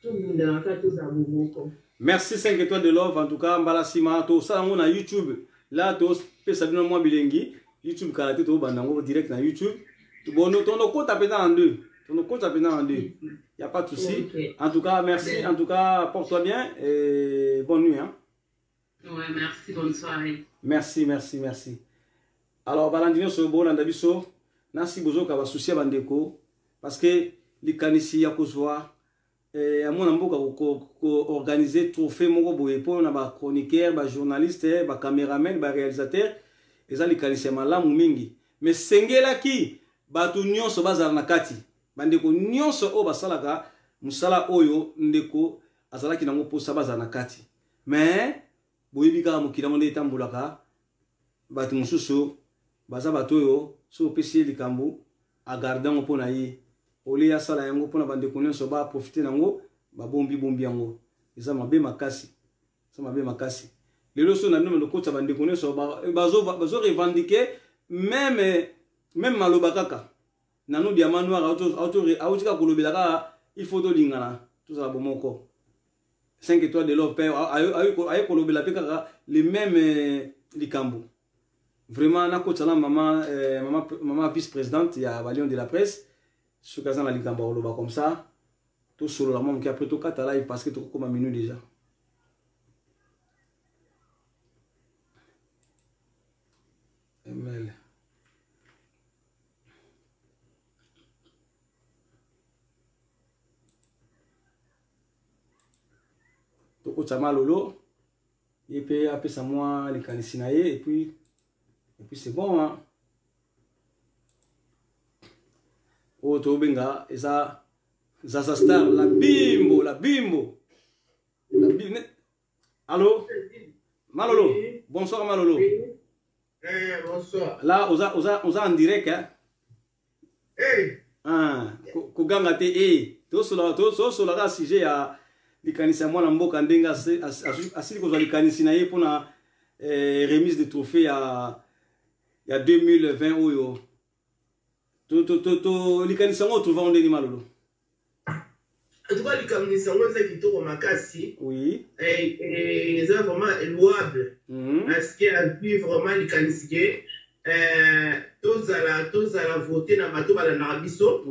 tobundanaka, tozala bomoko. Merci 5 étoiles de love. En tout cas, mbala nsima tosala yango na YouTube. La topesa bino mwa bilengi YouTube kala te, tobanda yango direct na YouTube. Bon, tondokota mpenza en deux. Tokota mpenza na 2. Y a pas de souci. Okay. En tout cas, merci. Bien. En tout cas, porte-toi bien et bonne nuit. Hein. Ouais, merci. Bonne soirée. Merci, merci, merci. Alors, balandi nyonso bolanda biso nasi bozoka ba souci ya bandeko parce que likanisi ya kozwa eh, ya mwana mboka koorganize trophée moko boye mpo na bachroniqueur bajournaliste bacameraman baréalisateur eza likanisi ya malamu mingi mais sengelaki bato nyonso bazala na kati bandeko nyonso oyo basalaka mosala oyo ndeko azalaki nango mposa bazala na kati mais boyebi kaka mokili yango nde etambolaka bato mosusu baza bato oyo soki opesi ye likambo agarde yango mpo na ye olie asala yango mpo na bandeko nyonso baprofite na yango babombi bombi yango eza mabe makasi eza mabe makasi lelo so na bino lokotisa bandeko nyonso bazo revendiquer meme meme maloba kaka nanu diamant noir auti kaka kolobela kaka il faut tolingana tozala bomoko 5 étoiles de love mpe aye kolobela mpe kaka le même euh, likambo vraiment nakotisa na mama, euh, mama, mama vice présidente ya balion de la presse soki aza na likambo ya koloba comme ça tosolola mwa moke après tokata live parce que tokokoma minuit déjà. Ml tokotisa malolo ye mpe apesa mwa likanisi na ye et puis c'est bon hein? Oyo tobenga eza Zaza Star la bimbo la bimbo la bimbo. Allo Malolo. Oui. Bonsoir Malolo. Oui. Eh, bonsoir. Là oza oza oza en direct hein. Hey. Ah, koganga te eh tosola tosola ka sujet ya likanisi ya mwana mboka ndenge asili kozwa likanisi na ye mpona eh, remise de trophée ya 2020 oyo to likanisi yango otrouva ngo ndenge Malolo? En tout cas, likanisi yango eza kitoko makasi. Oui. Eza vraiment louable parce que azwi vraiment likanisi ke tozala vote na bato balandaka biso.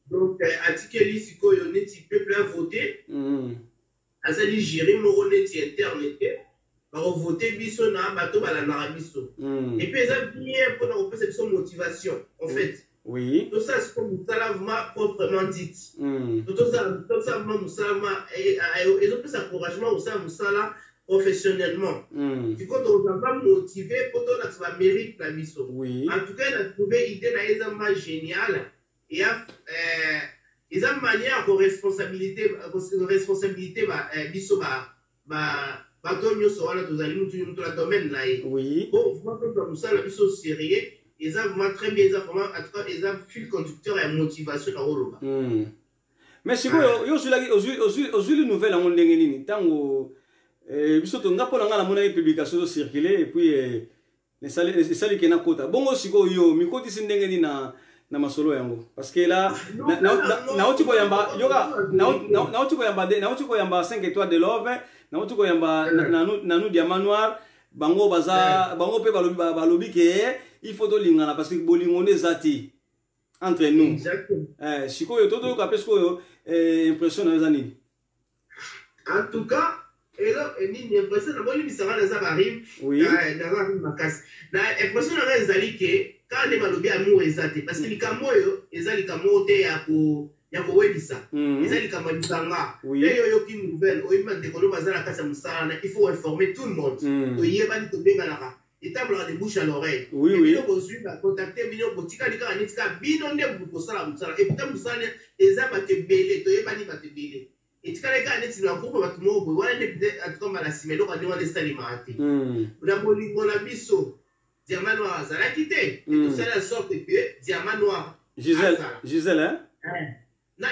Donc atikeli sikoyo neti peuple avote. Azali jury moko neti interne te, bakovote biso na bato balandaka biso. Et puis eza bien mpona kopesa biso motivation en fait. Tosala sikoyo mosala vraiment proprement dit. Tosala vraiment mosala ma ezopesa encouragement kosala mosala professionnellement. Sikoyo tokozala va motivé mpo tolakisa bamérite na biso. En tout cas, na trouvé idée na ye eza ma génial eya eza manière ya koresponsabilité biso bato nyonso wana tozali mutu mutu na domaine na ye. Bon, vraiment tozwa mosala na biso sérieux, eza vraiment très bien, eza vraiment, en tout cas, eza fil conducteur ya motivation na koloba. Mais sikoyo yo ozwilaki ozwili nouvelle yango ndenge nini? Ntango biso to nga mpo na nga namonaki publication ezocircule et puis esali ke nakota bongo. Sikoyo yo mikotisi ndenge nini na masolo yango? Parce que là nauti koyamba yoka nauti koyamba 5 étoiles de love, nauti koyamba nanu diamant noir. Bango baza bango mpe balobi ke il faut tolingana parce que bolingo nde eza te entre nous. Sikoyo totoyoka mpe sikoyo impression na yo eza nini? En tout cas, elo nini impression na bolimbisanga, naza barime. Naza rime makasi. Na impression na ngai ezali ke kaka nde balobi amour eza te, parce que likambo oyo eza likambo oyo te ya kowelisa, eza likambo ya lisanga. Mpe yo oyoki nouvelle, oyebi bandeko no baza na kati ya mosala na, il faut informer tout le monde. Toyebani, tobenganaka, etambolaka de bouche à l'oreille. Bino bozwi bacontacte, bino botikali kaka neti kaka bino nde kosala mosala, et pourtant mosala eza bato ebele, toyebani bato ebele. Etikali kaka neti na groupe bato moko boye wana nde peut-être. En tout cas, mbala nsima eloko nde wana esalemaka te. Na bolingo na biso, diamant noir azalaki te, tosali en sorte que diamant noir Gisèle. Gisèle, hein? Na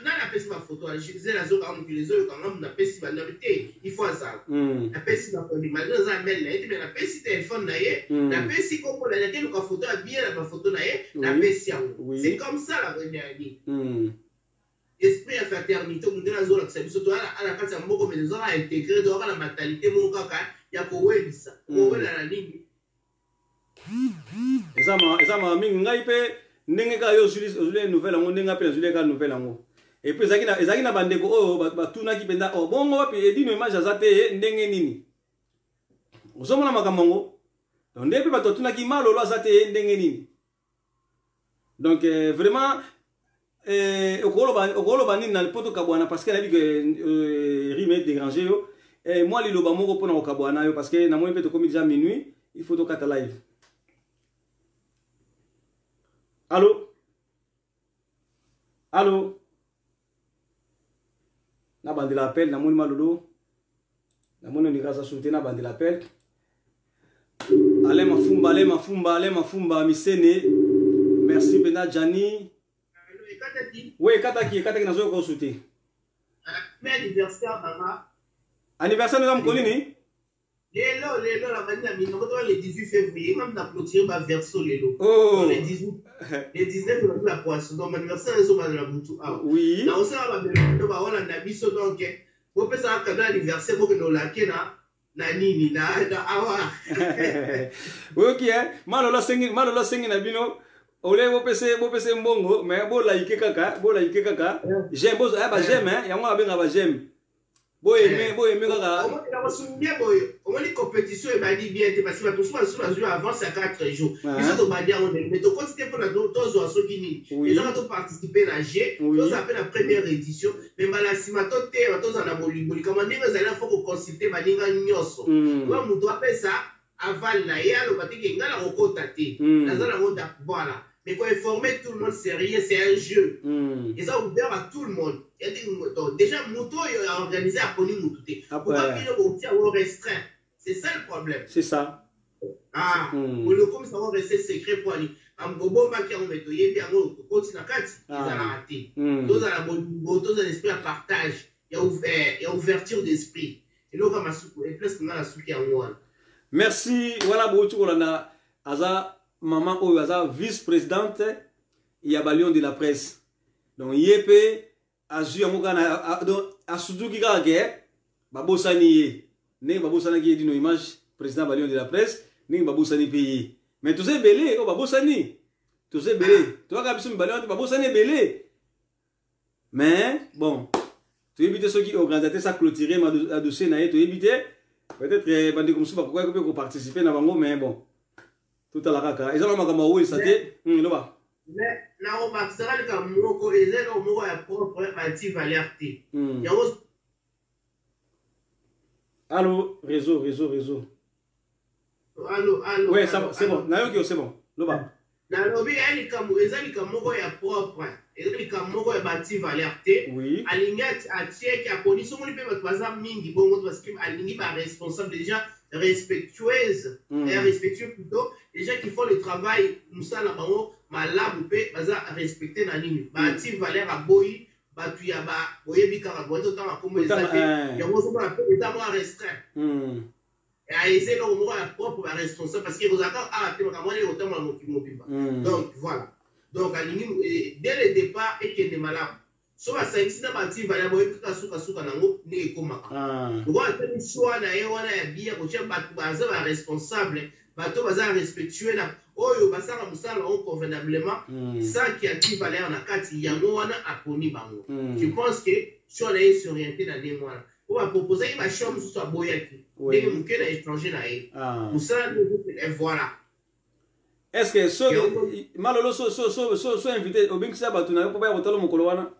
nga napesi bafoto wana. Gisèle azokanga mokili ezoyoka nga, napesi bandabi te, il faut azala. Napesi bakoni malgré aza mail na ye te, mais napesi telefone na ye, napesi kombo na ye, nakeluka foto ya bien na bafoto na ye, napesi yango. C'est comme ça la nini, esprit ya fraternité. Mondele azolakisa biso toza na kati ya mboka, mais tozaka intégré, tozaka na mentalité moko kaka ya kowelisa, kowela na nini. Eza mawa mingi. Ngai mpe Ndenge kaka yo ozuli nouvelle yango, ndenge mpe nazuli kaka nouvelle yango. Et puis ezalaki na bandeko oyo batunaki mpenza, oh, bongo wapi Edino Image aza te, ndenge nini? Ozomona makambo yango. Donc nde mpe bato batunaki Malolo aza te, ndenge nini? Donc vraiment okoloba nini na mpo tokabwana? Parce que nayebi ke rhume déranger yo. Mwa liloba moko mpona kokabwana yo, parce que namoni mpe tokomi déjà minuit, il faut tokata live. Allo, allo, nabandela appel. Namoni Malolo, namoni ondika aza sute. Nabandela appel. Alain Mafumba, Alain Mafumba, Alain Mafumba Misene, merci mpenza. Jani we, ekataki, ekataki, nazoyoka osu te. Anniversaire nanga. Anniversaire eza mokolo nini? Lelo, lelo na bandi na minoko toka le 18 février, ngam na clôturer ba verso lelo. Oh. Le 18, le 19 na la poisson. Donc anniversaire ezobanda na butu awa. Oui. Na osala babelo baolanda biso, donc bopesaka cadeau anniversaire, bokende olake na nini na awa. Oyoki e Malolo asengi, Malolo asengi na bino ole bopese mbongo, mais bolaike kaka, bolaike kaka, j'aime, bozo ba j'aime yango babengaka ba j'aime, boyeme, boyeme kaka. Nakosunge boye, omoni compétition ebandi bien te, parce que bato mosusu basusu bazwi avance ya 4 jours. Biso tobandi yango ndenge, mais tokoti te mpona tozwa soki nini, ezaka toparticipe na jeu, tozala mpe na première édition, mais mbala nsima toteyema, tozala na bolingo. Likambo ndenge ezali na fo koconsulte baninga nyonso wa moto apesa aval na ye, aloba te ke ngai nakokota te, naza nango. Voilà, mais koinformer tout le monde, c'est rien, c'est un jeu, eza ouvert à tout le monde. Donc déjà moto oyo aorganiser aponi motu te. Pourquoi bino botia yango restreint? C'est ça le problème. C'est ça. Ah, olokomisa yango reste secret po ani bobombaki yango, mais toyebi yango, tokoti na kati, ezalaka te. Tozala bolingo, tozala esprit ya partage, ya ouverture d'esprit. Eloko ya masuku place nga na suki yango wana. Merci. Wana bouti kolanda, aza mama oyo aza vice présidente ya Balion de la presse. Donc ye mpe azwi yango kaka, donc asutuki kaka ke babosani ye, ndenge babosanaki ye Dino Image, président Balion de la presse, ndenge babosani mpe ye. Mais toza ebele oyo babosani, toza ebele, toyaka biso mibale wana te, babosani ebele. Mais bon, toyebi te soki organisateur sa clôturer ma dossier na ye, toyebi te, peut-être bandeko mosusu bakokaki mpe koparticipe na bango. Mais bon, totala kaka, eza na makambo awelisa te. Loba. Nakobakisaka likambo moko, eza eloko moko ya propre, banti valeur te yango. Allo, réseau, réseau, réseau. Allo, allo. Oui, c'est bon, nayoki yo, c'est bon, loba. Nalobi ya likambo, eza likambo moko ya propre, eza likambo moko ya banti valeur te. Alingi atieki, aponi somoni mpe bato baza mingi bongo, parce que alingi baresponsable déjà respectueuse, respectueux plutôt, les gens qui font le travail, mosala na bango malamu mpe baza respecté na nini. Banti valeur aboyi bato ya ba boyebi kaka boye, totanga kombo eza te. Yango ozomona mpe eza mwa restreint, eza eloko moko ya propre, baresponsable, parce que kozalaka awa te, makambo wana ekotambola mokili mobimba. Donc voilà, donc alingi dès le départ ekende malamu. So basangisi na banti valeur, boyebi kaka sukasuka nango ndenge ekomaka. Lokola atali choix na ye wana ya bia kotia bato baza baresponsable, bato baza respectueux na oyo basalaka mosala bango convenablement, sans ki anti valeur na kati, yango wana aponi bango. Je pense que choix na ye s'orienté na ndenge wana, po baproposaki bachoix mosusu, aboyaki ndenge moke na échanger na ye mosala. Voilà. Est ce que so Malolo so invité, obengisa bato na yo mpo baya kotala mokolo wana?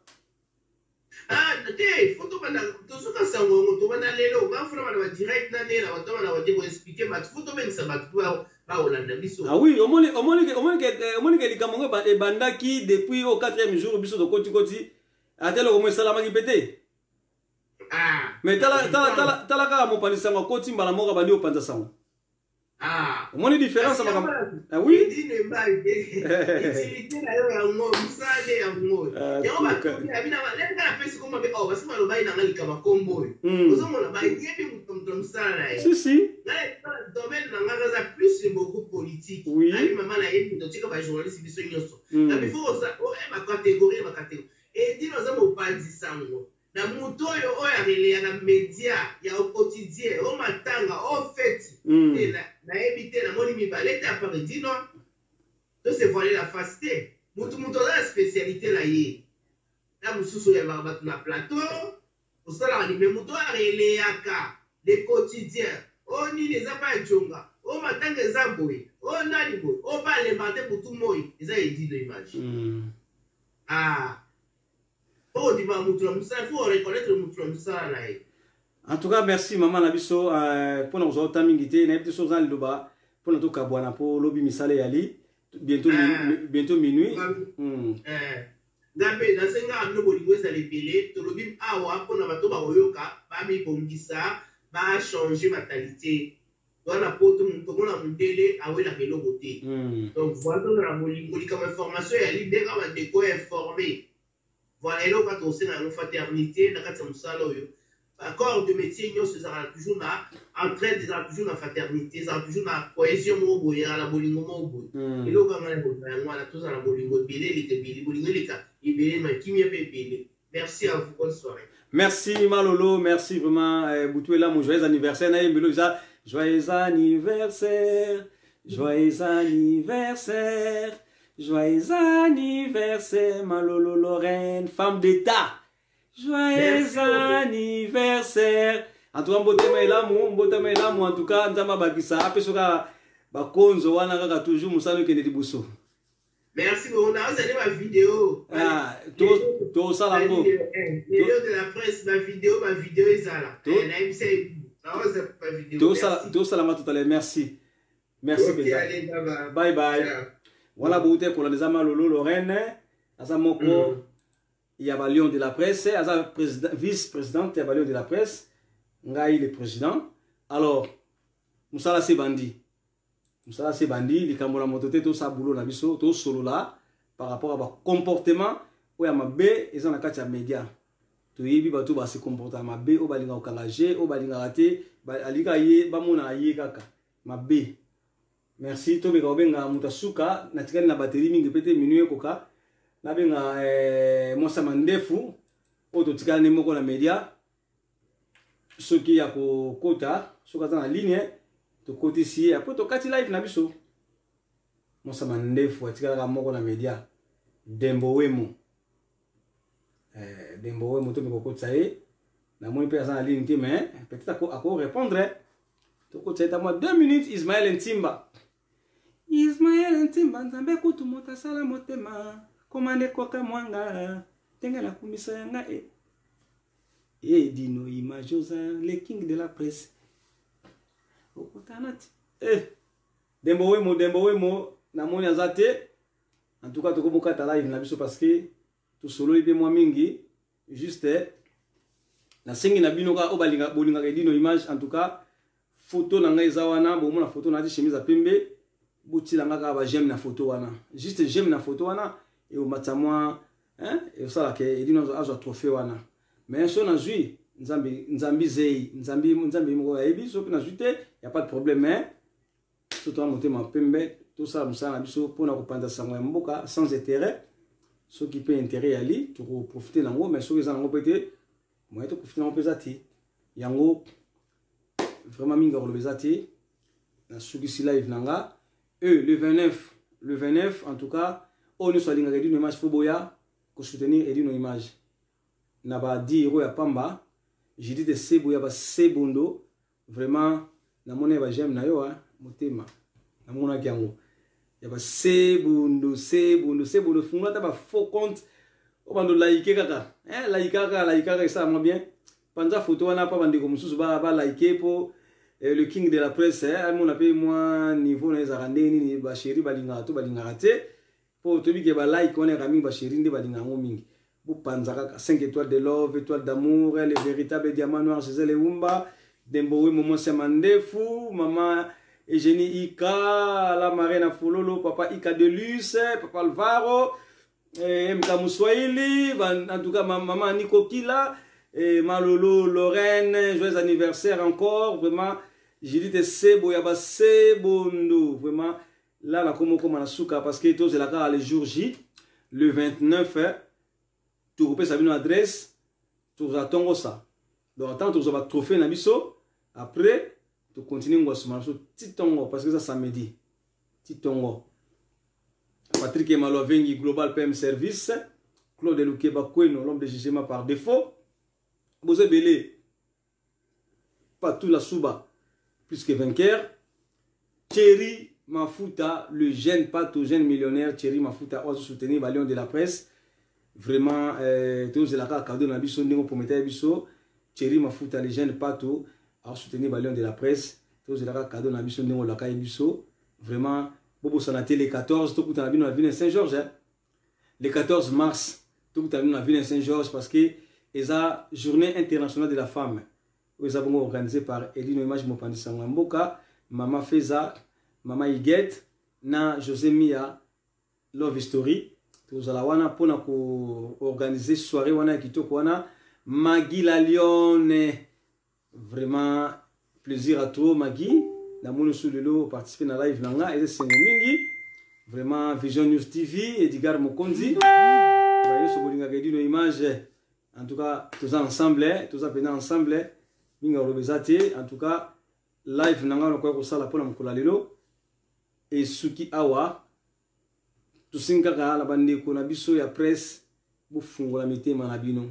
Ah te, fo tobanda, tozoka sango yango, tobanda lelo. Nga fona bana badirect na nde na bato bana bate koexpliquer bato, fo tobengisa bato mpo baolanda biso. Ah oui, omoni ke likambo yango ebandaki depuis au quatrième jour, biso tokotikoti, ata eloko mo esalamaki mpe te. Mais tala kaka, mopanzi sango akoti mbala moko, abandi kopanza sango. Omoni différence ya makambo? Ah oui, utilité na yo yango, mosala nde yango, yango balenga napesi kombo mpe oh, basi balobaki nanga likama kombo oyo, ozomona bayebi moto na mosala na ye. Si si. Domaine na nga aza plus beaucoup politique. Nayebi mama, nayebi moto, tika bajournaliste biso nyonso na bifo bacatégorie na bacatégorie. Edino aza mopanzi sango na moto oyo areleyaka média ya au quotidien, o matanga, o feti te. Nayebi te, namoni mibale te à part Edino, to se voiler la face te. Mutu mutu aza na spécialité na ye. Na mosusu oyambaka bato na plateau, osalaka nini, mais moto oyo areleyaka le quotidien, oyo nini eza pa ya djonga, oyo matanga eza boye, oyo nani boye, oyo pa alembaka te butu moi, eza Edino Image. Ah, po ondimaka mutu na mosala, faut reconnaître mutu na mosala na ye. En tout cas, merci maman na biso pona kozwa ota mingi te, nayebi te soki oza na liloba pona tokabwana po lobi misala eyali bientôt, bientôt minuit. Nga mpe nasengaka bino bolingo ezala ebele. Tolobi awa mpo na bato bakoyoka bamibongisa, ba changer mentalité. Toza na poto, tomona mundele awelaka eloko te. Donc voilà, tozala bolingo, likambo information eyali ndenge bandeko informe. Voilà, eloko kaka tokosenga yango fraternité na kati ya mosala oyo. Ba corps de métier nyonso ezalaka toujours na entraide, ezalaka toujours na fraternité, ezalaka toujours na cohésion moko boye, ezalaka na bolingo moko boye. Eloko kaka ngai nakoloba yango wana, tozala na bolingo ebele, eleka ebele, bolingo eleka ebele, na kimia mpe ebele. Merci à vous, bonne soirée. Merci Malolo, merci vraiment. Butu mon joyeux anniversaire. Na yembelo eza joyeux anniversaire, joyeux anniversaire, joyeux anniversaire Malolo Lorraine, femme d'État. Joyeux anniversaire. En tout cas, mbotama elamu, mbotama elamu, en tout cas, nzamba bakisa, apesoka bakonzo wana kaka toujours musalo kende liboso. Merci beaucoup. Nazali ba vidéo. Ah, to to sala ngo. Vidéo de la presse, ba vidéo, ba vidéo ezala. Na yebisa ba vidéo. To sala ma tout à l'heure. Merci. Merci. Okay, allez, bye bye. Bye bye. Yeah. Voilà beauté kolanda Malolo Lorraine, aza moko ya ba lion de la presse, aza président, vice-présidente ya ba lion de la presse, ngai le président. Alors, musala se bandi. Mosala se bandi, likambo na moto te, tosala boulot na biso, tosolola par rapport à ba comportement oyo ya mabe eza na kati ya media. Toyebi bato ba se comporta mabe, oyo balingaka kokanga je, oyo balingaka te, alingaka ye, bamonaka ye kaka mabe. Merci, tobeka kobenga moto asuka, natikali na batterie mingi pe te, minuit ekoka. Nabenga mwasi ya mandefu oyo totikali ne moko na media. Soki ya kokota, soki aza na ligne, tokotisi ye, après tokati live na biso. Mwasi ya mandefu atikalaka moko na media, Dembo Wemo. Dembo Wemo tomi kokotisa ye. Namoni mpe aza na ligne te, mais peut-être ako répondre. Tokotisa ye ta mwa 2 minutes. Ismaël Ntimba. Ismaël Ntimba, nzambe kutu moto asala motema, komande koka mwanga, ndenge nakumisa yanga e. Edino Image oza le king de la presse. Okutana ti. Dembo Wemo, Dembo Wemo, namoni aza te. En tout cas, tokobokata live na biso parce que tosololi mpe mwa mingi. Juste nasengi na bino kaka oyo bolingaka Edino Image, en tout cas photo na ngai eza wana, bomona photo na chemise ya pembe, botila nga kaka ba j'aime na photo wana. Juste j'aime na photo wana e omatisa mwa, hein, e osalaka Edino azwa trophée wana. Mais so nazwi nzambi, nzambi zei, nzambi, nzambi moko ayebi, soki nazwi te, y a pas de problème, mais surtout motema pembe, tosala mosala na biso mpona kopanza sango ya mboka sans intérêt. Soki mpe intérêt yali, tokoprofite nango, mais soki eza nango mpe te, moyen toprofite nango mpe eza te. Yango vraiment mingi ya koloba eza te. Nasukisi live na nga. Le 29, le 29 en tout cas, oyo nyonso alingaka Edino Image, fo boya kosoutenir Edino Image na ba 10 euro ya pamba. Judith Sebo ya ba Sebondo, vraiment namoni ba j'aime na yo, hein, motema namonaki yango ya ba Sebondo, Sebondo, Sebondo. Fungola ata ba faux compte oyo bando like kaka, hein, like kaka, like kaka, esala mwa bien. Panza photo wana pa bandeko mosusu ba like po le king de la presse, hein, amona pe mwa niveau na ezalaka ndenge nini, ba chéri balingaka to balingaka te, po toyebi ke ba like wana ezalaka mingi, ba chéri nde balingaka yango mingi. Bopanza kaka 5 étoiles de love, étoile d'amour, le véritable diamant noir, Gisèle Eumba, Dembo Wemo, mwasi ya mandefu, mama Eugénie Ika, la marraine Fololo, papa Ika de Luce, papa Alvaro, MK Muswahili, en tout cas maman Nico Kila, et Malolo Lorraine, joyeux anniversaire encore, vraiment, Judith Sebo, Yaba Sebondo, vraiment, là, la komo koma na suka, parce que tous la le jour J, le 29, tu repères sa adresse, tu attends ça. Donc, attends, tu vas trophée na biso, après, tu continues ngwa suma biso titongo, parce que ça samedi, titongo. Patrick Emalo Vengi, Global PM Service. Claude Lukeba Kweno, l'homme de jugement par défaut. Bozo ebele. Patou la Suba, plus que vainqueur. Thierry Mafuta, le jeune pato, jeune millionnaire, Thierry Mafuta, ozo soutenir ba Lion de la presse. Vraiment, euh, tozelaka cadeau na biso ndenge oprometaki biso. Thierry Mafuta, le jeune pato, a soutenir ba Lion de la presse. Tozelaka cadeau na biso ndenge olakaki biso. Vraiment, bobosana te le 14 tokutana bino na ville Saint-Georges. Hein? Le 14 mars, tokutana bino na ville Saint-Georges parce que eza journée internationale de la femme. Oyo eza bongo organisé par Elino Image mopanzi sango ya mboka, Mama Feza, Mama Huguette na José Mia Love Story. Tozala wana mpona koorganiser soirée wana ya kitoko wana. Maggie la Lionne, vraiment plaisir à toi Maggie, namoni su lelo participer na live na nga, eza esengo mingi. Vraiment Vision News TV, Edgar Mokonzi, bayeso bolingaka Edino Image, en tout cas toza ensemble, toza pena ensemble, mingi oloba eza te. En tout cas live na nga nakoya kosala mpona mokolo ya lelo esuki awa. Tosengi kaka na bandeko na biso ya presse, bofungola mitema na bino,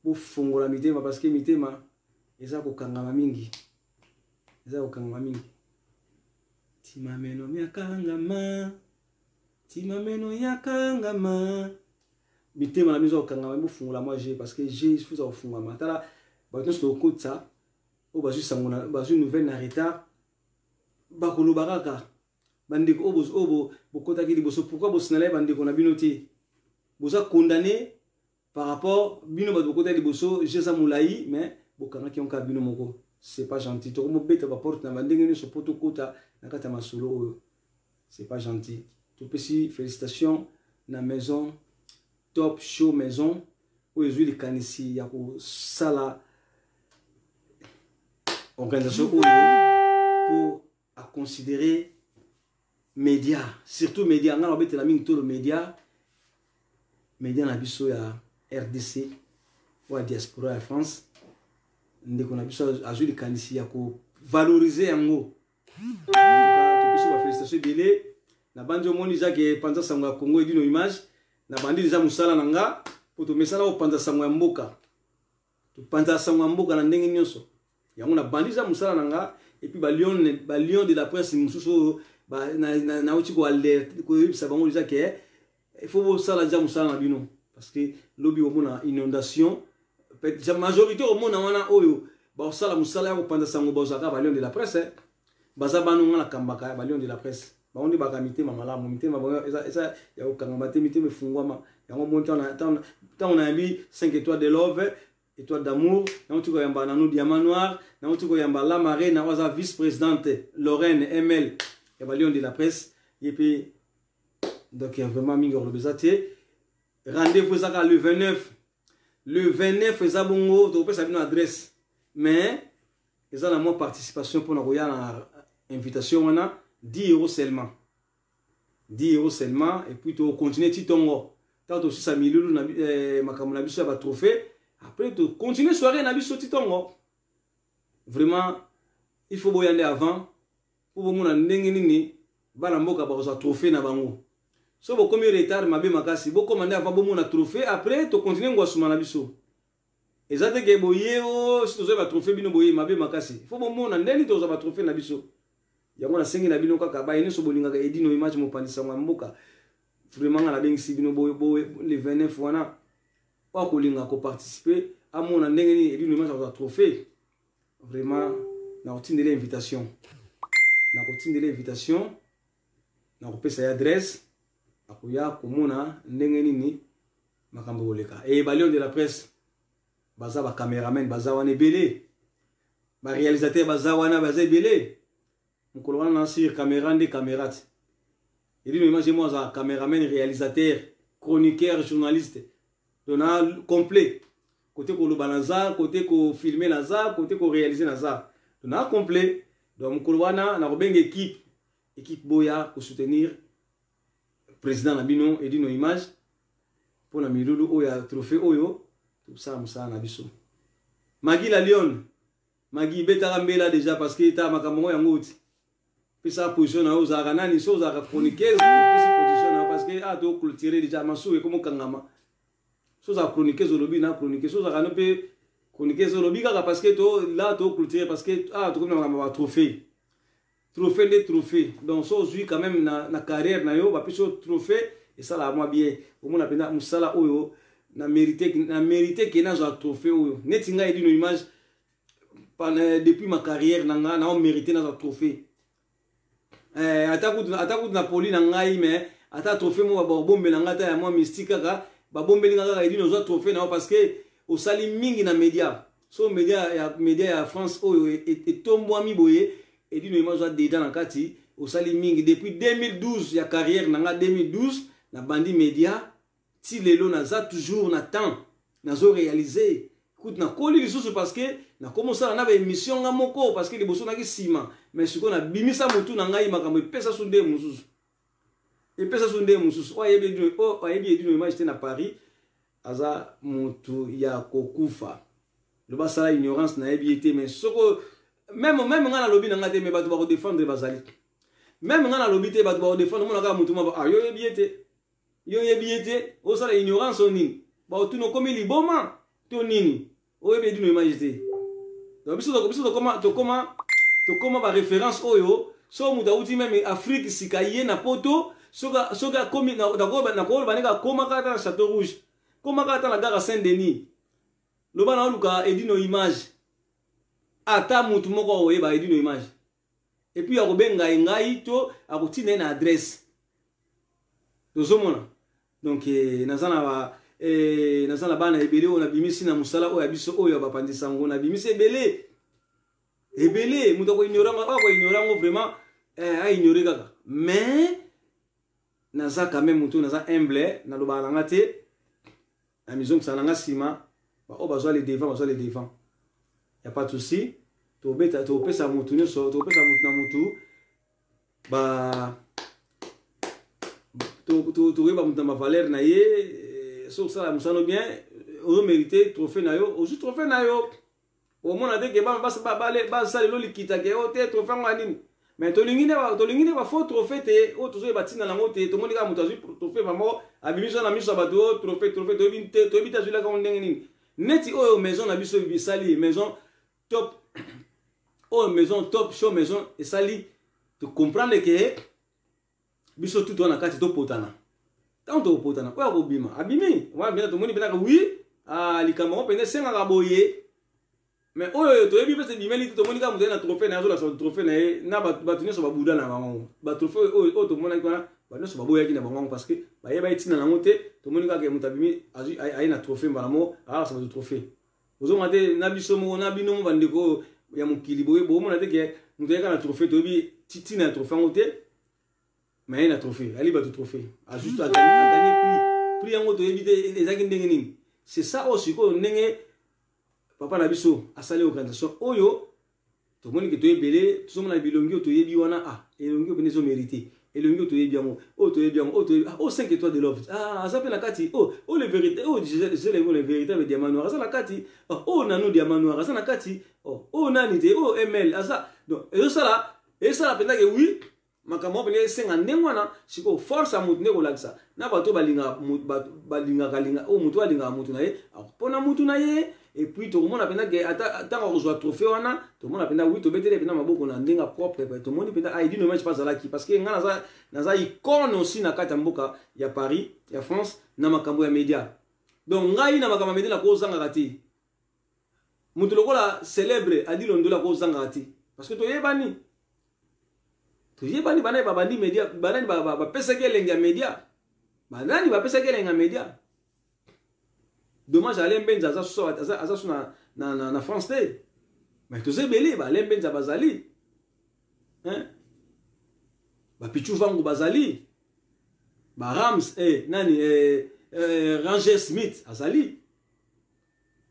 bofungola mitema parce que mitema eza kokangama mingi, eza kokangama mingi. Timameno miakangama, timameno yakangama, mitema na biso eza kokangama, bofungola mwa je parce que je fuza kofungwama. Tala bato nyonso tokotisa oyo bazwi sango, bazwi nouvelle na retard, bakoloba kaka bandeko oyo bokotaki liboso, pourquoi bosinala ye bandeko na bino te? Boza condamné par rapport bino bato bokotaki liboso, je eza molai mais bokangaki yango kaka bino moko. C'est pas gentil. Tokomobeta baporte na bandenge nyonso mpo tokota na kati ya masolo oyo. C'est pas gentil. Topesi félicitation na maison Top Show Maison oyo ezwi likanisi ya kosala organisation oyo mpo aconsidere média, surtout média. Ngai nabetela mingi tolo média, média na biso ya RDC oyo ya diaspora ya France. Ndeko na biso azwi likanisi ya kovalorize yango. Topesi bafélicitation ebele na bandi. Omoni jake panza sango ya Congo Edino Image, na bandi deja mosala na nga mpo tomesana kopanza sango ya mboka, topanza sango ya mboka na ndenge nyonso. Yango na bandi deja mosala na nga. Et puis balion, balion de la presse mosusu oyo nauti koyebisa bango deja ke il faut bosala deja mosala na bino parce que lobi omona inondation. Majorité omona wana oyo bakosala mosala ya kopanza sango bazalaka balion de la presse, baza bano nga nakambaka ya balion de la presse. Bango nde baka mitema malamu, mitema bango eza ya kokangama te, mitema efungwama. Yango moni ntango nayambi 5 étoiles de love, étoile d'amour, nauti koyamba nanu Diamant Noir, nauti koyamba la marraine oyo aza vice présidente Lorraine ML ya balion de la presse ye mpe. Donc vraiment mingi koloba eza te. Rendez-vous ezaka le 29. Le 29 eza bongo, tokopesa bino adresse, mais eza na mwa participation mpona koya na invitation wana, 10 € seulement, 10 € seulement. Et puis tokontinue ti ntongo, ntango tosisa milulu na makambo na biso ya batrophée. Après tokontinue soirée na biso ti ntongo. Vraiment il faut boya nde avant mpo bomona ndenge nini bana mboka bakozwa trophée na bango. So bokomi retard, mabe makasi. Bokoma nde avant, bomona trophée, après tokontinue ngwasuma na biso. Eza te ke boye o si tozwa batrophée, bino boye, mabe makasi. Faut bomona ndeni tozwa batrophée na biso. Yango nasengi na bino kaka baye nyonso bolingaka Edino Image mopanzi sango ya mboka. Vraiment nga nabengisi bino boye le 29 wana, oyo akolinga koparticipe amona ndenge nini Edino Image akozwa trophée. Vraiment nakotindela invitation, nakotindela invitation, nakopesa ye adresse, akoya komona ndenge nini makambo koleka. E balion de la presse baza, bacameraman baza wana ebele, baréalisateur baza wana, baza ebele. Mokolo wana na sur caméra nde caméra te. Edino Image mo aza cameraman, réalisateur, chroniqueur, journaliste, donc na complet. Côté koloba naza, côté kofilme naza, côté koréalise naza, donc na complet. Donc mokolo wana nakobenga équipe, équipe boya kosoutenir président na bino Edino Image mpona milulu oyo ya trophée oyo. Tosala mosala na biso. Magi la Lionne, Magi betaka mbela déjà parce que ta makambo ngo yango uti pesa position na yo. Ozalaka nani? So ozalaka chroniqueuse, opesi position na yo. parce que awa to clôturer déjà masuwa ekomokangama. So ozala chroniqueuse olobi na chroniqueuse, so ozalaka no mpe chroniqueuse olobi kaka, parce que to là to clôturer, parce que awa tokomi na makambo ya batrophée. Trophée nde trophée. Donc so ozwi quand même na carrière na yo, bapesi yo trophée, esalaka mwa bien. Omona mpenza mosala oyo na mérité, na mérité ke nazwa trophée oyo. Neti ngai Edino Image, depuis ma carrière na nga, nao mérité nazwa trophée. Ata kutu na poli na ngai, mais ata trophée moko babombela ngai, ata ya mwa mystique kaka, babombeli nga kaka: Edino, ozwa trophée na yo, parce que osali mingi na média. So média ya France oyo etombwami boye, Edino Image ozwa deda na kati. Osali mingi depuis 2012 ya carrière na nga. 2012 nabandi média, ti lelo naza toujours na temps, nazoréaliser. Kutu nakoli lisusu, parce que nakomi osala na baémission nga moko, parce que liboso naki nsima, mais sikoyo nabimisa motu na ngai. Makambo epesa su nde mosusu, epesa su nde mosusu. Oyo ayebi Edino Image te na Paris aza motu ya kokufa. Loba asala ignorance, nayebi ye te. Mais soko même ngai nalobi na ngai te, mais bato bakodéfendre bazali. Même ngai nalobi te, bato bakodéfendre. Omona kaka motu moko: ah, yo oyebi ye te, yo oyebi ye te, osala ignorance o nini? Baotuna okomi liboma to nini? Oyebi Edino Image te. Donc biso tokoma baréférence oyo. So moto awuti même Afrique sika, ye na Poto, soki akomi, nakoloba ndenge akomaka ata na Château Rouge, komaka ata na gare Saint Denis, loba na oluka Edino Image, ata motu moko akoyeba Edino Image. Et puis akobenga ye ngai to akotinda ye na adresse. Tozomona. Donc naza na bana ebele oyo nabimisi na mosala oyo ya biso, oyo ya bapandisa yango. Nabimisi ebele ebele. Moto akoignore yango, akoignore yango vraiment, aignore kaka. Mais naza quand même moto, naza humble, nalobaka nanga te, na mizongisaka nanga nsima. Baoyo bazwa le devant, bazwa le devant, ya pas de souci. Tobeta, topesa motu nyonso, topesa motu na motu ba tokoyeba motu na bavaleur na ye. Soki osala mosano bien, ozomérite trophée na yo, ozwi trophée na yo. Omona te ke basala elo likita ke o te trophée yango ya nini. Mais tolingi nde bafaux trophée te, oyo tozoyeba ntina nango te. Tomoni kaka moto azwi trophée moko, abimisi na miso ya bato: o trophée, trophée. Toyebi te, toyebi te azwilaka ngo ndenge nini. Neti oyo maison na biso esali, maison Top, oyo maison Top Show, maison esali tocomprendre ke biso tutu wana kati topotana. Ntango tokopotana, oyo akobima abimi wana mpena, tomoni mpenaka wi likambo yango mpenza esengaka boye. Mais oyo toyebi mpe ebimeli te, tomoni kaka moto ye na trophée na ye, azolakisa trophée na ye na bato nyonso babuda na bango. Batrophée oyo tomonaki wana, bato nyonso baboyaki na bango, parce que bayeba etina nango te. Tomoni kaka moto abimi, aye na trophée, mbala moko alakisa bato trophée. Ozomona te na biso moko, na bino mo bandeko oyo ya mokili boye, bomona te ke moto ayeka na trophée, toyebi ntina ya trophée yango te, mais aye na trophée, ali bato trophée, ajuste agagné prix yango, toyebi te ezalaki ndenge nini. C'est ça oyo sikoyo ndenge papa na biso asali organisation oyo, tomoni ke toyebele, tozomona bilongi oyo toyebi wana. Ah, elongi oyo pene ezomérite, elongi oyo toyebi yango, oyo toyebi yango, oyo toyebi. Ah, oyo 5 étoiles de love, ah, aza mpe na kati. Oyo oyo le vérité, oyo Gisele, le véritable diamant noir, aza na kati. Oyo nano diamant noir aza na kati. Oyo nani te, oyo ML aza. Donc ezosala mpenza ke oui, makambo mpenza esenga ndenge wana. Sikoyo force ya motu nde kolakisa na bato balingaka linga oyo motu alingaka motu na ye mpona motu na ye. Et puis tokomona mpenza ke ata ntango akozwa trophée wana, tomona mpenza wi, tobeteli mpenza maboko na ndenge propre. Tomoni mpenza Edino Image mpe azalaki, parce que ngai naza icône aussi na kati ya mboka ya Paris, ya France, na makambo ya média. Donc ngai na makambo ya média nakozangaka te. Moto lokola célèbre Adi Londola akozangaka te, parce que toyebani, toyebani. Banani babandi média? Banani bapesaki elenge ya média? Banani bapesaki elenge ya média? Dommage, Ale Mbenza aza so na France te, mais toza ebele. Baale Mbenza bazali, bapichu vangu bazali, barams nani, Ranger Smith azali,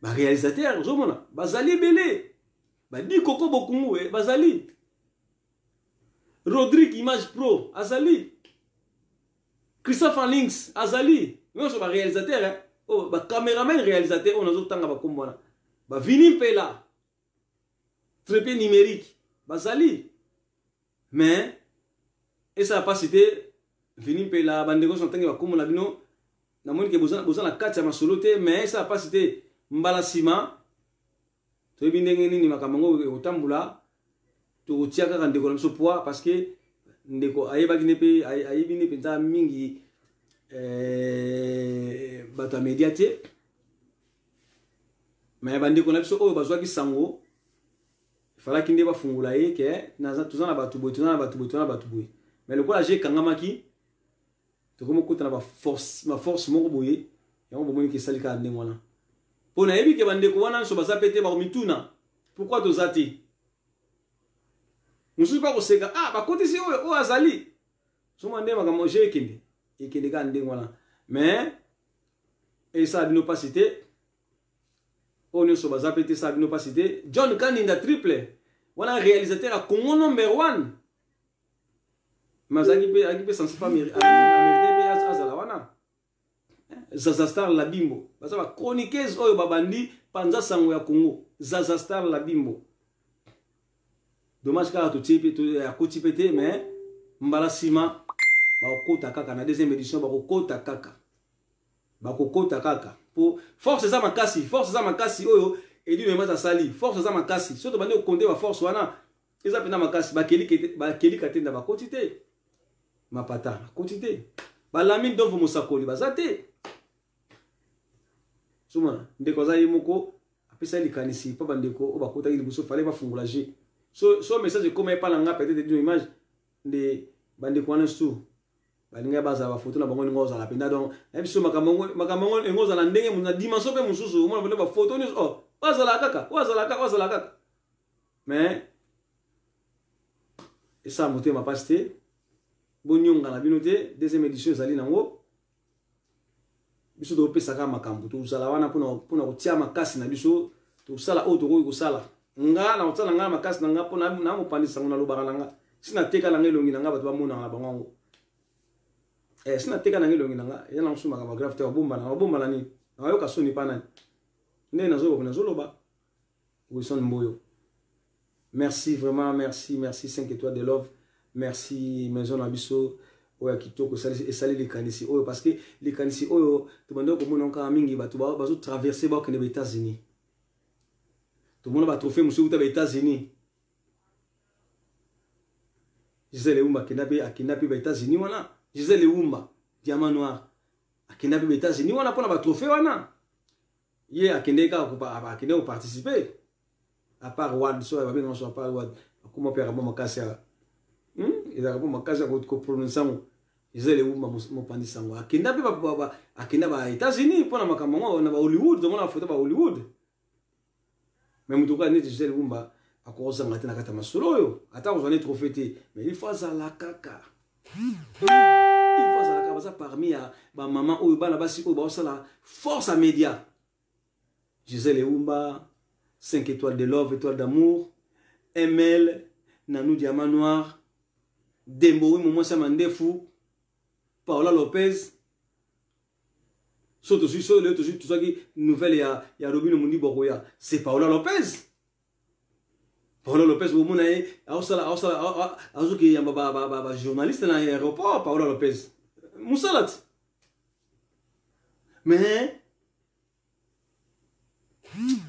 baréalisateur ozomona bazali ebele, badi koko bokungu bazali, Rodrigue Image Pro azali, Christopher Links azali, nyonso baréalisateur, oyo bacameraman, réalisateur oyo nazotanga bakombo wana, bavini mpela trépied numérique bazali. Mais esala mpasi te. Vini Mpela, bandeko nyonso natangi bakombo na bino, namoni ke boza, boza na kati ya masolo te, mais esala mpasi te. Mbala nsima toyebi ndenge nini makambo yango ekotambola, tokotia kaka ndeko na biso poids parce que ndeko ayebaki nde mpe ayebi nde mpenza mingi eh, bato ya media te. Mais bandeko na biso oyo bazwaki sango, falaki nde bafungola ye ke toza na bato boye, toza na bato boye, toza na bato boye. Mais lokola je ekangamaki, tokomi kokota na baforce baforce moko boye, yango bomoni ke esali kaka ndenge wana. Mpo nayebi ke bandeko wana nyonso baza mpe te, bakomituna pourquoi toza te. Mosusu mpe akoseka, ah, bakotisi oyo oyo azali soma nde makambo je ekende ekende kaka ndenge wana. Mais esala bino mpasi te, oyo nyonso baza mpe te, esala bino mpasi te. John Kaninda triple wana, réalisateur ya Congo number one, mais azalaki mpe, azalaki mpe sensible, amérite mpe azala wana. Zaza Star Labimbo, baza ba chroniqueuse oyo babandi panza sango ya Congo. Zaza Star Labimbo, dommage kaka totie mpe akoti mpe te, mais mbala nsima bakokota kaka na deuxième édition, bakokota kaka, bakokota kaka, po force eza makasi, force eza makasi. Oyo Edi Memaz asali, force eza makasi. Soki tobandi kokonte baforce wana, eza mpenza makasi. Bakelika te nda bakoti te, mapata bakoti te, balami ndomvo mosakoli baza te. Somona ndeko aza ye moko apesa likanisi mpo bandeko oyo bakotaki liboso fale bafungola je so, so message ekoma epa na nga, peut-être dino image nde bandeko wana su balingai bazala bafoto na bango ndenge ozala mpenza. Donc na biso makambo yango engo ozala ndenge na dimension mpe mosusu, omona mpenza bafoto nyonso, oh, oyo azala kaka, oyo azala kaka, oyo azala kaka. Mais esala motema mpasi te, bonyonga na bino te. Deuxième édition ezali nango, biso topesaka makambo, tozala wana mpona kotia makasi na biso, tosala oyo tokoki kosala. Nga na kosala nga makasi na nga mpo na mopanzi sango, nalobaka na nga si nateka na nga elongi na nga, bato bamonaka na bango yango. Eh, si nateka na nga elongi na nga, eza na mosusu makambo grave te. Babombana, babombana nini? Nayoka soni mpa nani? Ndenge nazoloba, nazoloba. Wilson Mboyo, merci vraiment, merci, merci. 5 étoiles de love, merci. Maison na biso oyo ya kitoko esali likanisi oyo, parce que likanisi oyo tobandaki komona kaka mingi, bato bazotraverse, bakende ba États-Unis. Tomona batrophée mosusu kuta ba États-Unis. Gisèle Eumba akenda mpe, akenda mpe ba États-Unis wana. Gisèle Eumba diamant noir akenda mpe ba États-Unis wana mpona batrophée wana. Ye akendeki kaka, akendeki koparticipe à part wad so babengaka so à part wad, akoma mpe akabo makasi ya ezalaka mpo makasi ya koprononce yango. Gisèle Eumba mopanzi sango akenda mpe, akenda ba États-Unis mpona makambo yango na ba Hollywood. Tomona bafoto ba Hollywood. Mais moto kaka neti Gisèle Eumba akozanga te na kati ya masolo oyo, ata kozwa ne trophée te, mais il faut azala kaka, il faut azala kaka. Baza parmi ya bamama oyo, bana basi oyo baosala force ya média. Gisèle Eumba, 5 étoiles de love, étoile d'amour, ML Nanou diamant noir, Dembo Wimo mwasi ya mandefu, Paola Lopez. So tozwi, so lelo tozwi, tozwaki nouvelle ya Robino Mundibu akoya, c'est Paola Lopez. Paola Lopez, bomona ye aosala, aosala, azoki yamba bajournaliste na aéroport. Paola Lopez mosala ti, mais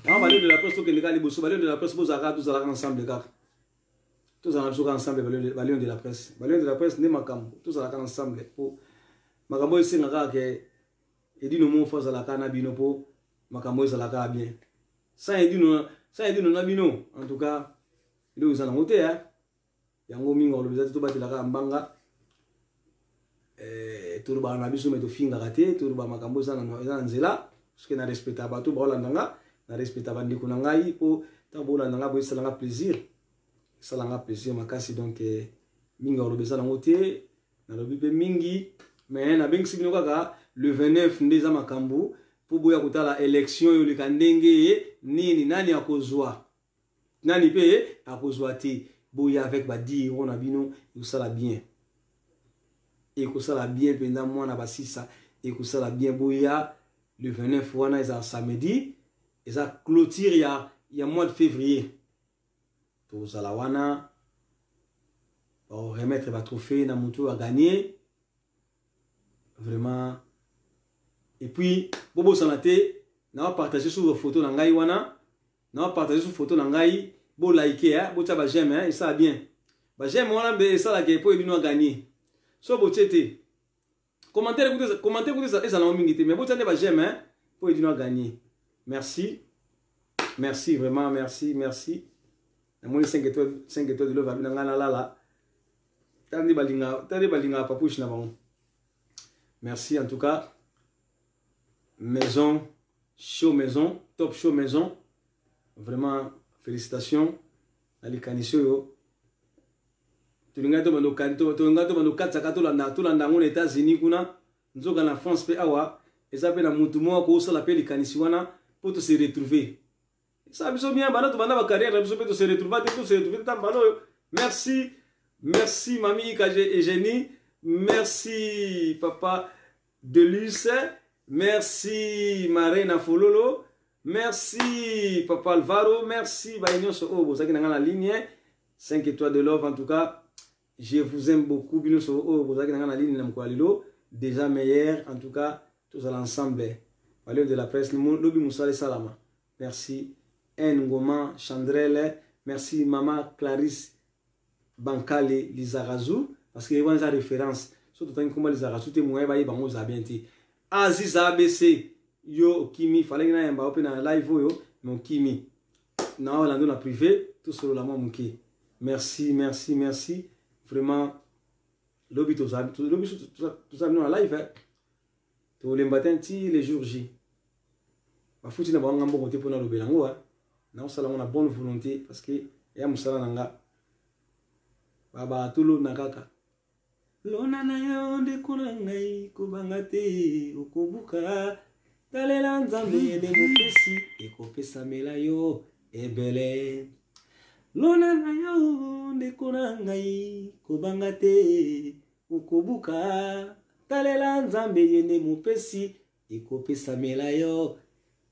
yango balion de la presse, tokende kaka liboso. Balion de la presse, bozalaka, tozalaka ensemble kaka, tozala na biso kaka ensemble. Balion de la presse, balion de la presse nde makambo, tozalaka ensemble po makambo oyo esenga kaka ke Edino moko fo azalaka na bino mpo makambo oyo ezalaka bien. Sans Edino, sans Edino na bino, en tout cas eloko eza nango te. Yango mingi olobi eza te, tobatelaka mbanga. Eh, tolobaka na biso me tofingaka te, toloba makambo eza na nzela, parce na respecta bato baolanda nga, na respecta bandeko na ngai, mpo ntango boolanda nga boye esalanga plaisir, esalanga plaisir makasi. Donc eh, mingi olobi eza nango te, nalobi mpe mingi, mais nabengisi bino kaka le 29 nde eza makambo, mpo boya kotala élection oyo oleka ndenge nini, nani akozwa, nani mpe akozwa te. Boya avec ba 10 euro na bino, ekosala bien, ekosala bien mpenza. Mwana basisa, ekosala bien. Boya le 29 wana, ezala samedi, eza clôture ya mois de février. Tozala wana, baremettre batrophée na motu oyo aganye. Vraiment. Et puis, bobosana te, na partager sur photo na ngai wana, na partager sur photo na ngai, bo liker hein, botia ba j'aime hein, ça bien. Ba j'aime wana be esalaka po ebino a gagner. So botie te. Commentaire écoutez, commentaire écoutez ezala mingi te, mais botia nde ba j'aime hein, po ebino a gagner. Merci. Merci vraiment, merci, merci. Namoni 5 étoiles, 5 étoiles de love na ngai na lala. Tandi balinga, tandi balinga papouche na bango. Merci en tout cas. Maison, show maison, top show maison. Vraiment, félicitations. Na likanisi oyo. Tolinga to bando tolinga to bando katsaka tolanda tolanda yango na États-Unis kuna nzoka na France pe awa eza pe na mutu moko akosala pe likanisi wana po to se retrouver. Esa biso bien banda tobanda ba carrière na biso pe to se retrouver te to se retrouver ta mbala oyo. Merci. Merci mamie Ikaje Eugénie. Merci papa Deluce. Merci Marina Fololo. Merci papa Alvaro. Merci baye nyonso oyo bozalaki na nga na ligne 5 étoiles de love en tout cas. Je vous aime beaucoup bino so oyo bozalaki na nga na ligne na mokolo ya lelo déjà meilleur en tout cas tozala ensemble. Balion de la presse lobi mosala esalama. Merci N Ngoma Chandrele, merci mama Clarisse Bankale Lizarazu parce que wana eza référence. So totangi komba Lizarazu te moyen bayeba yango eza bien te. Aziz ABC yo okimi falaki na yamba yo pe na live oyo mais okimi. Na olando na privé tosolola mwa moke. Merci, merci, merci. Vraiment lobi toza lobi toza bino na live hein. Tolemba te ti le jour J. Bafuti na bango nga mbongo te mpo nalobela yango hein. Naosala yango na bonne volonté parce que ya mosala na nga. Baba tolona kaka. Lona na yo ndeko na ngai kobanga te okobuka talela Nzambe nde mopesi ekopesamela yo ebele. Lona na yo ndeko na ngai kobanga te okobuka talela Nzambe ye nde mopesi ekopesamela yo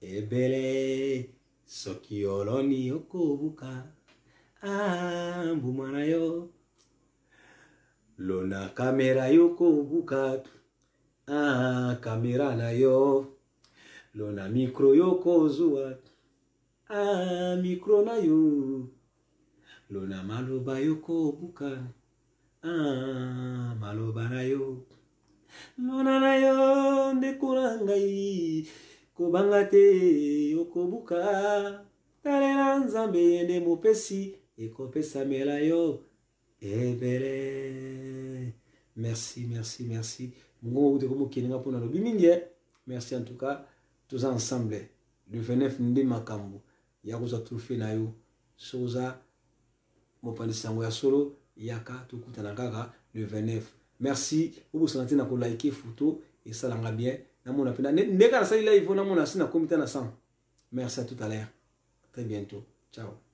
ebele. Soki oloni okobuka ah, mbuma na yo. Lona kamera yo kobuka ah, kamera na yo. Lona micro yo kozua ah, micro na yo. Lona maloba yo kobuka ah, maloba na yo. Lona na yo ndeko na ngai kobanga te okobuka talela Nzambe ye nde mopesi ekopesamela yo ebele. Merci, merci, merci. Mongongo kutu ekomokende nga mpona lobi mingi. Merci en tout cas, tous ensemble. Le 29 nde makambo ya kozwa trophée na yo. Soki oza mopanzi sango ya solo, yaka tokutana kaka le 29. Merci, obosana te na ko liker photo esalanga bien. Namona pe ndeka nasali live namona si nakomi ta na 100. Merci à tout à l'heure. Très bientôt. Ciao.